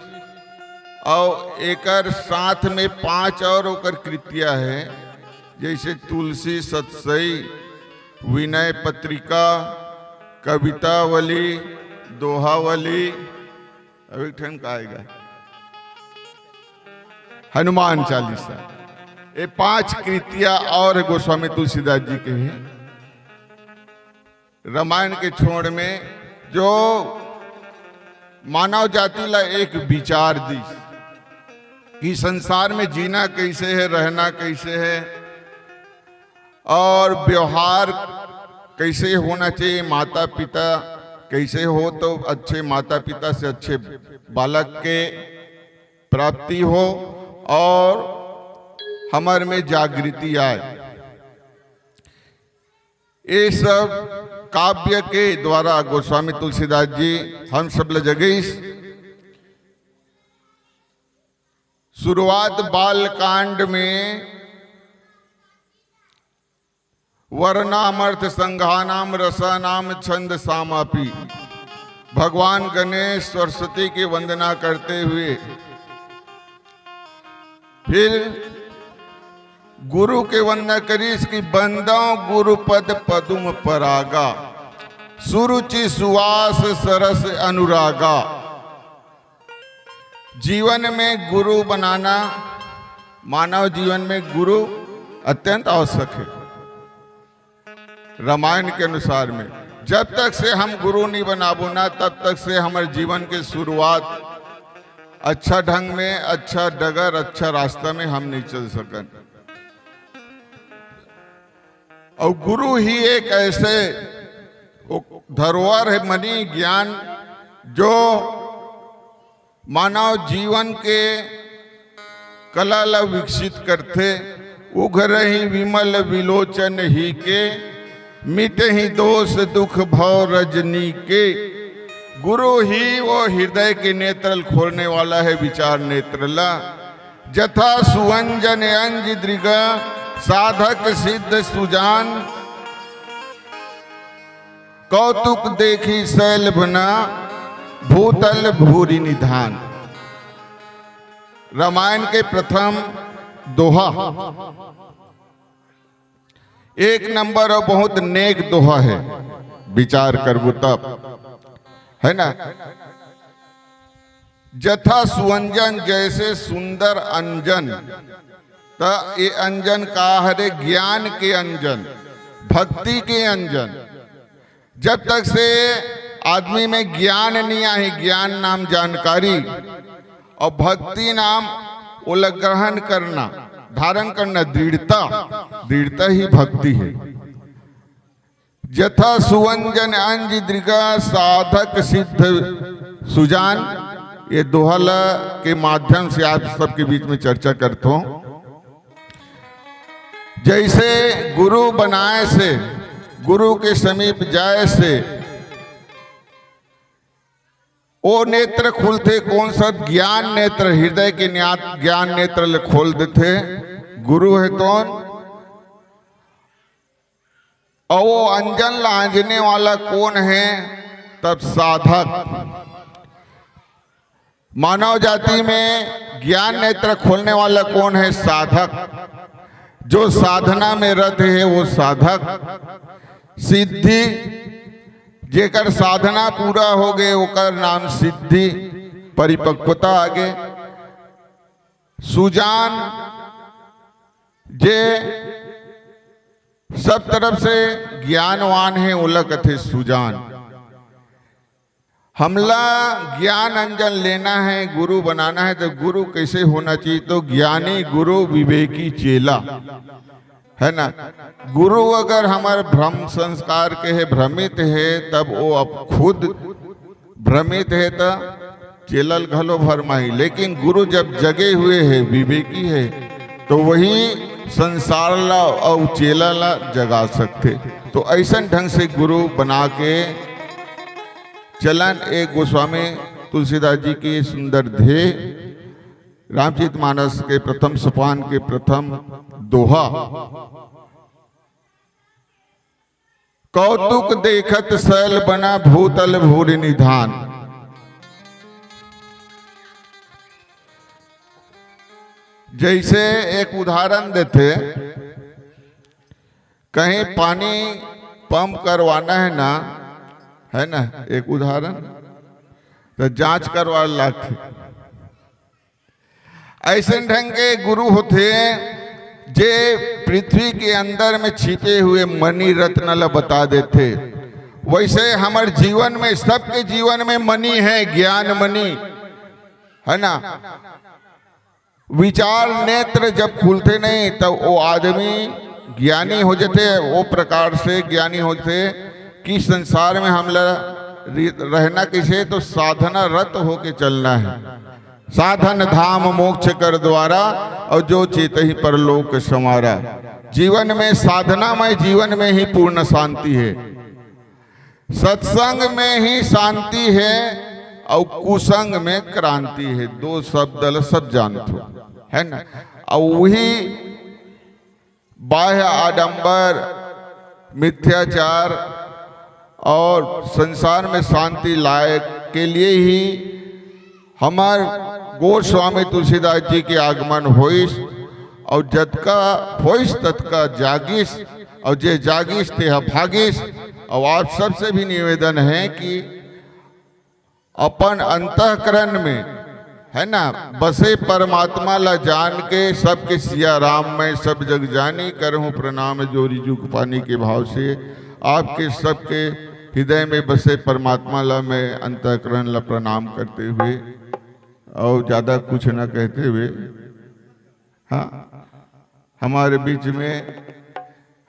और एकर साथ में पांच और ओकर कृतियां हैं, जैसे तुलसी सतसई, विनय पत्रिका, कवितावली, दोहावली, अब एक ठन का आएगा, हनुमान चालीसा। ये पांच कृतियां और गोस्वामी तुलसीदास जी के हैं। रामायण के छोड़ में जो मानव जाति ला एक विचार दी कि संसार में जीना कैसे है, रहना कैसे है, और व्यवहार कैसे होना चाहिए, माता पिता कैसे हो तो अच्छे माता पिता से अच्छे बालक के प्राप्ति हो और हमारे में जागृति आए। ये सब काव्य के द्वारा गोस्वामी तुलसीदास जी हम सब ल जगईस। शुरुआत बाल कांड में वर्णामर्थ संघानाम रसानाम छंद सामापि, भगवान गणेश सरस्वती की वंदना करते हुए फिर गुरु के वंदना करीस कि बंदव गुरु पद पदुम परागा, सुरुचि सुवास सरस अनुरागा। जीवन में गुरु बनाना, मानव जीवन में गुरु अत्यंत आवश्यक है। रामायण के अनुसार में जब तक से हम गुरु नहीं बनाबो ना, तब तक से हमारे जीवन के शुरुआत अच्छा ढंग में, अच्छा डगर, अच्छा रास्ता में हम नहीं चल सकन। और गुरु ही एक ऐसे धरोहर है, मनी ज्ञान, जो मानव जीवन के कला ला विकसित करथे। उघरहि विमल विलोचन ही के, मिटहि दोष दुख भव रजनी के। गुरु ही वो हृदय के नेत्र खोलने वाला है, विचार नेत्र ला। जथा सुवंजन अंज दृग, साधक सिद्ध सुजान। कौतुक देखी सैलभ न, भूतल भूरि निधान। रामायण के प्रथम दोहा, एक नंबर और बहुत नेक दोहा है, विचार करबो तब, है ना? जथा सुअंजन, जैसे सुंदर अंजन। त ये अंजन का हरे? ज्ञान के अंजन, भक्ति के अंजन। जब तक से आदमी में ज्ञान नहीं आही, ज्ञान नाम जानकारी और भक्ति नाम ओला ग्रहण करना, धारण करना, दृढ़ता, दृढ़ता ही भक्ति है। जथा सुवंजन अंज दृगा, साधक सिद्ध सुजान। ये दोहा ल के माध्यम से आप सबके बीच में चर्चा करता हूं। जैसे गुरु बनाए से, गुरु के समीप जाए से ओ नेत्र खुलथे, कौन सा? ज्ञान नेत्र, हृदय के न्या-, ज्ञान नेत्र ल खोल देथे। गुरु है कौन? और वो अंजन ला आंजने वाला कौन है? तब साधक। मानव जाति में ज्ञान नेत्र खोलने वाला कौन है? साधक। जो साधना में रत है वो साधक। सिद्धि, जेकर साधना पूरा हो गए ओकर नाम सिद्धि, परिपक्वता आ गए। सुजान, जे सब तरफ से ज्ञानवान है, ओला कथे सुजान। हमला ज्ञान अंजन लेना है, गुरु बनाना है, तो गुरु कैसे होना चाहिए? तो ज्ञानी गुरु विवेकी चेला, है ना? गुरु अगर हमारे भ्रम संस्कार के है, भ्रमित है, तब वो अब खुद भ्रमित है, तो चेला ल घलो भरमाही। लेकिन गुरु जब जगे हुए है, विवेकी है, तो वही संसार ला और चेला ला जगा सकथे। तो ऐसन ढंग से गुरु बना के चलन एक गोस्वामी तुलसीदास जी के सुंदर ध्येय, रामचरित मानस के प्रथम सोपान के प्रथम दोहा। कौतुक देखत सैल बना भूतल भूरि निधान। जैसे एक उदाहरण देथे, कहीं पानी पंप करवाना है ना, है ना, एक उदाहरण, तो जांच करवा लागथे। ऐसे ढंग के गुरु होथे, जे पृथ्वी के अंदर में छिपे हुए मणि रत्न ला बता देथे। वैसे हमर जीवन में, सबके जीवन में मणि है, ज्ञान मणि, है ना। विचार नेत्र जब खुलथे नहीं, तब वो आदमी ज्ञानी हो जाथे। वो प्रकार से ज्ञानी होथे कि संसार में हमला रि-, रहना कैसे, तो साधना रत होके चलना है। साधन धाम मोक्ष कर द्वारा, और जो चेतहि परलोक संवारा। जीवन में, साधनामय जीवन में ही पूर्ण शांति है। सत्संग में ही शांति है और कुसंग में क्रांति है। दो शब्द ल सब जानथो, है ना। और वही बाह्य आडंबर, मिथ्याचार और संसार में शांति लाए के लिए ही हमर गोस्वामी तुलसीदास जी के आगमन होइस, और जतका होइस ततका जागिस, और जे जागिस तेहा भागिस। और आप सबसे भी निवेदन है कि अपन अंतःकरण में, है ना, बसे परमात्मा ला जान के, सबके सिया राम मैं सब जग जानी, करहूँ प्रणाम जोरी जुग पानी के भाव से आपके सबके हृदय में बसे परमात्मा ला मैं अंतःकरण ला प्रणाम करते हुए और ज्यादा कुछ न कहते हुए, हाँ, हमारे बीच में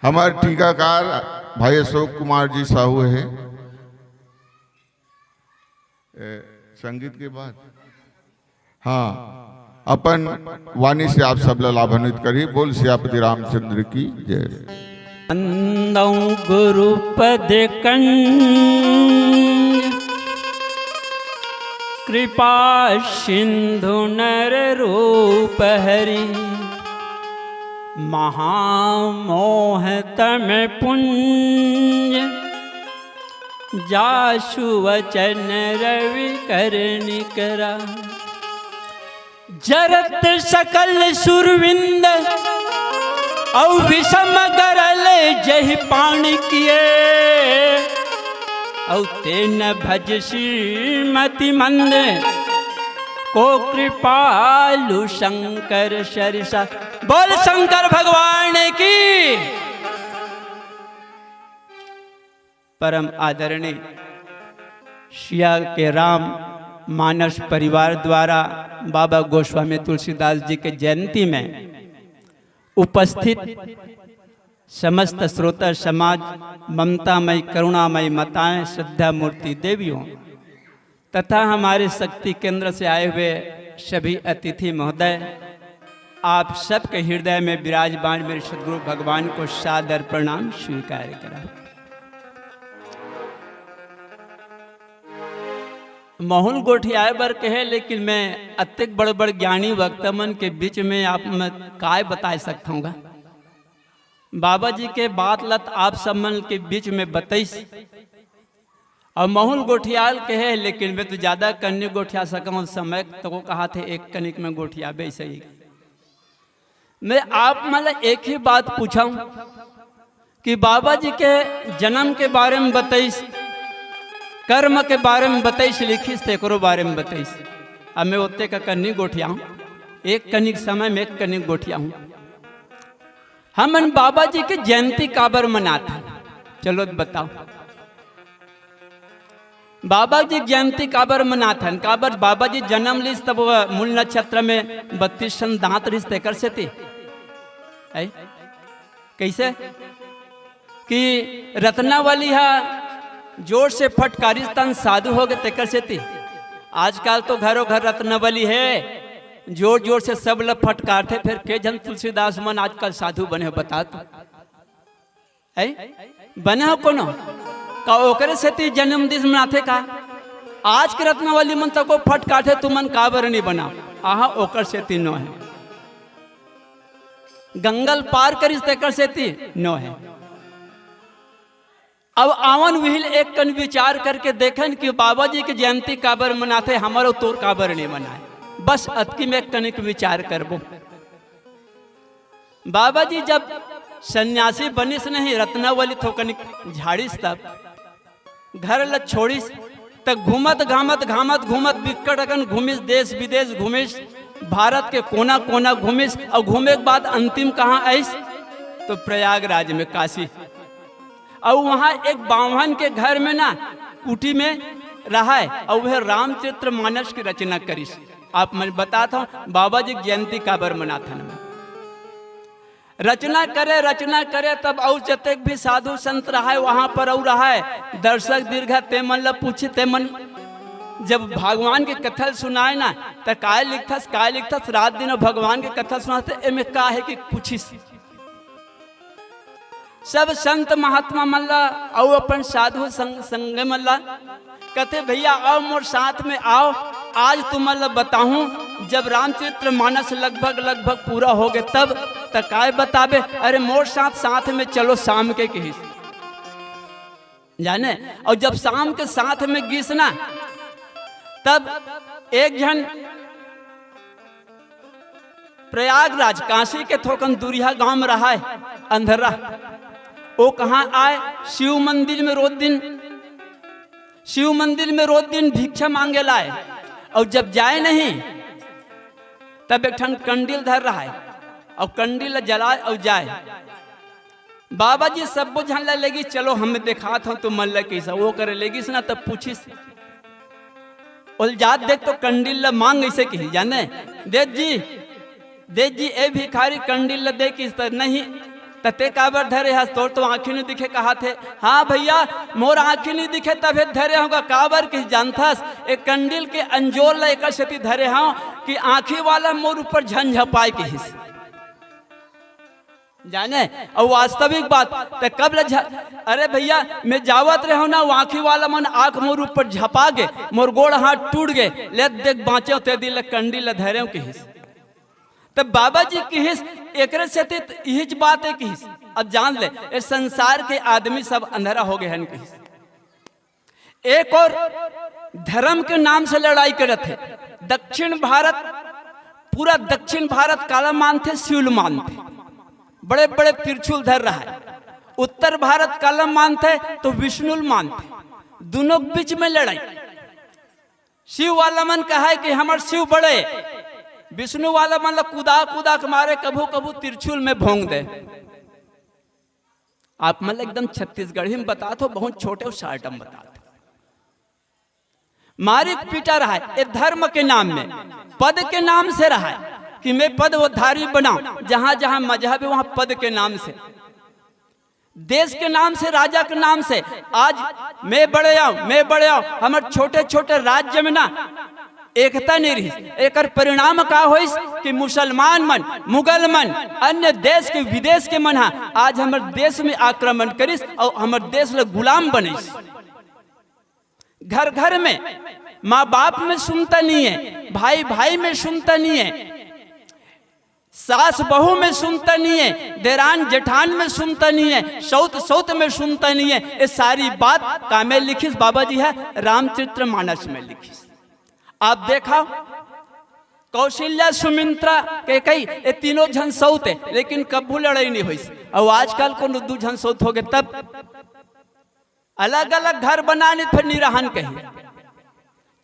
हमारे टीकाकार भाई अशोक कुमार जी साहू है। ए, संगीत के बाद, हाँ, अपन वाणी से आप सब ला लाभान्वित करी। बोल सियापति रामचंद्र की जय। वंदौ गुरुपद कंज कृपा सिंधु नर रूप हरि महामोह तम पुंज जासु वचन रवि कर निकरा। जरत सकल सुरविंद अउ विषम गरल जहि पाण किए। अउ तेन भज श्रीमति मंद को कृपालु शंकर सरिसा। बोल शंकर भगवान की। परम आदरणीय सिया के राम मानस परिवार द्वारा बाबा गोस्वामी तुलसीदास जी के जयंती में उपस्थित समस्त श्रोता समाज, ममतामय करुणामय माताएं, श्रद्धा मूर्ति देवियों तथा हमारे शक्ति केंद्र से आए हुए सभी अतिथि महोदय, आप सबके हृदय में विराजमान मेरे सदगुरु भगवान को सादर प्रणाम स्वीकार करा। महुल गोठियाए बर कहे, लेकिन मैं अतेक बड़ बड़ ज्ञानी वक्ता मन के बीच में आप मन काय बताए सकत हूँ गा। बाबा जी के बात लत आप सब मन के बीच में बतईस, अउ महुल गोठियाल कहे, लेकिन मैं तो ज्यादा कन्नी गोठिया सकूं, समय तो को कहा थे एक कनिक में गोठियाबे सही। मैं आप मन ला एक ही बात पूछूं कि बाबा जी के जन्म के बारे में बतईस, कर्म के बारे में बतईस, लिखिस, तेकरो बारे में बतईस। अब मैं ओते का कन्नी गोठियाऊं, एक कनिक समय में एक कनिक गोठियाऊं। हमन बाबा जी के जयंती काबर मनाथन? चलो बताओ, बाबा जी जयंती काबर मनाथन? काबर? बाबा जी जन्म लिस तब वो मूल नक्षत्र में बत्तीस ठन दांत रिस, तेकर सेती। ऐ? कैसे? कि रत्नावली हा जोर से फटकारिस तन साधु हो गए, तेकर सेती। आजकल तो घरों घर रत्नावली है, जोर जोर से सब ल फटकारथे, फिर के जन तुलसीदास मन आजकल साधु बने हो, बता तू। ऐ? बने हो कोनो? का ओकरे सेती जन्मदिन मनाथे का? आज के रत्नावली मन तको फटकारथे, तुमन काबर नहीं बना? आहा, ओकर सेती नो है। गंगल पार करिस तेकर सेती नो है। अब आवन उहिल एक कन विचार करके देखन कि बाबा जी के जयंती काबर मनाथे, हमर अउ तोर काबर नइ मनाय। बस अतकी में एक कनिक विचार करबो। बाबा जी जब सन्यासी बनिस नहीं, रत्नावली थोकन झाड़िस, तब घर ल छोड़िस, त घूमत घामत घामत घूमत बिक्कट अकन घूमिस, देश विदेश घूमिस, भारत के कोना कोना घूमिस, अउ घूमे के बाद अंतिम कहाँ आइस? तो प्रयागराज में, काशी। अउ वहाँ एक बाम्हन के घर में ना, कुटी में रहय, अउ वह रामचरित मानस की रचना करिस। आप मन बतात हव, बाबा जी के जयंती काबर मनाथन। रचना करे, रचना करे, तब अउ जतेक भी साधु संत रहय, वहाँ पर अउ रहय, दर्शक दीर्घा, ते मन ल पूछे, ते मन जब भगवान के कथा सुनाय ना, त काय लिखथस, काय लिखथस, रात दिन भगवान के कथा सुनाथे, एमे का हे कि पूछिस। सब संत महात्मा मन ला अउ अपन साधु संग, संग मन ला कथे, "भैया, आओ मोर साथ में आओ, आज तुमन ला बताहूं, जब रामचरित मानस लगभग, लगभग पूरा होगे तब।" "त काय बताबे?" "अरे, मोर साथ, साथ में चलो शाम के," कहिस। जाने, अउ जब शाम के साथ में गिस ना, तब एक झन प्रयागराज, काशी के थोकन दूरिहा गांव में रहय, अंधरा। ओ कहाँ आय? शिव मंदिर में रोज दिन, शिव मंदिर में रोज दिन भिक्षा मांगे ल आय। अउ जब जाय नहीं, तब एक ठन कंडील धर रहय, अउ कंडील ल जलाय अउ जाय। बाबा जी सब्बो झन ल लेगिस, "चलो, हम देखात हंव तुमन ल कइसे।" ओ करे लेगिस ना, तब पूछिस, ओल जात देख तो कंडील ल मांग, अइसे कहिस, जाने, "देत जी, देत जी, ए भिखारी, कंडील ल दे," कहिस, त, "नहीं, त ते काबर धरे हस? तोर तो आंखी नइ दिखे," कहाथे। "हाँ भैया, मोर आंखी नइ दिखे, तभे धरे हंव गा।" "काबर?" कहिस, "जानथस, ए कंडील के अंजोर ल एकर सेती धरे हंव कि आंखी वाला मोर ऊपर झन झपाय," कहिस। जाने, अउ वास्तविक बात, त कब ल झ-, अरे भैया, मैं जावत रहेंव ना, वो आंखी वाला मन आंख मोर ऊपर झपा गे, मोर गोड़ हाथ टूट गे, ले देख बांचेंव, ते दिन ल कंडील ल धरेंव, कहिस। त बाबा जी कहिस, "एकरे सेती त इहीच बात हे," कहिस। अब जान ले, ए संसार के आदमी सब अंधरा हो गे हन, कहिस। एक ओर धर्म के नाम से लड़ाई करत हे। दक्षिण भारत, पूरा दक्षिण भारत काला मानथे? शिव ल मानथे। बड़े-बड़े त्रिशूल धर रहय। उत्तर भारत काला मानथे? तो विष्णु ल मानथे। दूनों के बीच में लड़ाई। शिव वाला मन कहय कि हमर शिव बड़े, विष्णु वाला मन ल कुदा-कुदा के मारे, कभू-कभू त्रिशूल में भोंग दे। आप मन ल एकदम छत्तीसगढ़ी में बतात हंव, बहुत छोटे अउ short में बतात हंव। मारिक पीटा रहय, ए धर्म के नाम में, पद के नाम से रहय कि मैं पदधारी बनांव, जहां-जहां मजहब हे, वहां पद के नाम से, देश के नाम से, राजा के नाम से। आज मैं बड़े अंव, मैं बड़े अंव, हमर छोटे-छोटे राज्य में ना एकता नइ रहिस। एकर परिणाम का होइस कि मुसलमान मन, मुगल मन, अन्य देश के, विदेश के मन ह आज हमर देश में आक्रमण करिस अउ हमर देश ल गुलाम बनइस। घर-घर में, माँ-बाप में सुनता नइ हे, भाई-भाई में सुनता नइ हे, सास बहू में सुनता नइ हे, देरान जेठान में सुनता नइ हे, सौत सौत में सुनता नइ हे। ए सारी बात का में लिखिस बाबा जी ह? रामचरित मानस में लिखिस। आप देखव, कौशल्या सुमित्रा कैकई, ए तीनों झन सौत हे, लेकिन कभू लड़ाई नइ होइस। अउ आजकल कोनो दू झन सौत हो गे तब अलग-अलग घर बना लेत, फेर निरहन कही।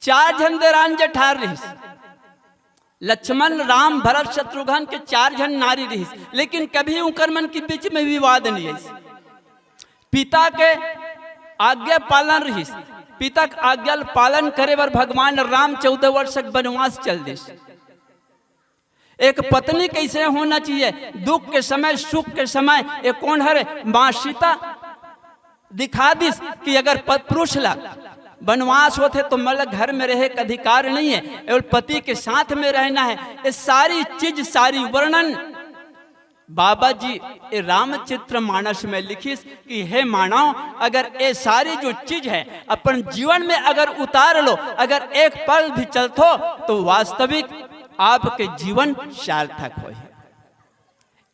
चार झन देरान जेठान रिहिस, लक्ष्मण, राम, भरत, शत्रुघ्न के चार झन नारी रिहिस, लेकिन कभी उंकर मन के बीच में विवाद नइ आइस। पिता के आज्ञा पालन रिहिस, पिता के आज्ञा ल पालन करे बर भगवान राम चौदह वर्ष के बनवास चल दिस। एक पत्नी कइसे होना चाहिए, दुख के समय, सुख के समय, ए कोन हरे? माँ सीता दिखा दिस कि अगर प-, पुरुष ला बनवास होथे तो मतलब घर में रहे के अधिकार नइ हे, केवल पति के साथ में रहना हे। ए सारी चीज, सारी वर्णन बाबा जी ए रामचरित मानस में लिखिस कि हे मानव, अगर ए सारी जो चीज हे अपन जीवन में अगर उतार लो, अगर एक पल भी चलथो तो वास्तविक आपके जीवन सार्थक होही।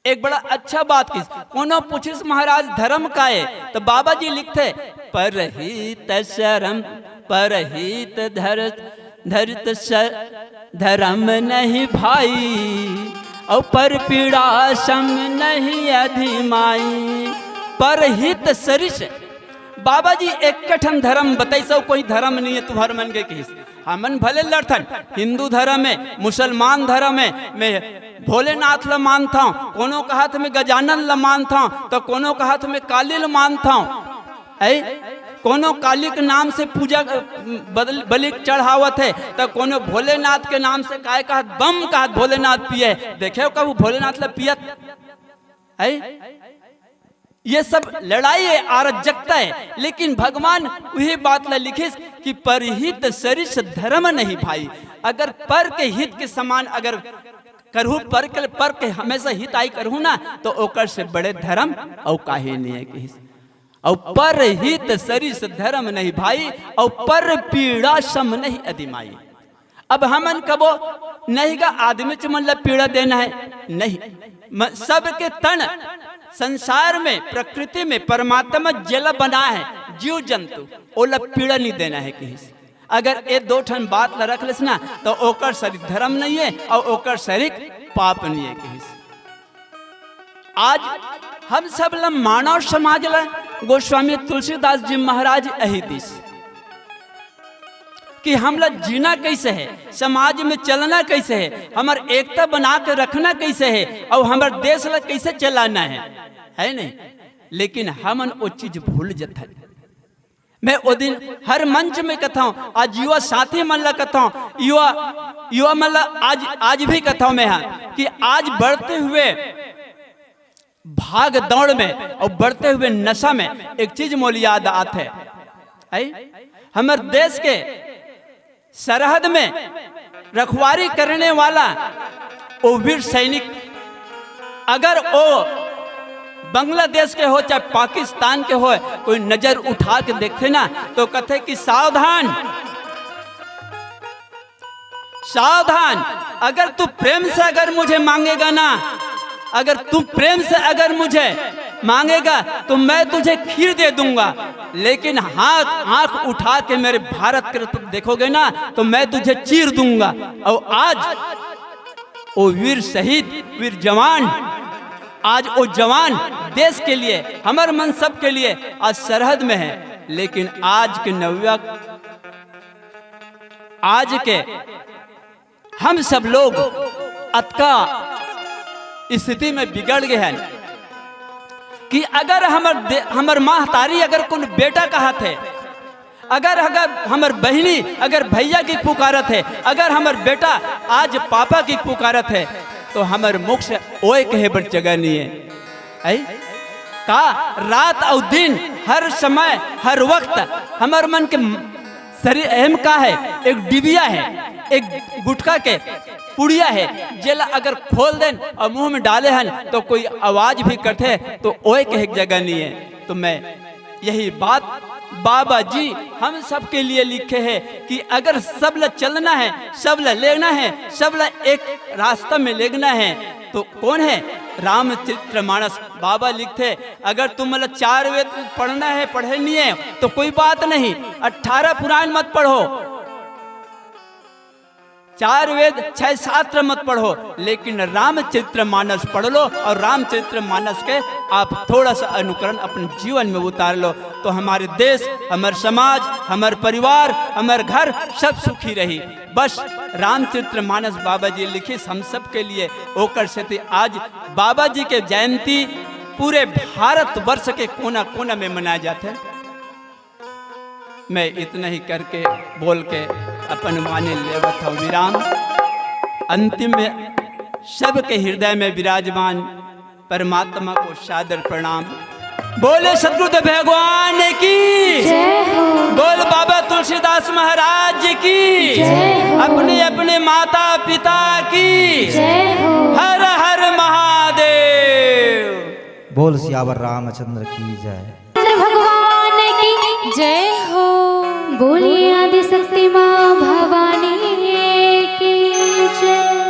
एक बड़ा अच्छा बात किस, कोनो पूछिस महाराज धर्म का ए, तो बाबा जी लिखथे, "परहित शरम, परहित धर, धरत स, धर्म नहीं भाई, और पर पीड़ा सम नहीं अधिमाई।" परहित सरिस, बाबा जी एक ठन धर्म बताइस, कोई धर्म नहीं है तुहर मन के किस। हमन भले लड़थन, हिंदू धर्म में, मुसलमान धर्म में, मैं भोलेनाथ ल मानथंव, कोनो कहत मैं गजानन ल मानथंव, तो कोनो कहत मैं काली ल मानथंव। ऐ कोनो काली के नाम से पूजा, अ, बदल, बलि चढ़ावत हे, तो कोनो भोलेनाथ के नाम से काय कहत, बम कहत भोलेनाथ पिए। देखे हो कभू भोलेनाथ ल पियत? ऐ ये सब लड़ाई है, अराजकता है। लेकिन भगवान वही बात ला लिखिस कि "परहित सरिस धर्म नहीं भाई।" अगर पर के हित के समान अगर करहू, पर के, पर के हमेशा हित आई करहू ना, तो ओकर से बड़े धर्म अउ काहे नहीं है किस। अउ "परहित सरिस धर्म नहीं भाई, अउ पर पीड़ा सम नहीं अधिमाई।" अब हमन कबो नहीं गा आदमी चमन ला पीड़ा देना है, नहीं। म-, सबके तन संसार में, प्रकृति में परमात्मा जेला बना है, जीव जंतु, ओला पीड़ा नहीं देना है किहिस। अगर ए दो ठन बात ला रख लेस ना, तो ओकर सरीक धर्म नहीं है और ओकर सरीक पाप नहीं है किहिस। आज हम सब ला, मानव समाज ला गोस्वामी तुलसीदास जी महाराज अही दिस कि हमला जीना कैसे है, समाज में चलना कैसे है, हमर एकता बना के रखना कैसे है और हमर देश ला कैसे चलाना है, है नहीं? लेकिन हमन वो चीज भूल जथन। मैं वो दिन हर मंच में कथौं, आज युवा साथी मन ला कथौं, युवा, युवा मन ला आज, आज भी कथौं मैं हा कि आज बढ़ते हुए भाग दौड़ में और बढ़ते हुए नशा में एक चीज मोल याद आत है, है? हमर देश के सरहद में रखवारी करने वाला वो वीर सैनिक, अगर वो बांग्लादेश के हो चाहे पाकिस्तान के हो, कोई नजर उठा के देखते ना तो कहते कि "सावधान, सावधान, अगर तू प्रेम से अगर मुझे मांगेगा ना, अगर तू प्रेम से अगर मुझे मांगेगा तो मैं तुझे खीर दे दूंगा, लेकिन हाथ, आंख उठा के मेरे भारत की तरफ देखोगे ना तो मैं तुझे चीर दूंगा।" और आज वो वीर शहीद, वीर जवान, आज वो जवान देश के लिए, हमर मन सब के लिए आज सरहद में है, लेकिन आज के नवयुवक, आज के हम सब लोग अतका स्थिति में बिगड़ गए हैं कि अगर हमर दे-, हमर महतारी अगर कोनो बेटा कहत है, अगर, अगर हमर बहिनी अगर भैया की पुकारत है, अगर हमर बेटा आज पापा की पुकारत है, तो हमर मुख से ओए कहे बर जगह नहीं है। ऐ? का रात और दिन, हर समय, हर वक्त हमर मन के शरीर एम का है, एक डिबिया है, एक गुटखा के पुड़िया है, जेला अगर खोल देन और मुंह में डाले हन तो कोई आवाज भी कटे तो ओए कहे के जगह नहीं है। तो मैं यही बात बाबा जी हम सबके लिए लिखे हैं कि अगर सब ला चलना है, सब ला लेना है, सब ला एक रास्ता में लेगना है, तो कौन है? रामचरित्र मानस। बाबा लिखते, अगर तुम मतलब चार वेद पढ़ना है, पढ़े नहीं है तो कोई बात नहीं, अठारह पुराण मत पढ़ो, चार वेद छह शास्त्र मत पढ़ो, लेकिन रामचरित्र मानस पढ़ लो और रामचरित्र मानस के आप थोड़ा सा अनुकरण अपने जीवन में उतार लो, तो हमारे देश, हमारे समाज, हमारे परिवार, हमारे घर सब सुखी रही। बस रामचरित्र मानस बाबा जी लिखिस हम सब के लिए, ओकर सेती आज बाबा जी के जयंती पूरे भारत वर्ष के कोना कोना में मनाए जाथे। मैं इतना ही करके, बोल के अपन वाणी लेवत हूँ विराम। अंतिम में सबके हृदय में विराजमान परमात्मा को सादर प्रणाम। बोले सतगुरुदेव भगवान की। जय हो। बोल बाबा तुलसीदास महाराज की। जय हो। अपने अपने माता पिता की। जय हो। हर हर महादेव। बोल सियावर रामचंद्र की जय। भगवान की जय हो। बोलिए आदि शक्ति माँ भवानी की जय।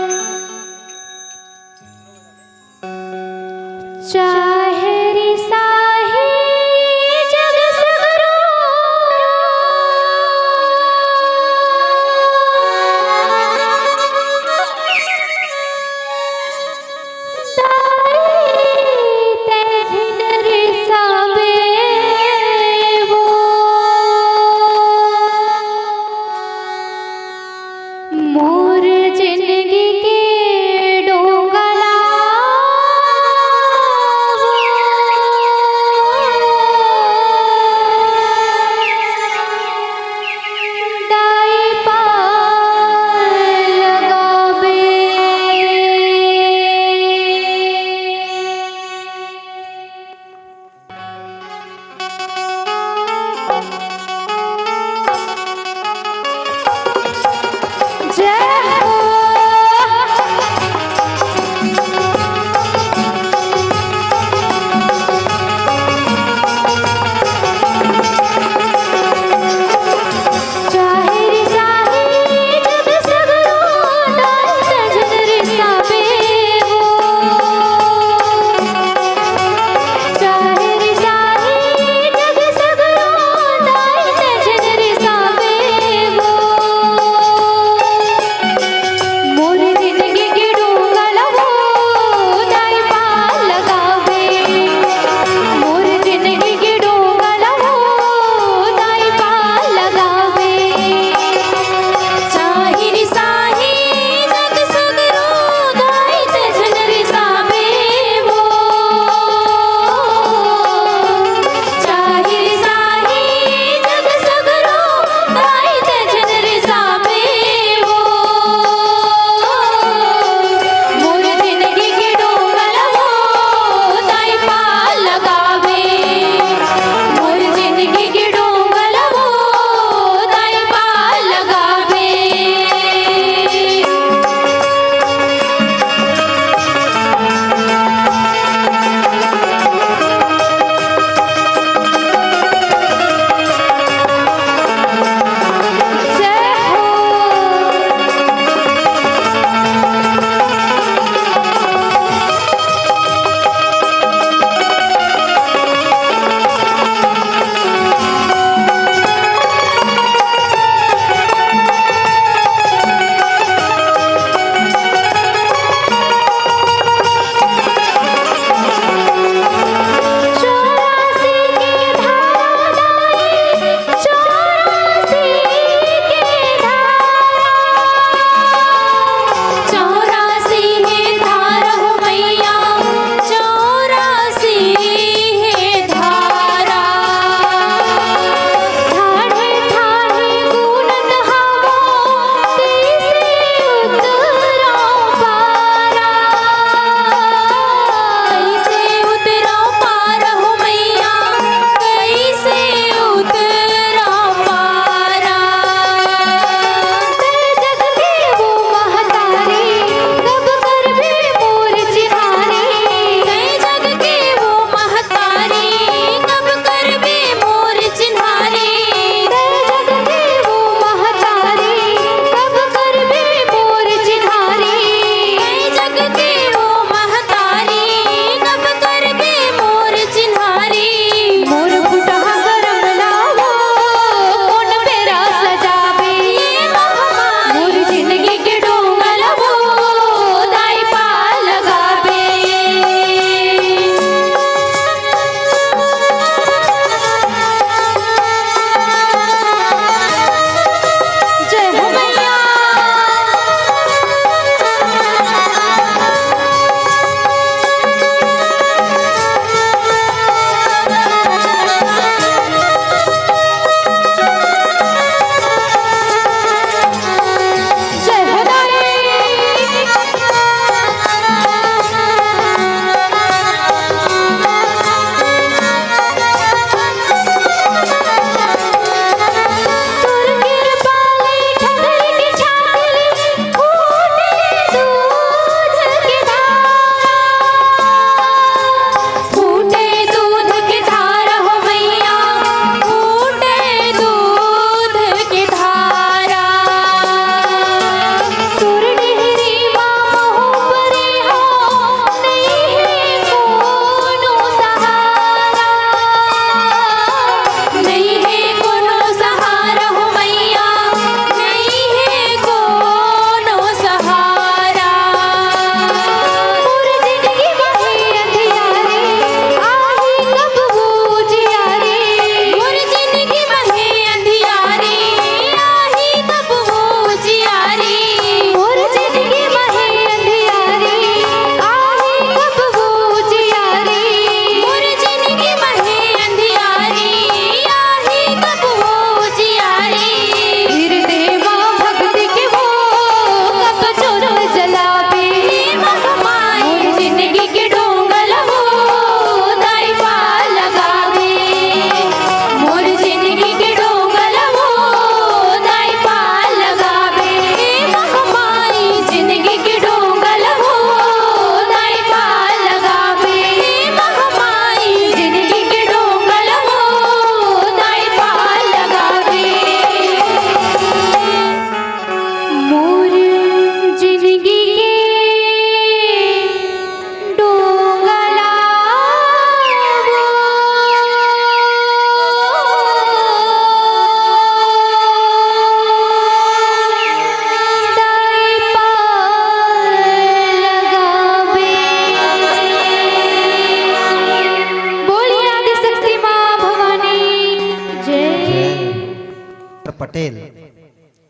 पटेल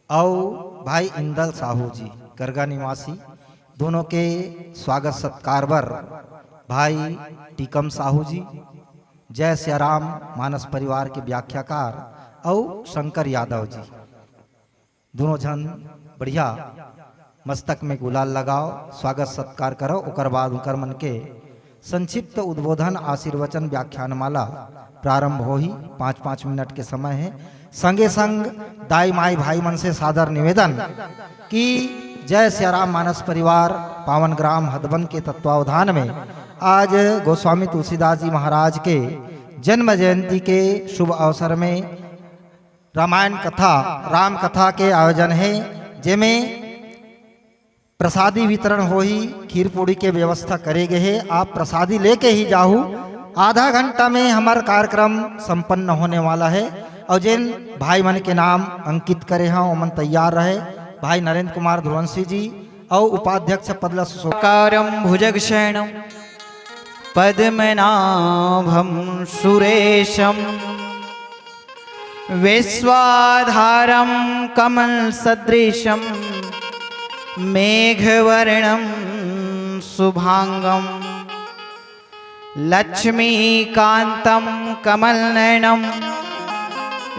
अउ भाई इंदल साहू जी, करगा निवासी, दोनों के स्वागत सत्कार बर भाई टीकम साहू जी, जय सिया राम मानस परिवार के व्याख्याकार अउ शंकर यादव जी, दोनों झन बढ़िया मस्तक में गुलाल लगाओ, स्वागत सत्कार करो। ओकर बाद उनकर मन के संक्षिप्त उद्बोधन आशीर्वचन व्याख्यान माला प्रारंभ होही। पाँच पाँच मिनट के समय हे। संगे संग दाई माई भाई मन से सादर निवेदन कि जय सिया राम मानस परिवार पावन ग्राम हदबन के तत्वावधान में आज गोस्वामी तुलसीदास जी महाराज के जन्म जयंती के शुभ अवसर में रामायण कथा, राम कथा के आयोजन हे, जेमे प्रसादी वितरण होही, खीर पूड़ी के व्यवस्था करे गे हे। आप प्रसादी लेके ही जाहू। आधा घंटा में हमर कार्यक्रम संपन्न होने वाला हे। अउ जेन भाई मन के नाम अंकित करे हंव, ओमन तैयार रहे, भाई नरेंद्र कुमार ध्रुवंशी जी अउ उपाध्यक्ष पद ल सुशो- आकारं भुजगशयनं पद्मनाभं सुरेशम्। विश्वाधारं कमलसदृशं मेघवर्णं शुभांगम्। लक्ष्मीकान्तं कमलनयनं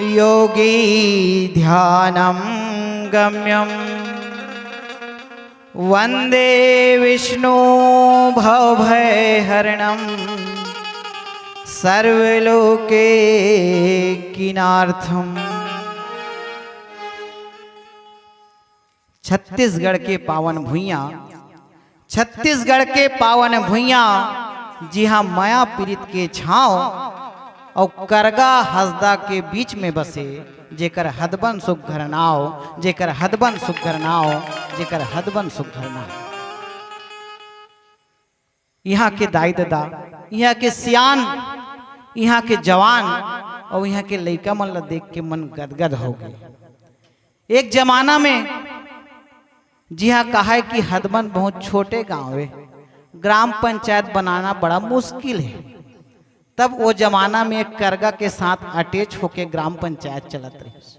योगी ध्यानं गम्यम्। वन्दे विष्णु भवभयहरणं सर्वलोके किनार्थम। छत्तीसगढ़ के पावन भुइयां, छत्तीसगढ़ के पावन भुइयां, जिहां मया पीरित के छांव अउ करगा हसदा के बीच में बसे, जेकर हदबन सुघर नाव, जेकर हदबन सुघर नाव, जेकर हदबन सुघर नाव। इहां के दाई ददा, इहां के सियान, इहां के जवान अउ इहां के लइका मन ल देख के मन गदगद हो गे। एक जमाना में जिहां कहाय कि हदबन बहुत छोटे गांव हे, ग्राम पंचायत बनाना बड़ा मुश्किल हे। तब वो जमाना में एक करगा के साथ अटैच होके ग्राम पंचायत चलत रहिस।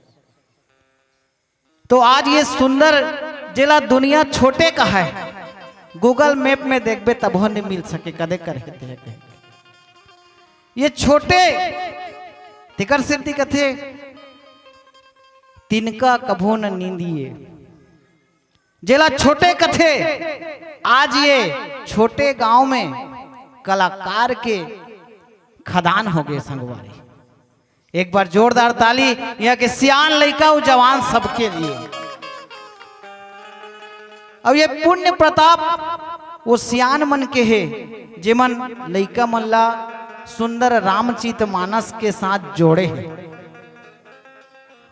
तो आज ये सुंदर, जेला दुनिया छोटे कहाय, Google Map में देखबे तभो नइ मिल सके, कदे कर हे ते कहे। ये छोटे, तेकर सेती कथे, तिनका कभो न नींदिए। जेला छोटे कथे, आज ये छोटे गांव में कलाकार के खदान हो गे संगवारी। एक बार जोरदार ताली इहां के सियान लइका अउ जवान सबके लिए। अउ ये पुण्य प्रताप वो सियान मन के हे, जेमन लइका मन ला सुंदर रामचरित मानस के साथ जोड़े हे।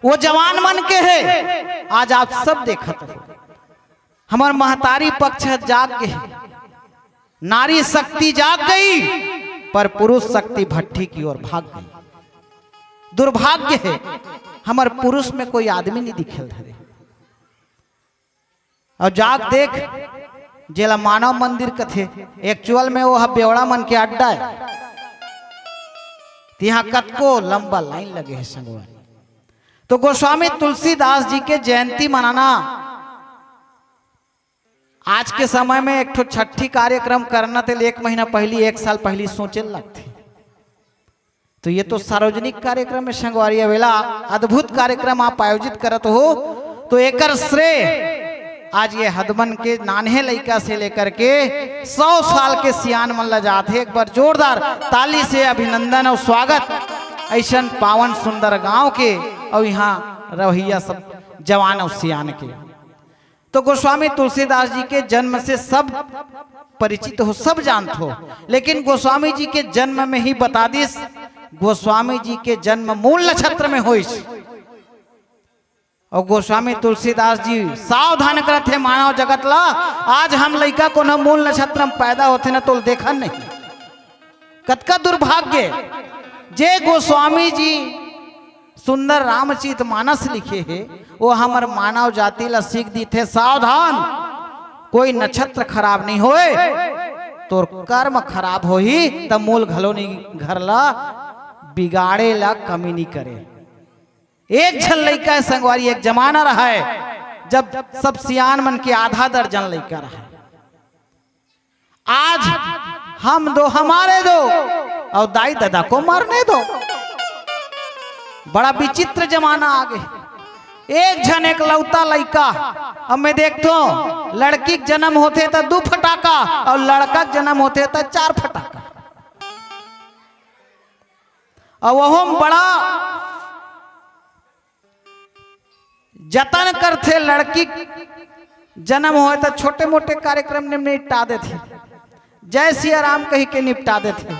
वो जवान मन के हे, आज आप सब देखत हो, हमर महतारी पक्ष जाग गे हे, नारी शक्ति जाग गई, पर पुरुष शक्ति भट्ठी की ओर भाग गई। दुर्भाग्य हे, हमर पुरुष में कोई आदमी नइ दिखेल धरे। अउ जाग देख, जेला मानव मंदिर कथे, actual में वो ह बेवड़ा मन के अड्डा हे। तिहां कतको लंबा लाइन लगे हे संगवारी। तो गोस्वामी तुलसीदास जी के जयंती मनाना, आज के समय में एक ठो छट्ठी कार्यक्रम करना ते एक महीना पहिली, एक साल पहिली सोचे लगथे। तो ये तो सार्वजनिक कार्यक्रम हे संगवारी, अवेला अद्भुत कार्यक्रम आप आयोजित करत हो, तो एकर श्रेय आज ये हदमन के नान्हे लइका से लेकर के सौ साल के सियान मन ला जात हे। एक बार जोरदार ताली से अभिनंदन अउ स्वागत अइसन पावन सुंदर गांव के अउ इहां रहइया सब जवान अउ सियान के। तो गोस्वामी तुलसीदास जी के जन्म से सब परिचित हो, सब जानत हो, लेकिन गोस्वामी जी के जन्म में ही बता दिस, गोस्वामी जी के जन्म मूल नक्षत्र में होइस। अउ गोस्वामी तुलसीदास जी सावधान करत हे मानव जगत ला, आज हम लइका कोनो मूल नक्षत्र में पैदा होथे ना तो देखन नहीं। कतका दुर्भाग्य, जे गोस्वामी जी सुंदर रामचरित मानस लिखे हे, वो हमर मानव जाति ला सीख दीथे, सावधान, कोई नक्षत्र खराब नहीं होए, तोर कर्म खराब होही त मूल घलो नहीं घर ला बिगाड़े ला कमी नहीं करे। एक झन लइका हे संगवारी, एक जमाना रहय, जब सब सियान मन के आधा दर्जन लइका रहय। आज हम दो, हमारे दो, और दाई ददा को मरने दो। बड़ा विचित्र जमाना आ गे। एक झन एकलौता लइका, अब मैं देखथों, लड़की के जन्म होथे त दू फटाका और लड़का के जन्म होथे त चार फटाका। और वहू में बड़ा जतन करथे, लड़की जन्म होय त छोटे मोटे कार्यक्रम में निपटा देथे, जय सिया राम कहि के निपटा देथे।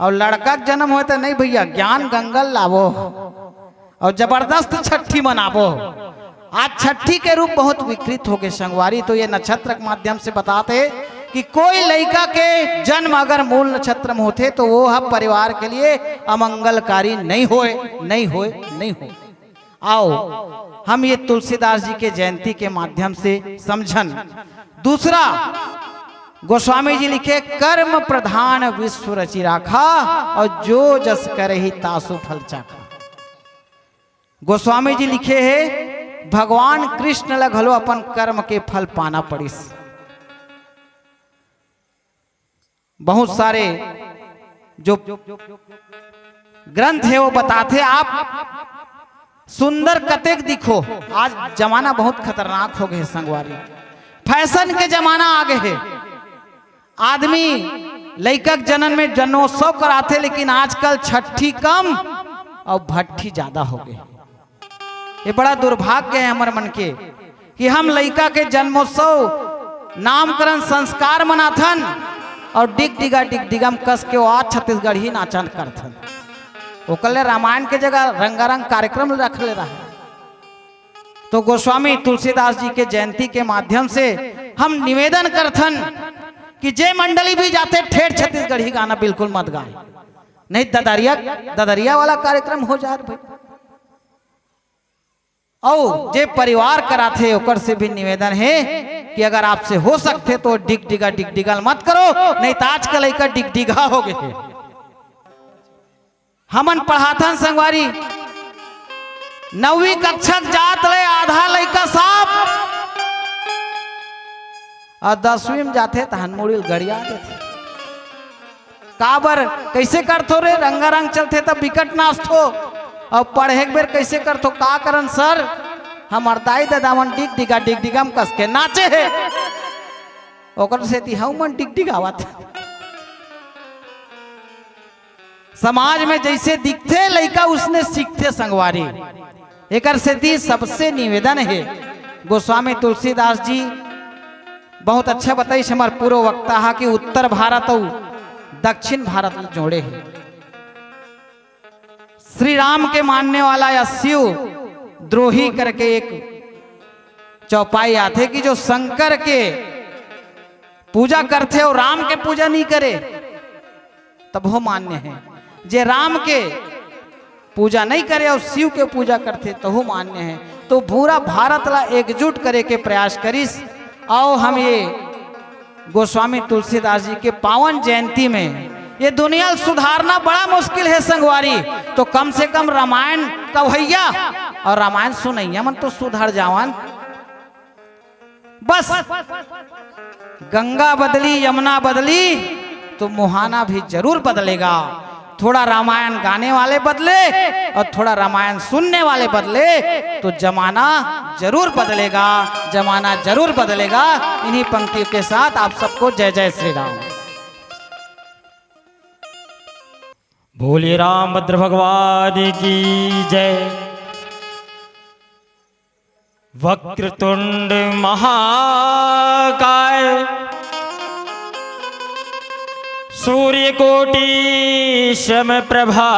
और लड़का के जन्म होय त नहीं भैया, ज्ञान गंगा ल लावो और जबरदस्त छट्ठी मनावो। आज छट्ठी के रूप बहुत विकृत हो गे संगवारी। तो ये नक्षत्र के माध्यम से बताथे कि कोई लइका के जन्म अगर मूल नक्षत्र में होथे तो वो ह परिवार के लिए अमंगलकारी नहीं होय, नहीं होय, नहीं होय। आओ, हम ये तुलसीदास जी के जयंती के माध्यम से समझन। दूसरा, गोस्वामी जी लिखे, "कर्म प्रधान विश्व रचि राखा, और जो जस करही तासु फल चाखा।" गोस्वामी जी लिखे हे, भगवान कृष्ण ल घलो अपन कर्म के फल पाना पड़िस। बहुत सारे जो ग्रंथ हे, वो बताथे, आप सुंदर कतेक दिखो। आज जमाना बहुत खतरनाक हो गे हे संगवारी, फैशन के जमाना आ गे हे। आदमी लइका के जन्म में जन्मोत्सव कराथे, लेकिन आजकल छट्ठी कम और भट्ठी ज्यादा हो गे। ये बड़ा दुर्भाग्य हे हमर मन के कि हम लइका के जन्मोत्सव, नामकरण, संस्कार मनाथन और डिग डिगा डिग डिगम कस के वो आज छत्तीसगढ़ी नाचन करथन। ओकर ले रामायण के जगह रंगारंग कार्यक्रम रख ले रहा। तो गोस्वामी तुलसीदास जी के जयंती के माध्यम से हम निवेदन करथन कि जे मंडली भी जाथे, ठेठ छत्तीसगढ़ी गाना बिल्कुल मत गाए, नहीं ददरिया, ददरिया वाला कार्यक्रम हो जाए भाई। अउ जे परिवार कराथे, ओकर से भी निवेदन हे कि अगर आपसे हो सकथे तो डिग डिगा डिग डिगल मत करो, नहीं तो आज के लइका डिग डिगा हो गे हे। हमन पढ़ाथन संगवारी, नौवीं कक्षा के जात ले आधा लइका साफ, अउ दसवीं में जाथे तहन मुड़ी ल गड़िया देथे। काबर, कइसे करथो रे? रंगारंग चलथे त बिकट नाचथो, अउ पढ़े के बेर कइसे करथो? का करन सर, हमर दाई ददा मन डिग डिगा डिग डिगम कस के नाचे हे, ओकर सेती हमन डिग डिगावत। समाज में जइसे दिखथे लइका, उसने सीखथे संगवारी। एकर सेती सबसे निवेदन हे, गोस्वामी तुलसीदास जी बहुत अच्छा बताइस हमर पूर्व वक्ता हा कि उत्तर भारत अउ दक्षिण भारत ल जोड़े हे। श्री राम के मानने वाला या शिव द्रोही करके एक चौपाई आथे कि जो शंकर के पूजा करथे अउ राम के पूजा नहीं करे, तभो मान्य हे। जे राम के पूजा नहीं करे अउ शिव के पूजा करथे, तहू मान्य हे। तो पूरा भारत ला एकजुट करे के प्रयास करिस। अउ हम ये गोस्वामी तुलसीदास जी के पावन जयंती में ये दुनिया ल सुधारना बड़ा मुश्किल हे संगवारी। तो कम से कम रामायण कवैया अउ रामायण सुनैया मन तो सुधर जावन। बस गंगा बदली, यमुना बदली, तो मुहाना भी जरूर बदलेगा। थोड़ा रामायण गाने वाले बदले और थोड़ा रामायण सुनने वाले बदले, तो जमाना जरूर बदलेगा, जमाना जरूर बदलेगा। इन्हीं पंक्तियों के साथ आप सबको जय जय श्री राम। बोलिए रामभद्र भगवान की जय। वक्रतुंड महाकाय, सूर्यकोटि समप्रभा,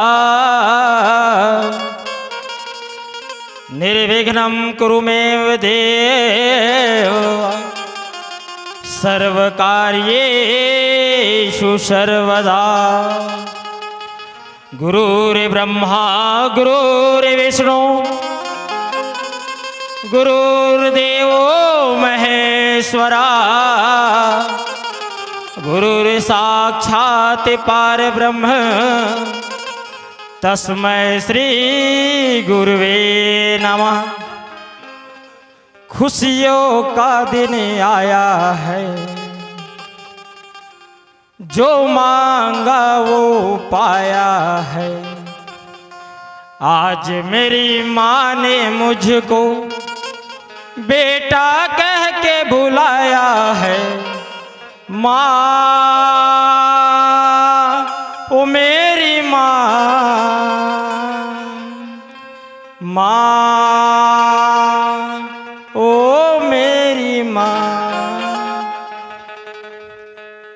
निर्विघ्नं कुरु मे देव, सर्वकार्येषु सर्वदा। गुरुर्ब्रह्मा गुरुर्विष्णु गुरुर्देवो महेश्वरा, गुरुर्साक्षात् परब्रह्म तस्मै श्री गुरुवे नमः। खुशियों का दिन आया है, जो मांगा वो पाया है। आज मेरी माँ ने मुझको बेटा कह के बुलाया है। माँ, ओ मेरी माँ, माँ, ओ मेरी माँ।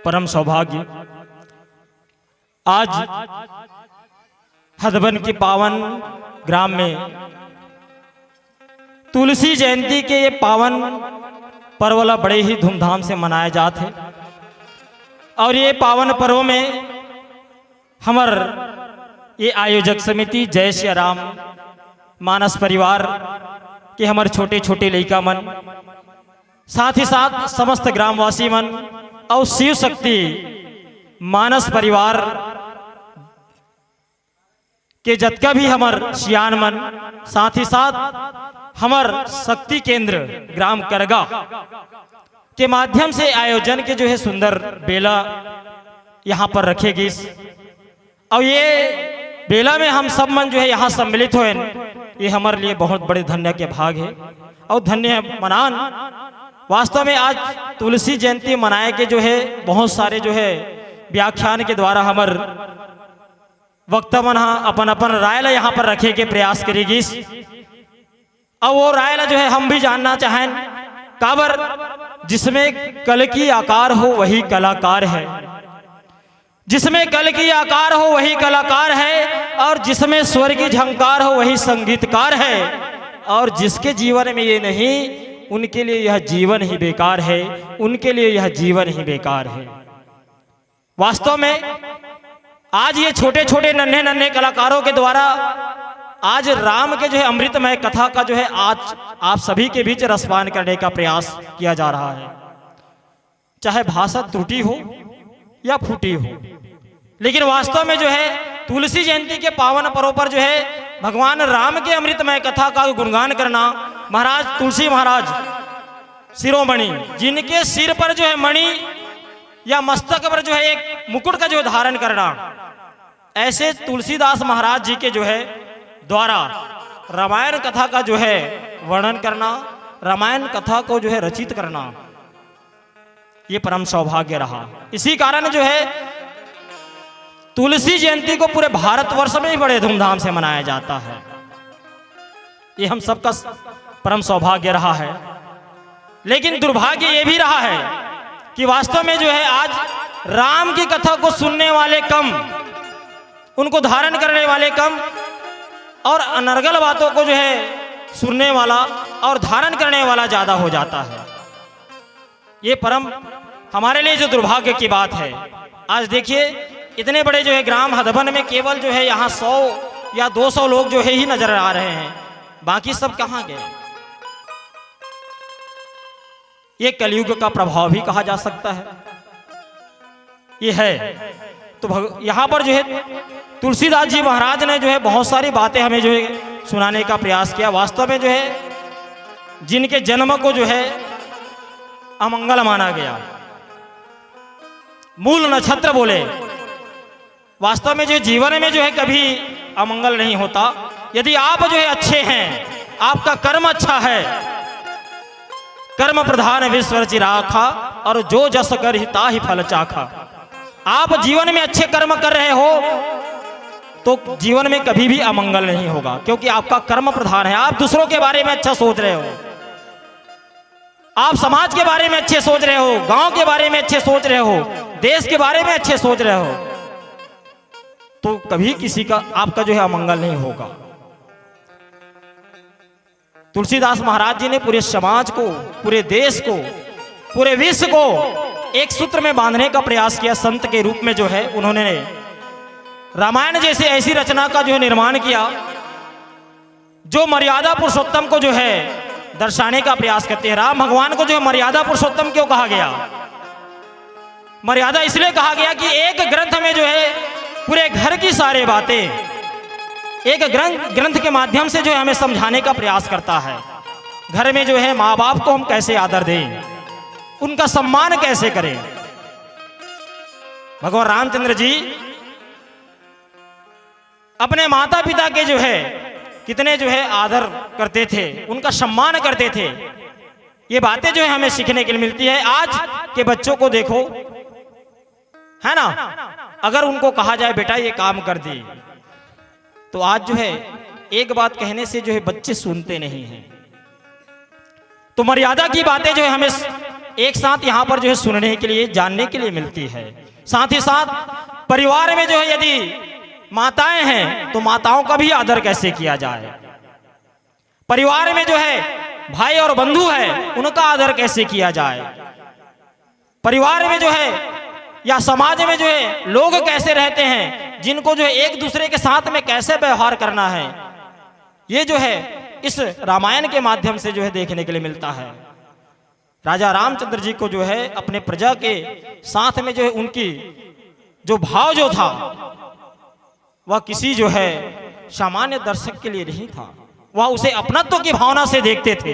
परम सौभाग्य, आज हथबन के पावन ग्राम में तुलसी जयंती के ये पावन पर्व ला बड़े ही धूमधाम से मनाया जात हे। और ये पावन पर्व में हमर ये आयोजक समिति जय सिया राम मानस परिवार के हमर छोटे छोटे लइका मन, साथ ही साथ समस्त ग्रामवासी मन और शिव शक्ति मानस परिवार के जतका भी हमर सियान मन, साथ ही साथ हमर शक्ति केंद्र ग्राम करगा के माध्यम से आयोजन के जो है सुंदर बेला यहाँ पर रखे गिस। और ये बेला में हम सब मन जो है यहाँ सम्मिलित होएन, ये हमारे लिए बहुत बड़े धन्य के भाग है और धन्य है मनान। वास्तव में आज तुलसी जयंती मनाए के जो है बहुत सारे जो है व्याख्यान के द्वारा हमर वक्ता मन ह अपन अपन राय ला यहाँ पर रखे के प्रयास करे गिस। और वो राय ला जो है हम भी जानना चाहेन, काबर जिसमें कल की आकार हो वही कलाकार है, जिसमें कल की आकार हो वही कलाकार है, और जिसमें स्वर की झंकार हो वही संगीतकार है, और जिसके जीवन में ये नहीं उनके लिए यह जीवन ही बेकार है, उनके लिए यह जीवन ही बेकार है। वास्तव में आज ये छोटे छोटे नन्हे नन्हे कलाकारों के द्वारा आज राम के जो है अमृतमय कथा का जो है आज आप सभी के बीच रसपान करने का प्रयास किया जा रहा है। चाहे भाषा त्रुटि हो या फूटी हो, लेकिन वास्तव में जो है तुलसी जयंती के पावन पर्व पर जो है भगवान राम के अमृतमय कथा का गुणगान करना, महाराज तुलसी महाराज शिरोमणि, जिनके सिर पर जो है मणि या मस्तक पर जो है एक मुकुट का जो है धारण करना, ऐसे तुलसीदास महाराज जी के जो है द्वारा रामायण कथा का जो है वर्णन करना, रामायण कथा को जो है रचित करना, ये परम सौभाग्य रहा। इसी कारण जो है तुलसी जयंती को पूरे भारतवर्ष में ही बड़े धूमधाम से मनाया जाता है। ये हम सबका स-, परम सौभाग्य रहा है। लेकिन दुर्भाग्य ये भी रहा है कि वास्तव में जो है आज राम की कथा को सुनने वाले कम, उनको धारण करने वाले कम और अनर्गल बातों को जो है सुनने वाला और धारण करने वाला ज्यादा हो जाता है। ये परम हमारे लिए जो दुर्भाग्य की बात है। आज देखिए, इतने बड़े जो है ग्राम हदबन में केवल जो है यहाँ सौ या दो सौ लोग जो है ही नजर आ रहे हैं, बाकी सब कहाँ गए? ये कलयुग का प्रभाव भी कहा जा सकता है। ये है तो भग-, यहाँ पर जो है तुलसीदास जी महाराज ने जो है बहुत सारी बातें हमें जो है सुनाने का प्रयास किया। वास्तव में जो है जिनके जन्म को जो है अमंगल माना गया, मूल नक्षत्र बोले, वास्तव में जो जीवन में जो है कभी अमंगल नहीं होता। यदि आप जो है अच्छे हैं, आपका कर्म अच्छा है, कर्म प्रधान विश्व रचि राखा, और जो जस करहि ताहि फल चाखा। आप जीवन में अच्छे कर्म कर रहे हो तो जीवन में कभी भी अमंगल नहीं होगा, क्योंकि आपका कर्म प्रधान है। आप दूसरों के बारे में अच्छा सोच रहे हो, आप समाज के बारे में अच्छे सोच रहे हो, गांव के बारे में अच्छे सोच रहे हो, देश के बारे में अच्छे सोच रहे हो, तो कभी किसी का, आपका जो है अमंगल नहीं होगा। तुलसीदास महाराज जी ने पूरे समाज को, पूरे देश को, पूरे विश्व को एक सूत्र में बांधने का प्रयास किया। संत के रूप में जो है उन्होंने रामायण जैसे ऐसी रचना का जो है निर्माण किया, जो मर्यादा पुरुषोत्तम को जो है दर्शाने का प्रयास करते हैं। राम भगवान को जो है मर्यादा पुरुषोत्तम क्यों कहा गया? मर्यादा इसलिए कहा गया कि एक ग्रंथ में जो है पूरे घर की सारी बातें, एक ग्रंथ ग्रंथ के माध्यम से जो है हमें समझाने का प्रयास करता है। घर में जो है माँ बाप को हम कैसे आदर दें, उनका सम्मान कैसे करें। भगवान रामचंद्र जी अपने माता पिता के जो है कितने जो है आदर करते थे, उनका सम्मान करते थे। ये बातें जो है हमें सीखने के लिए मिलती है। आज के बच्चों को देखो, है ना, अगर उनको कहा जाए बेटा ये काम कर दे, तो आज जो है एक बात कहने से जो है बच्चे सुनते नहीं हैं। तो मर्यादा की बातें जो है हमें एक साथ यहाँ पर जो है सुनने के लिए, जानने के लिए मिलती है। साथ ही साथ परिवार में जो है यदि माताएं हैं तो माताओं का भी आदर कैसे किया जाए, परिवार में जो है भाई और बंधु है उनका आदर कैसे किया जाए, परिवार में जो है या समाज में जो है लोग कैसे रहते हैं, जिनको जो है एक दूसरे के साथ में कैसे व्यवहार करना है, ये जो है इस रामायण के माध्यम से जो है देखने के लिए मिलता है। राजा रामचंद्र जी को जो है अपने प्रजा के साथ में जो है उनकी जो भाव जो था, वह किसी जो है सामान्य दर्शक के लिए नहीं था। वह उसे अपनत्व की भावना से देखते थे,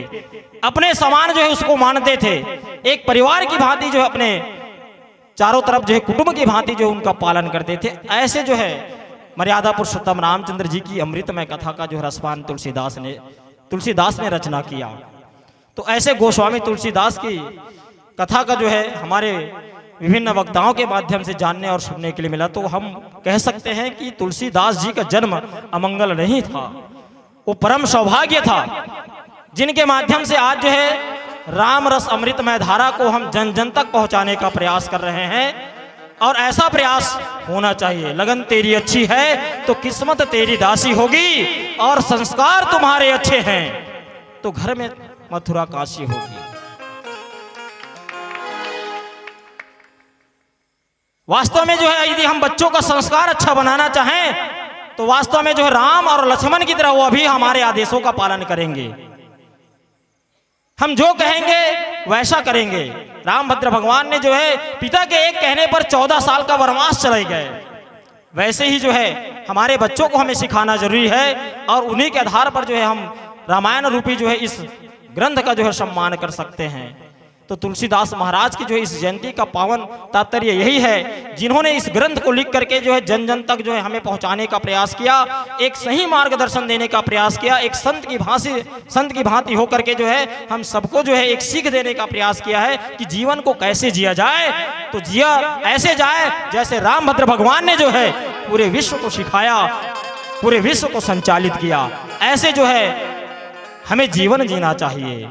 अपने समान जो है उसको मानते थे, एक परिवार की भांति जो है अपने चारों तरफ जो है कुटुंब की भांति जो है उनका पालन करते थे। ऐसे जो है मर्यादा पुरुषोत्तम रामचंद्र जी की अमृतमय कथा का जो है रसपान तुलसीदास ने तुलसीदास ने रचना किया। तो ऐसे गोस्वामी तुलसीदास की कथा का जो है हमारे विभिन्न वक्ताओं के माध्यम से जानने और सुनने के लिए मिला, तो हम कह सकते हैं कि तुलसीदास जी का जन्म अमंगल नहीं था, वो परम सौभाग्य था, जिनके माध्यम से आज जो है राम रस अमृतमय धारा को हम जन जन तक पहुंचाने का प्रयास कर रहे हैं। और ऐसा प्रयास होना चाहिए। लगन तेरी अच्छी है तो किस्मत तेरी दासी होगी, और संस्कार तुम्हारे अच्छे हैं तो घर में मथुरा काशी होगी। वास्तव में जो है यदि हम बच्चों का संस्कार अच्छा बनाना चाहें तो वास्तव में जो है राम और लक्ष्मण की तरह वो भी हमारे आदेशों का पालन करेंगे। हम जो कहेंगे वैसा करेंगे। रामभद्र भगवान ने जो है पिता के एक कहने पर चौदह साल का वनवास चले गए। वैसे ही जो है हमारे बच्चों को हमें सिखाना जरूरी है और उन्हीं के आधार पर जो है हम रामायण रूपी जो है इस ग्रंथ का जो है सम्मान कर सकते हैं। तो तुलसीदास महाराज की जो है इस जयंती का पावन तात्पर्य यही है, जिन्होंने इस ग्रंथ को लिख करके जो है जन जन तक जो है हमें पहुंचाने का प्रयास किया, एक सही मार्गदर्शन देने का प्रयास किया, एक संत की भांति संत की भांति होकर के जो है हम सबको जो है एक सीख देने का प्रयास किया है कि जीवन को कैसे जिया जाए। तो जिया ऐसे जाए जैसे रामभद्र भगवान ने जो है पूरे विश्व को सिखाया, पूरे विश्व को संचालित किया। ऐसे जो है हमें जीवन जीना चाहिए।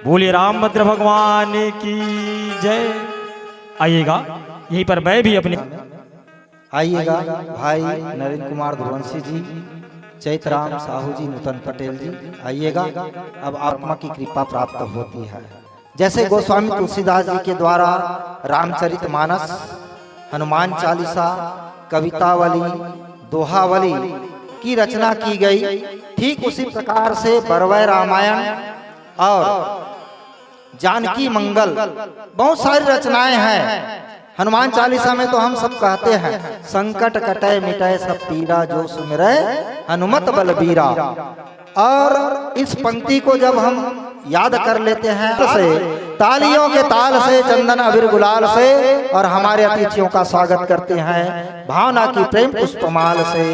बोलिए रामभद्र भगवान की जय। आइएगा, यहीं पर मैं भी अपने आइएगा भाई नरेंद्र कुमार गुरुवंशी जी, चैतराम साहू जी, नूतन पटेल जी, आइएगा। अब आत्मा की कृपा प्राप्त होती है। जैसे गोस्वामी तुलसीदास जी के द्वारा रामचरित मानस, हनुमान चालीसा, कवितावली, दोहावली की रचना की गई, ठीक उसी प्रकार से बरवै रामायण और जानकी मंगल, बहुत सारी रचनाएं हैं। हनुमान चालीसा में तो हम सब कहते हैं, संकट कटै मिटै सब पीरा, जो सुमिरै हनुमत बलबीरा। और इस पंक्ति को जब हम याद कर लेते हैं से, तालियों के ताल से, चंदन अबीर गुलाल से, और हमारे अतिथियों का स्वागत करते हैं भावना की प्रेम पुष्पमाल से,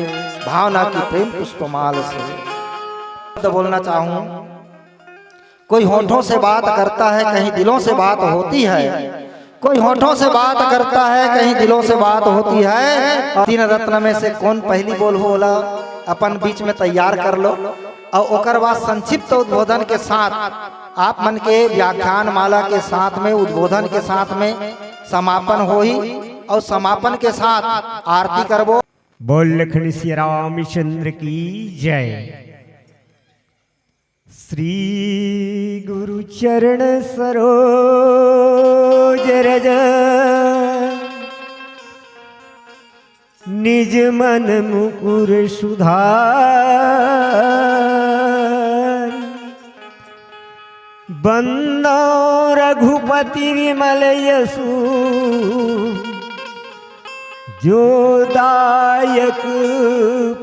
भावना की प्रेम पुष्पमाल से। शब्द बोलना चाहूं, कोई होठों से बात करता है, कहीं दिलों से बात होती है। कोई होठों से बात करता है, कहीं दिलों से बात होती है। और तीन रत्न में से कौन पहली बोल होला, अपन बीच में तैयार कर लो। और ओकर बाद संक्षिप्त उद्बोधन के साथ, आप मन के व्याख्यान माला के साथ में, उद्बोधन के साथ में समापन होही। और समापन के साथ आरती करबो। बोल लखन सिया रामचंद्र की जय। श्री गुरु चरण सरोज रज, निज मन मुकुर सुधार। बंदो रघुपति विमल यसु, जो दायक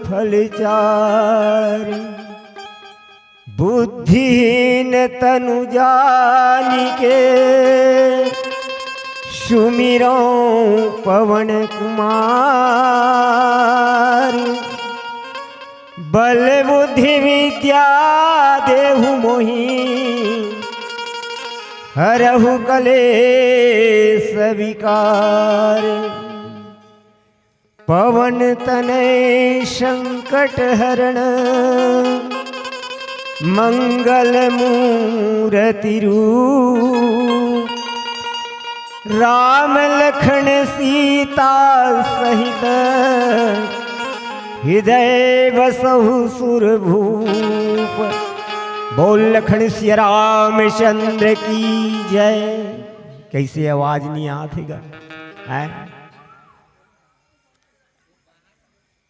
फल चार। बुद्धिहीन तनु जानिके सुमिरौं पवन कुमार। बल बुद्धि विद्या देहु मोहि हरहु कलेस विकार। पवन तनय संकट हरण मंगल मूरति रूप। राम लखन सीता सहित हृदय बसहु सुरभूप। बोल लखन सिया रामचंद्र की जय। कैसे आवाज नहीं आत हे गा? हैं?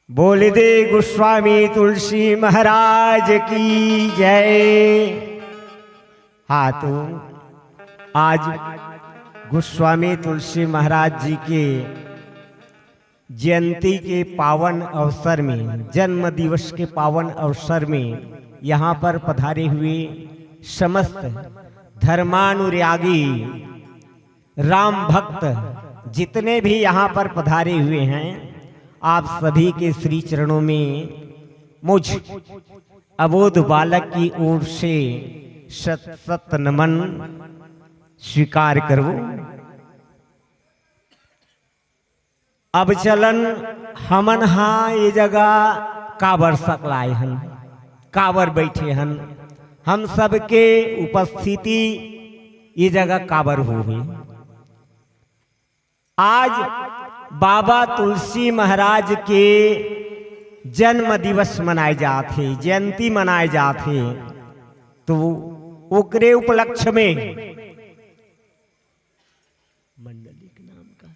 बोल दे गोस्वामी तुलसी महाराज की जय। हाँ, तो आज गोस्वामी तुलसी महाराज जी के जयंती के पावन अवसर में, जन्म दिवस के पावन अवसर में यहाँ पर पधारे हुए समस्त धर्मानुरागी राम भक्त जितने भी यहाँ पर पधारे हुए हैं, आप सभी के श्री चरणों में मुझ अबोध बालक की ओर से शत शत नमन स्वीकार करो। अब चलन हमन हा ये जगह काबर सकलाए हन, काबर बैठे हन, हम सबके उपस्थिति ये जगह काबर होहे। आज बाबा तुलसी महाराज के जन्म दिवस मनाए जात हे, जयंती मनाए जात हे, तो ओकरे उपलक्ष्य में मंडली के नाम का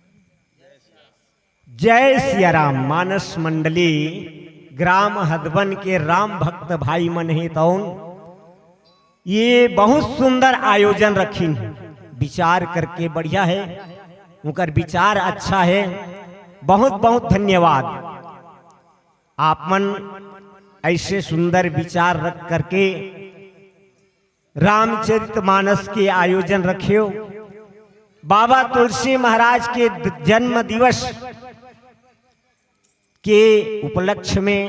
जय सिया राम मानस मंडली ग्राम हदबन के राम भक्त भाई मन हे तौन ये बहुत सुंदर आयोजन रखिन। विचार करके बढ़िया है, उनकर विचार अच्छा है। बहुत बहुत धन्यवाद। आप मन ऐसे सुंदर विचार रख करके रामचरित मानस के आयोजन रखे हो। बाबा तुलसी महाराज के द-, जन्म दिवस के उपलक्ष्य में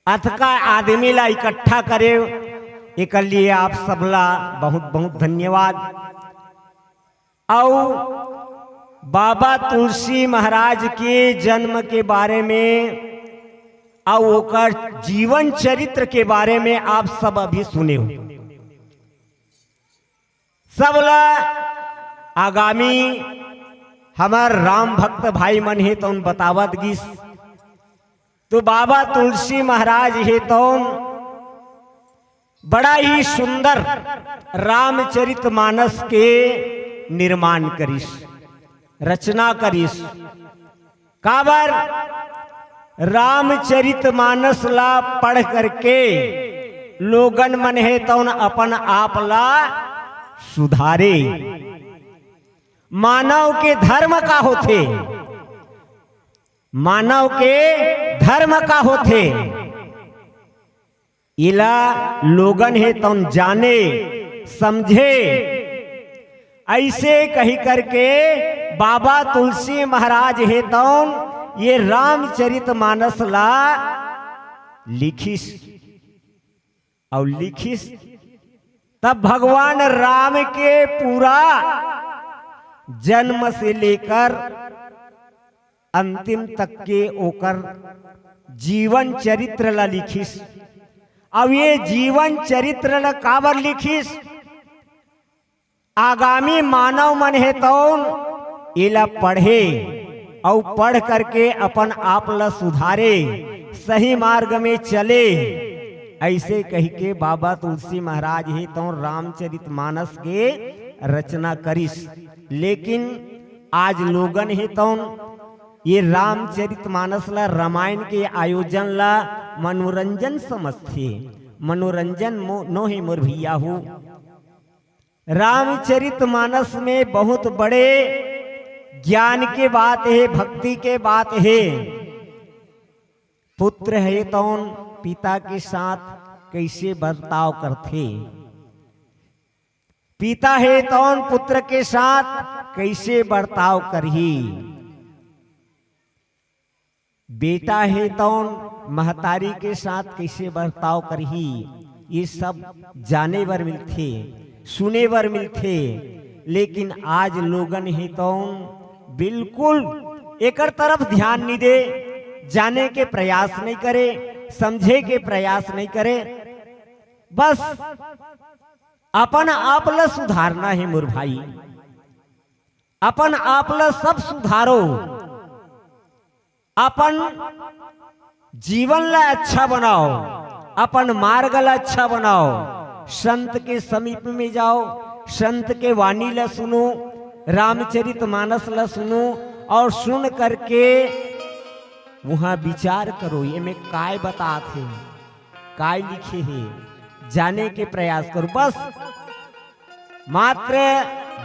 अतका आदमी ला इकट्ठा करे, एकर लिए आप सबला बहुत बहुत धन्यवाद। अउ बाबा तुलसी महाराज के जन्म के बारे में अउ ओकर जीवन चरित्र के बारे में आप सब अभी सुने हो। सबला आगामी हमर राम भक्त भाई मन हे तौन बतावत गिस। तो बाबा तुलसी महाराज हे तौन बड़ा ही सुंदर रामचरित मानस के निर्माण करिस, रचना करिस। काबर रामचरित मानस ला पढ़ करके लोगन मन हे तौन अपन आप ला सुधारे। मानव के धर्म का होथे? मानव के धर्म का होथे? इला लोगन हे तौन जाने समझे। ऐसे कही करके बाबा तुलसी महाराज हे तौन ये रामचरित मानस ला लिखिस। अउ लिखिस तब भगवान राम के पूरा जन्म से लेकर अंतिम तक के ओकर जीवन चरित्र ला लिखिस। अब ये जीवन चरित्र ला काबर लिखिस? आगामी मानव मन हे तौन एला पढ़े अउ पढ़ करके अपन आप ला सुधारे, सही मार्ग में चले। ऐसे कहिके बाबा तुलसी महाराज हे तौन रामचरित मानस के रचना करिस। लेकिन आज लोगन हे तौन ये रामचरित मानस ला, रामायण के आयोजन ला मनोरंजन समझथे। मनोरंजन मो-, नोहे मोर भैया हो। रामचरित मानस में बहुत बड़े ज्ञान के बात हे, भक्ति के बात हे। पुत्र हे तौन पिता के साथ कैसे बर्ताव करथे, पिता हे तौन पुत्र के साथ कैसे बर्ताव करही, बेटा हे तौन महतारी के साथ कैसे बर्ताव करही, ये सब जाने बर मिलथे, सुने बर मिलथे। लेकिन आज लोगन हे तौन बिल्कुल एकर तरफ ध्यान नहीं दे, जाने के प्रयास नहीं करे, समझे के प्रयास नहीं करे। बस अपन आप ल सुधारना हे मोर भाई, अपन आप ल सब सुधारो, अपन जीवन ला अच्छा बनाओ, अपन मार्ग ला अच्छा बनाओ। संत के समीप में जाओ, संत के वाणी ला सुनो, रामचरित मानस ला सुनो और सुन करके वहां विचार करो, ये में काय बतात हे, काय लिखे हे, जाने के प्रयास करो। बस मात्र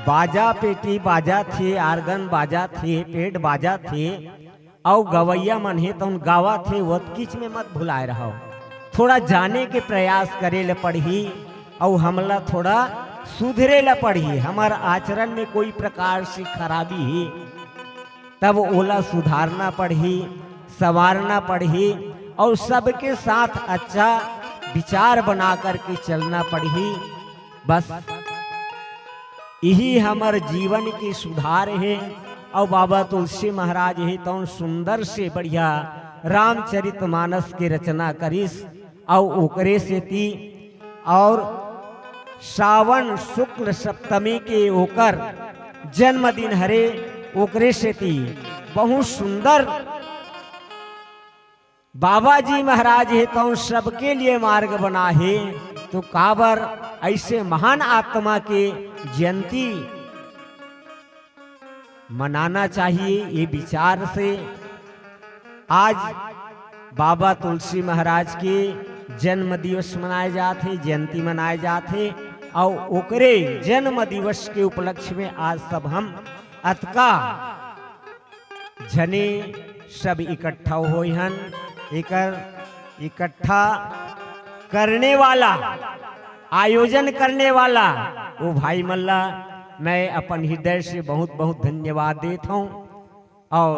बाजा पेटी बाजाथे, आर्गन बाजाथे, पेट बाजाथे, अउ गवैया मन हे तउन गावाथे, ओतकीच में मत भुलाए रहव। थोड़ा जाने के प्रयास करे ल पड़ही, अउ हमला थोड़ा सुधरे ल पड़ही। हमर आचरण में कोई प्रकार से खराबी हे, तब ओला सुधारना पड़ही, संवारना पड़ही, अउ सबके साथ अच्छा विचार बना करके चलना पड़ही। बस इही हमर जीवन के सुधार हे। अउ बाबा तुलसी महाराज हे तउन सुंदर से बढ़िया रामचरित मानस के रचना करिस, अउ ओकरे सेती अउ सावन शुक्ल सप्तमी के ओकर जन्मदिन हरे, ओकरे सेती बहुत सुंदर बाबा जी महाराज हे तउन सबके लिए मार्ग बना हे, तो काबर ऐसे महान आत्मा के जयंती मनाना चाहिए? ये विचार से आज बाबा तुलसी महाराज के जन्म दिवस मनाए जात हे, जयंती मनाए जात हे, अउ ओकरे जन्म दिवस के उपलक्ष्य में आज सब हम अतका झने सब इकट्ठा होए हन। एकर इकट्ठा करने वाला, आयोजन करने वाला वो भाई मन ला मैं अपन हृदय से बहुत बहुत धन्यवाद देत हूँ। अउ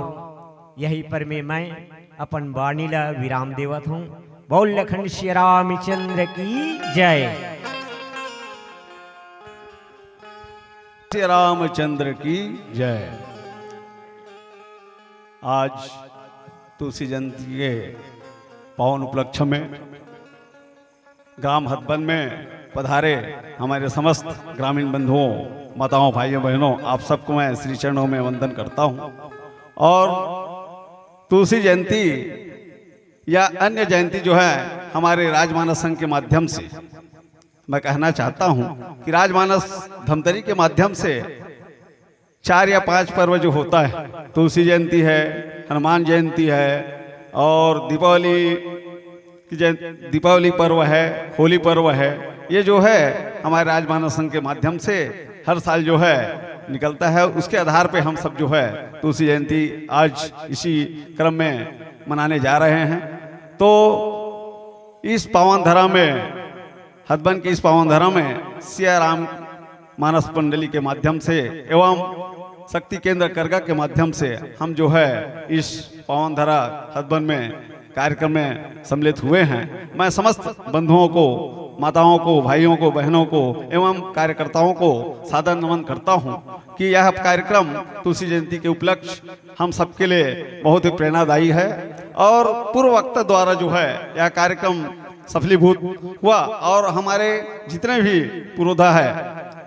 यही पर में मैं अपन वाणी ला विराम देवत हूँ। बोल लखन श्री रामचंद्र की जय। श्री रामचंद्र की जय। आज तुलसी जयंती के पावन उपलक्ष्य में ग्राम हथबन में पधारे हमारे समस्त ग्रामीण बंधुओं, माताओं, भाइयों, बहनों, आप सबको मैं श्री चरणों में वंदन करता हूँ। और तुलसी जयंती या अन्य जयंती जो है, हमारे राजमानस संघ के माध्यम से मैं कहना चाहता हूँ कि राजमानस धमतरी के माध्यम से चार या पांच पर्व जो होता है, तुलसी जयंती है, हनुमान जयंती है और दीपावली की जय-, दीपावली पर्व है, होली पर्व है, ये जो है हमारे राजमानस संघ के माध्यम से हर साल जो है निकलता है। उसके आधार पे हम सब जो है तुलसी जयंती आज इसी क्रम में मनाने जा रहे हैं। तो इस पावन धरा में, हथबन की इस पावन धरा में सिया राम मानस मंडली के माध्यम से एवं शक्ति केंद्र करगा के माध्यम से हम जो है इस पावन धरा हथबन में कार्यक्रम में सम्मिलित हुए हैं। मैं समस्त बंधुओं को, माताओं को, भाइयों को, बहनों को एवं कार्यकर्ताओं को सादर नमन करता हूं कि यह कार्यक्रम तुलसी जयंती के उपलक्ष्य हम सबके लिए बहुत ही प्रेरणादायी है। और पूर्व वक्ता द्वारा जो है यह कार्यक्रम सफलीभूत हुआ और हमारे जितने भी पुरोधा है,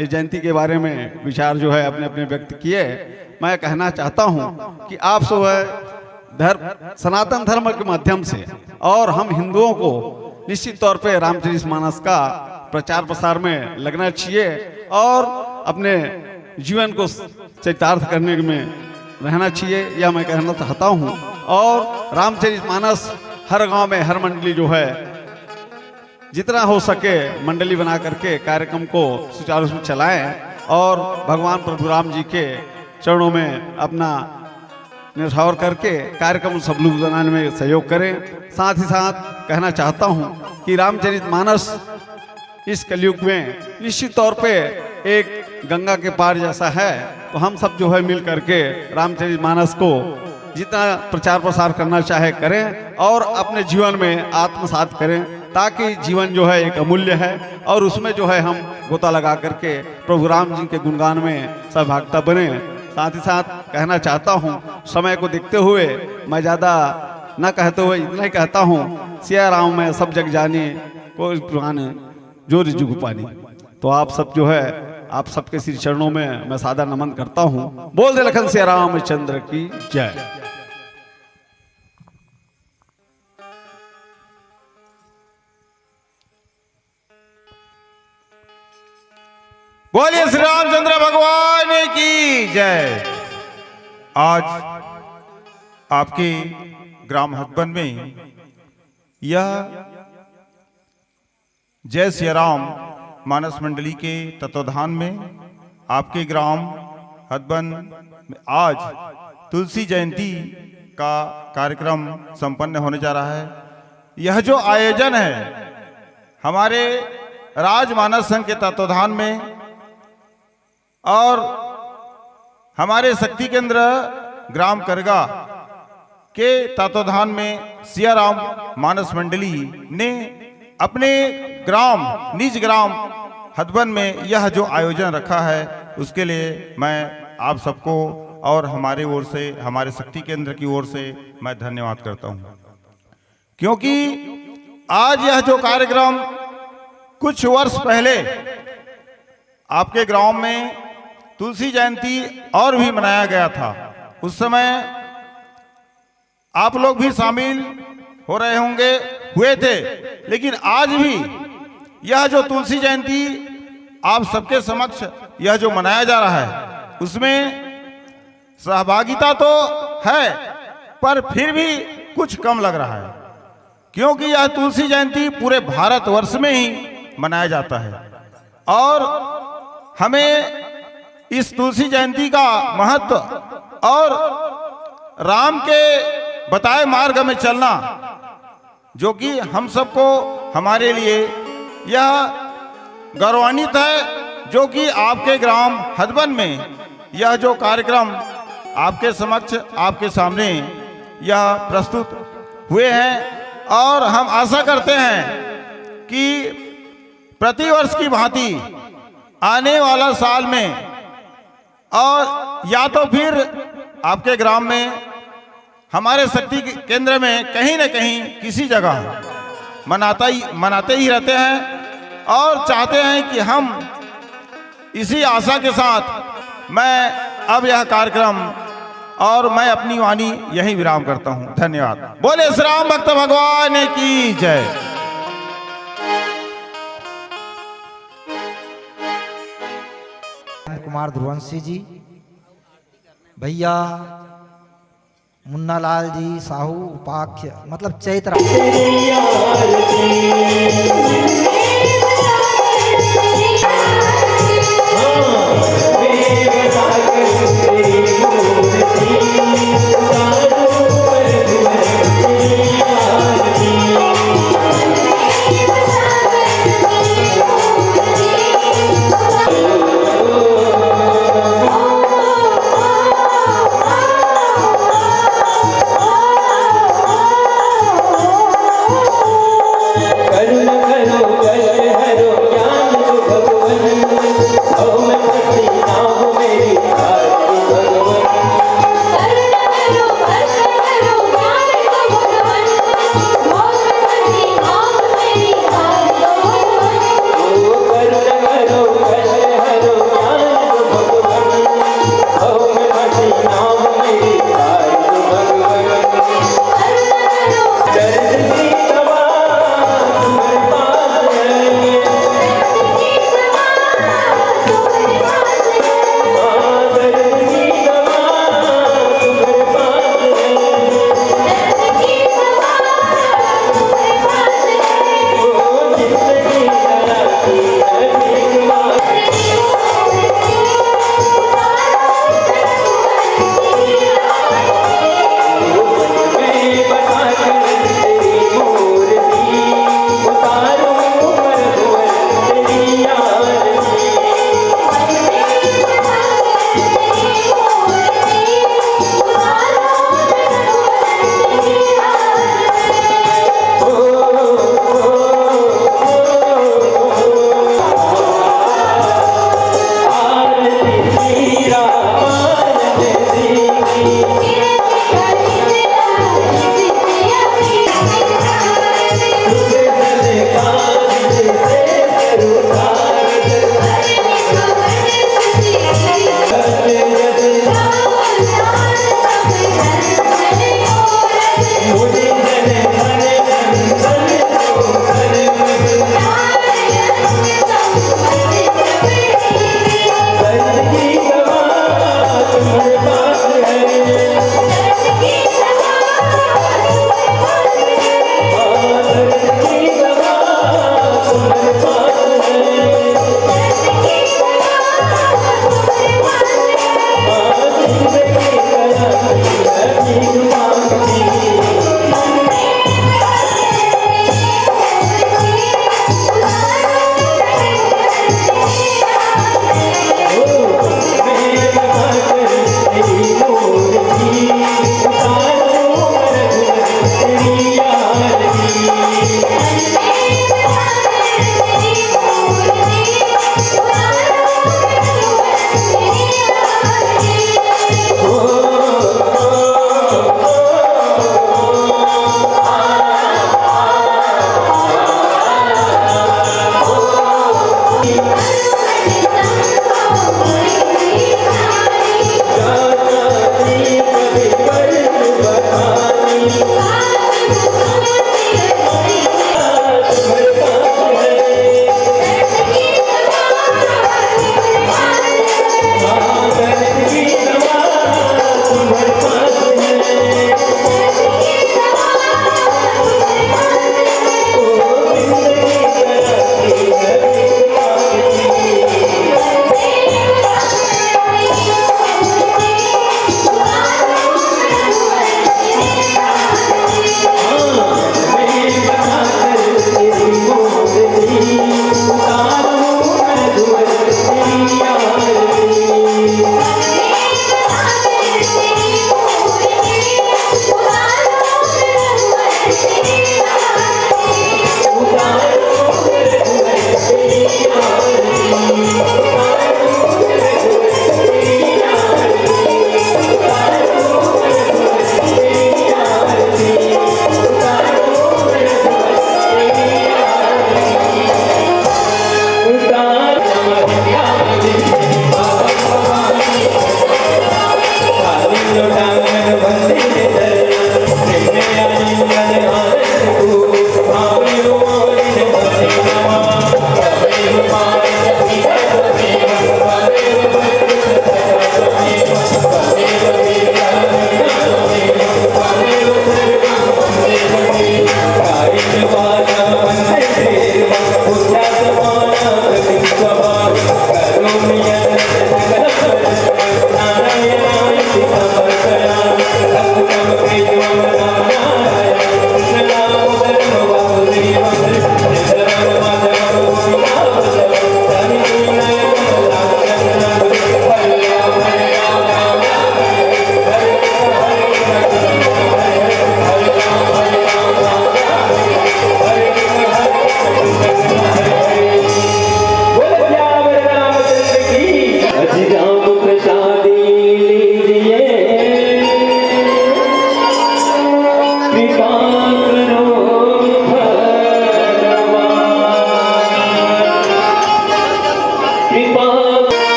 ये जयंती के बारे में विचार जो है अपने अपने व्यक्त किए। मैं कहना चाहता हूं कि आप सब है धर्म, सनातन धर्म के माध्यम से और हम हिंदुओं को निश्चित तौर पे रामचरित मानस का प्रचार प्रसार में लगना चाहिए और अपने जीवन को चरितार्थ करने में रहना चाहिए, यह मैं कहना चाहता हूँ। और रामचरित मानस हर गांव में, हर मंडली जो है, जितना हो सके मंडली बना करके कार्यक्रम को सुचारू रूप से चलाएं और भगवान प्रभु राम जी के चरणों में अपना न्यौछावर करके कार्यक्रम सफल बनाने में सहयोग करें। साथ ही साथ कहना चाहता हूं कि रामचरित मानस इस कलयुग में निश्चित तौर पे एक गंगा के पार जैसा है, तो हम सब जो है मिल करके रामचरित मानस को जितना प्रचार प्रसार करना चाहे करें और अपने जीवन में आत्मसात करें, ताकि जीवन जो है एक अमूल्य है और उसमें जो है हम गोता लगा करके प्रभु राम जी के गुणगान में सहभागिता बने। साथ ही साथ कहना चाहता हूँ, समय को देखते हुए मैं ज़्यादा न कहते हुए इतना ही कहता हूँ, सिया राम मैं सब जग जानी, कोई पुराने जोर जुग पानी। तो आप सब जो है, आप सबके श्री चरणों में मैं सादर नमन करता हूँ। बोल दे लखन सिया रामचंद्र की जय। बोलिए श्री रामचंद्र भगवान की जय। आज आपके ग्राम हथबन में यह जय सिया राम मानस मंडली के तत्वाधान में आपके ग्राम हथबन में आज तुलसी जयंती का कार्यक्रम संपन्न होने जा रहा है। यह जो आयोजन है हमारे राजमानस संघ के तत्वाधान में और हमारे शक्ति केंद्र ग्राम करगा के तत्वाधान में सियाराम मानस मंडली ने अपने ग्राम, निज ग्राम हथबन में यह जो आयोजन रखा है, उसके लिए मैं आप सबको और हमारे ओर से, हमारे शक्ति केंद्र की ओर से मैं धन्यवाद करता हूँ, क्योंकि आज यह जो कार्यक्रम कुछ वर्ष पहले आपके ग्राम में तुलसी जयंती और भी मनाया गया था, उस समय आप लोग भी शामिल हो रहे होंगे, हुए थे, लेकिन आज भी यह जो तुलसी जयंती आप सबके समक्ष यह जो मनाया जा रहा है, उसमें सहभागिता तो है, पर फिर भी कुछ कम लग रहा है, क्योंकि यह तुलसी जयंती पूरे भारतवर्ष में ही मनाया जाता है और हमें इस तुलसी जयंती का महत्व और राम के बताए मार्ग में चलना, जो कि हम सबको, हमारे लिए यह गौरवान्वित है, जो कि आपके ग्राम हथबन में यह जो कार्यक्रम आपके समक्ष, आपके सामने यह प्रस्तुत हुए हैं और हम आशा करते हैं कि प्रतिवर्ष की भांति आने वाला साल में और या तो फिर आपके ग्राम में, हमारे शक्ति केंद्र में कहीं न कहीं किसी जगह मनाता ही, मनाते ही रहते हैं और चाहते हैं कि हम इसी आशा के साथ मैं अब यह कार्यक्रम और मैं अपनी वाणी यहीं विराम करता हूं। धन्यवाद। बोले श्री राम भक्त भगवान की जय। कुमार ध्रुवंशी जी, भैया मुन्नालाल जी साहू उपाख्य, मतलब चैत्र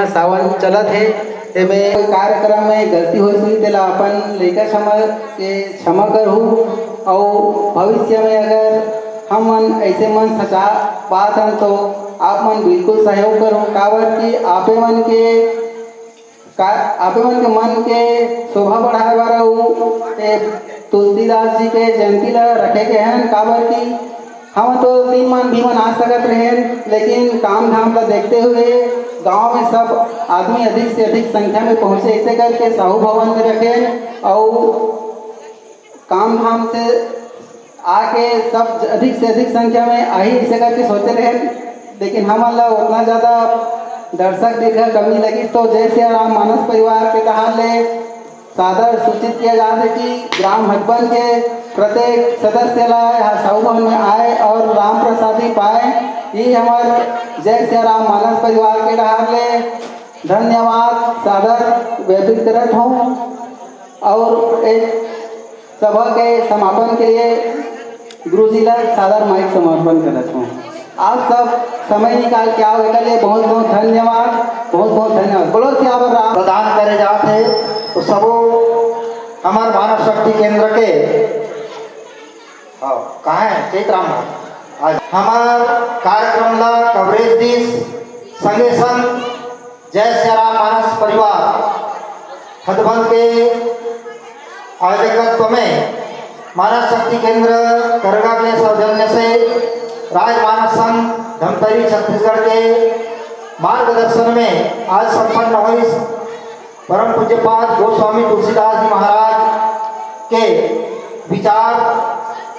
सावन चलत हे, तेमे कोई कार्यक्रम में गलती होइस होही, तेला अपन लइका समझ के क्षमा करहू। अउ भविष्य में अगर हमन ऐसे मन सचा पात हन, तो आप मन बिल्कुल सहयोग करहू, काबर कि आपे मन के का, आपे मन के मन के शोभा बढ़ाए बर अउ ए तुलसीदास जी के जयंती ला रखे गे हन, काबर कि हम तो तीन मन भी मना सकत रहेन, लेकिन काम धाम ला देखते हुए गांव में सब आदमी अधिक से अधिक संख्या में पहुंचे, ऐसे करके साहू भवन में रखेन अउ काम धाम से आके सब अधिक से अधिक संख्या में आही, ऐसे करके सोचे रहेन, लेकिन हमन ला उतना ज्यादा दर्शक दीर्घा कमी लगिस। तो जय सिया राम मानस परिवार के डहार ले सादर सूचित किया जात हे कि ग्राम हटबन के प्रत्येक सदस्य ला यहाँ साहू भवन में आए और राम प्रसादी पाए। ये हमर जय सिया राम मानस परिवार के डहार ले धन्यवाद सादर व्यतीत करत हूँ। और एक सभा के समापन के लिए गुरुजी ला सादर माइक समर्पण करत हूँ। आप सब समय निकाल के आओ, एकर लिए बहुत बहुत धन्यवाद, बहुत बहुत धन्यवाद। बोलो सियावर राम। प्रदान करे जात हे, तो सबो हमर मानव शक्ति केंद्र के, हाँ, कहाँ है चैत राम भाई? आज हमर कार्यक्रम ला कवरेज दिस, संगे संग जय सिया राम मानस परिवार हथबंद के आयोजकत्व में मानस शक्ति केंद्र करगा के सौजन्य से राज मानस संघ धमतरी छत्तीसगढ़ के मार्गदर्शन में आज संपन्न होइस परम पूज्यपाद गोस्वामी तुलसीदास जी महाराज के विचार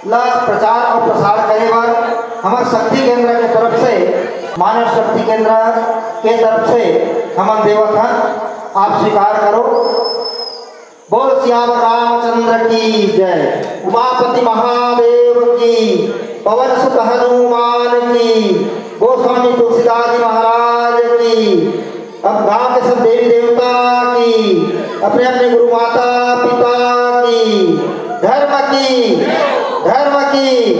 ला प्रचार और प्रसार करे बर हमर शक्ति केंद्र के तरफ से, मानव शक्ति केंद्र के तरफ से हमन देवत हन, आप स्वीकार करो। बोल सियावर रामचंद्र की जय, उमापति महादेव की, पवन सुत हनुमान की, गोस्वामी तुलसीदास जी महाराज की, अब गांव के सब देवी देवता की, अपने अपने गुरु माता पिता की, धर्म की, धर्म की,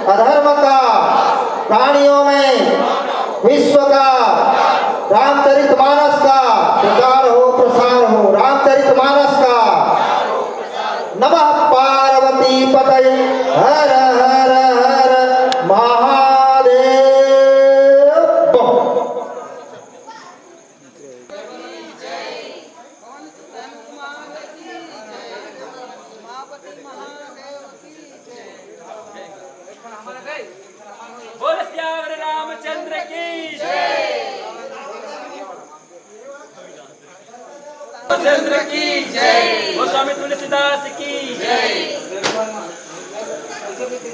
अधर्म का, प्राणियों में, विश्व का, रामचरितमानस का प्रचार हो, प्रसार हो, रामचरितमानस का। नमः पार्वती पतये, हर हर हर महादेव। बोल सियावर रामचंद्र की जय। रामचंद्र की जय। बोल स्वामी तुलसीदास की जय।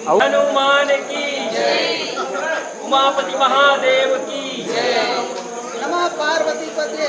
हनुमान की जय। उमापति महादेव की जय। नमः पार्वती पते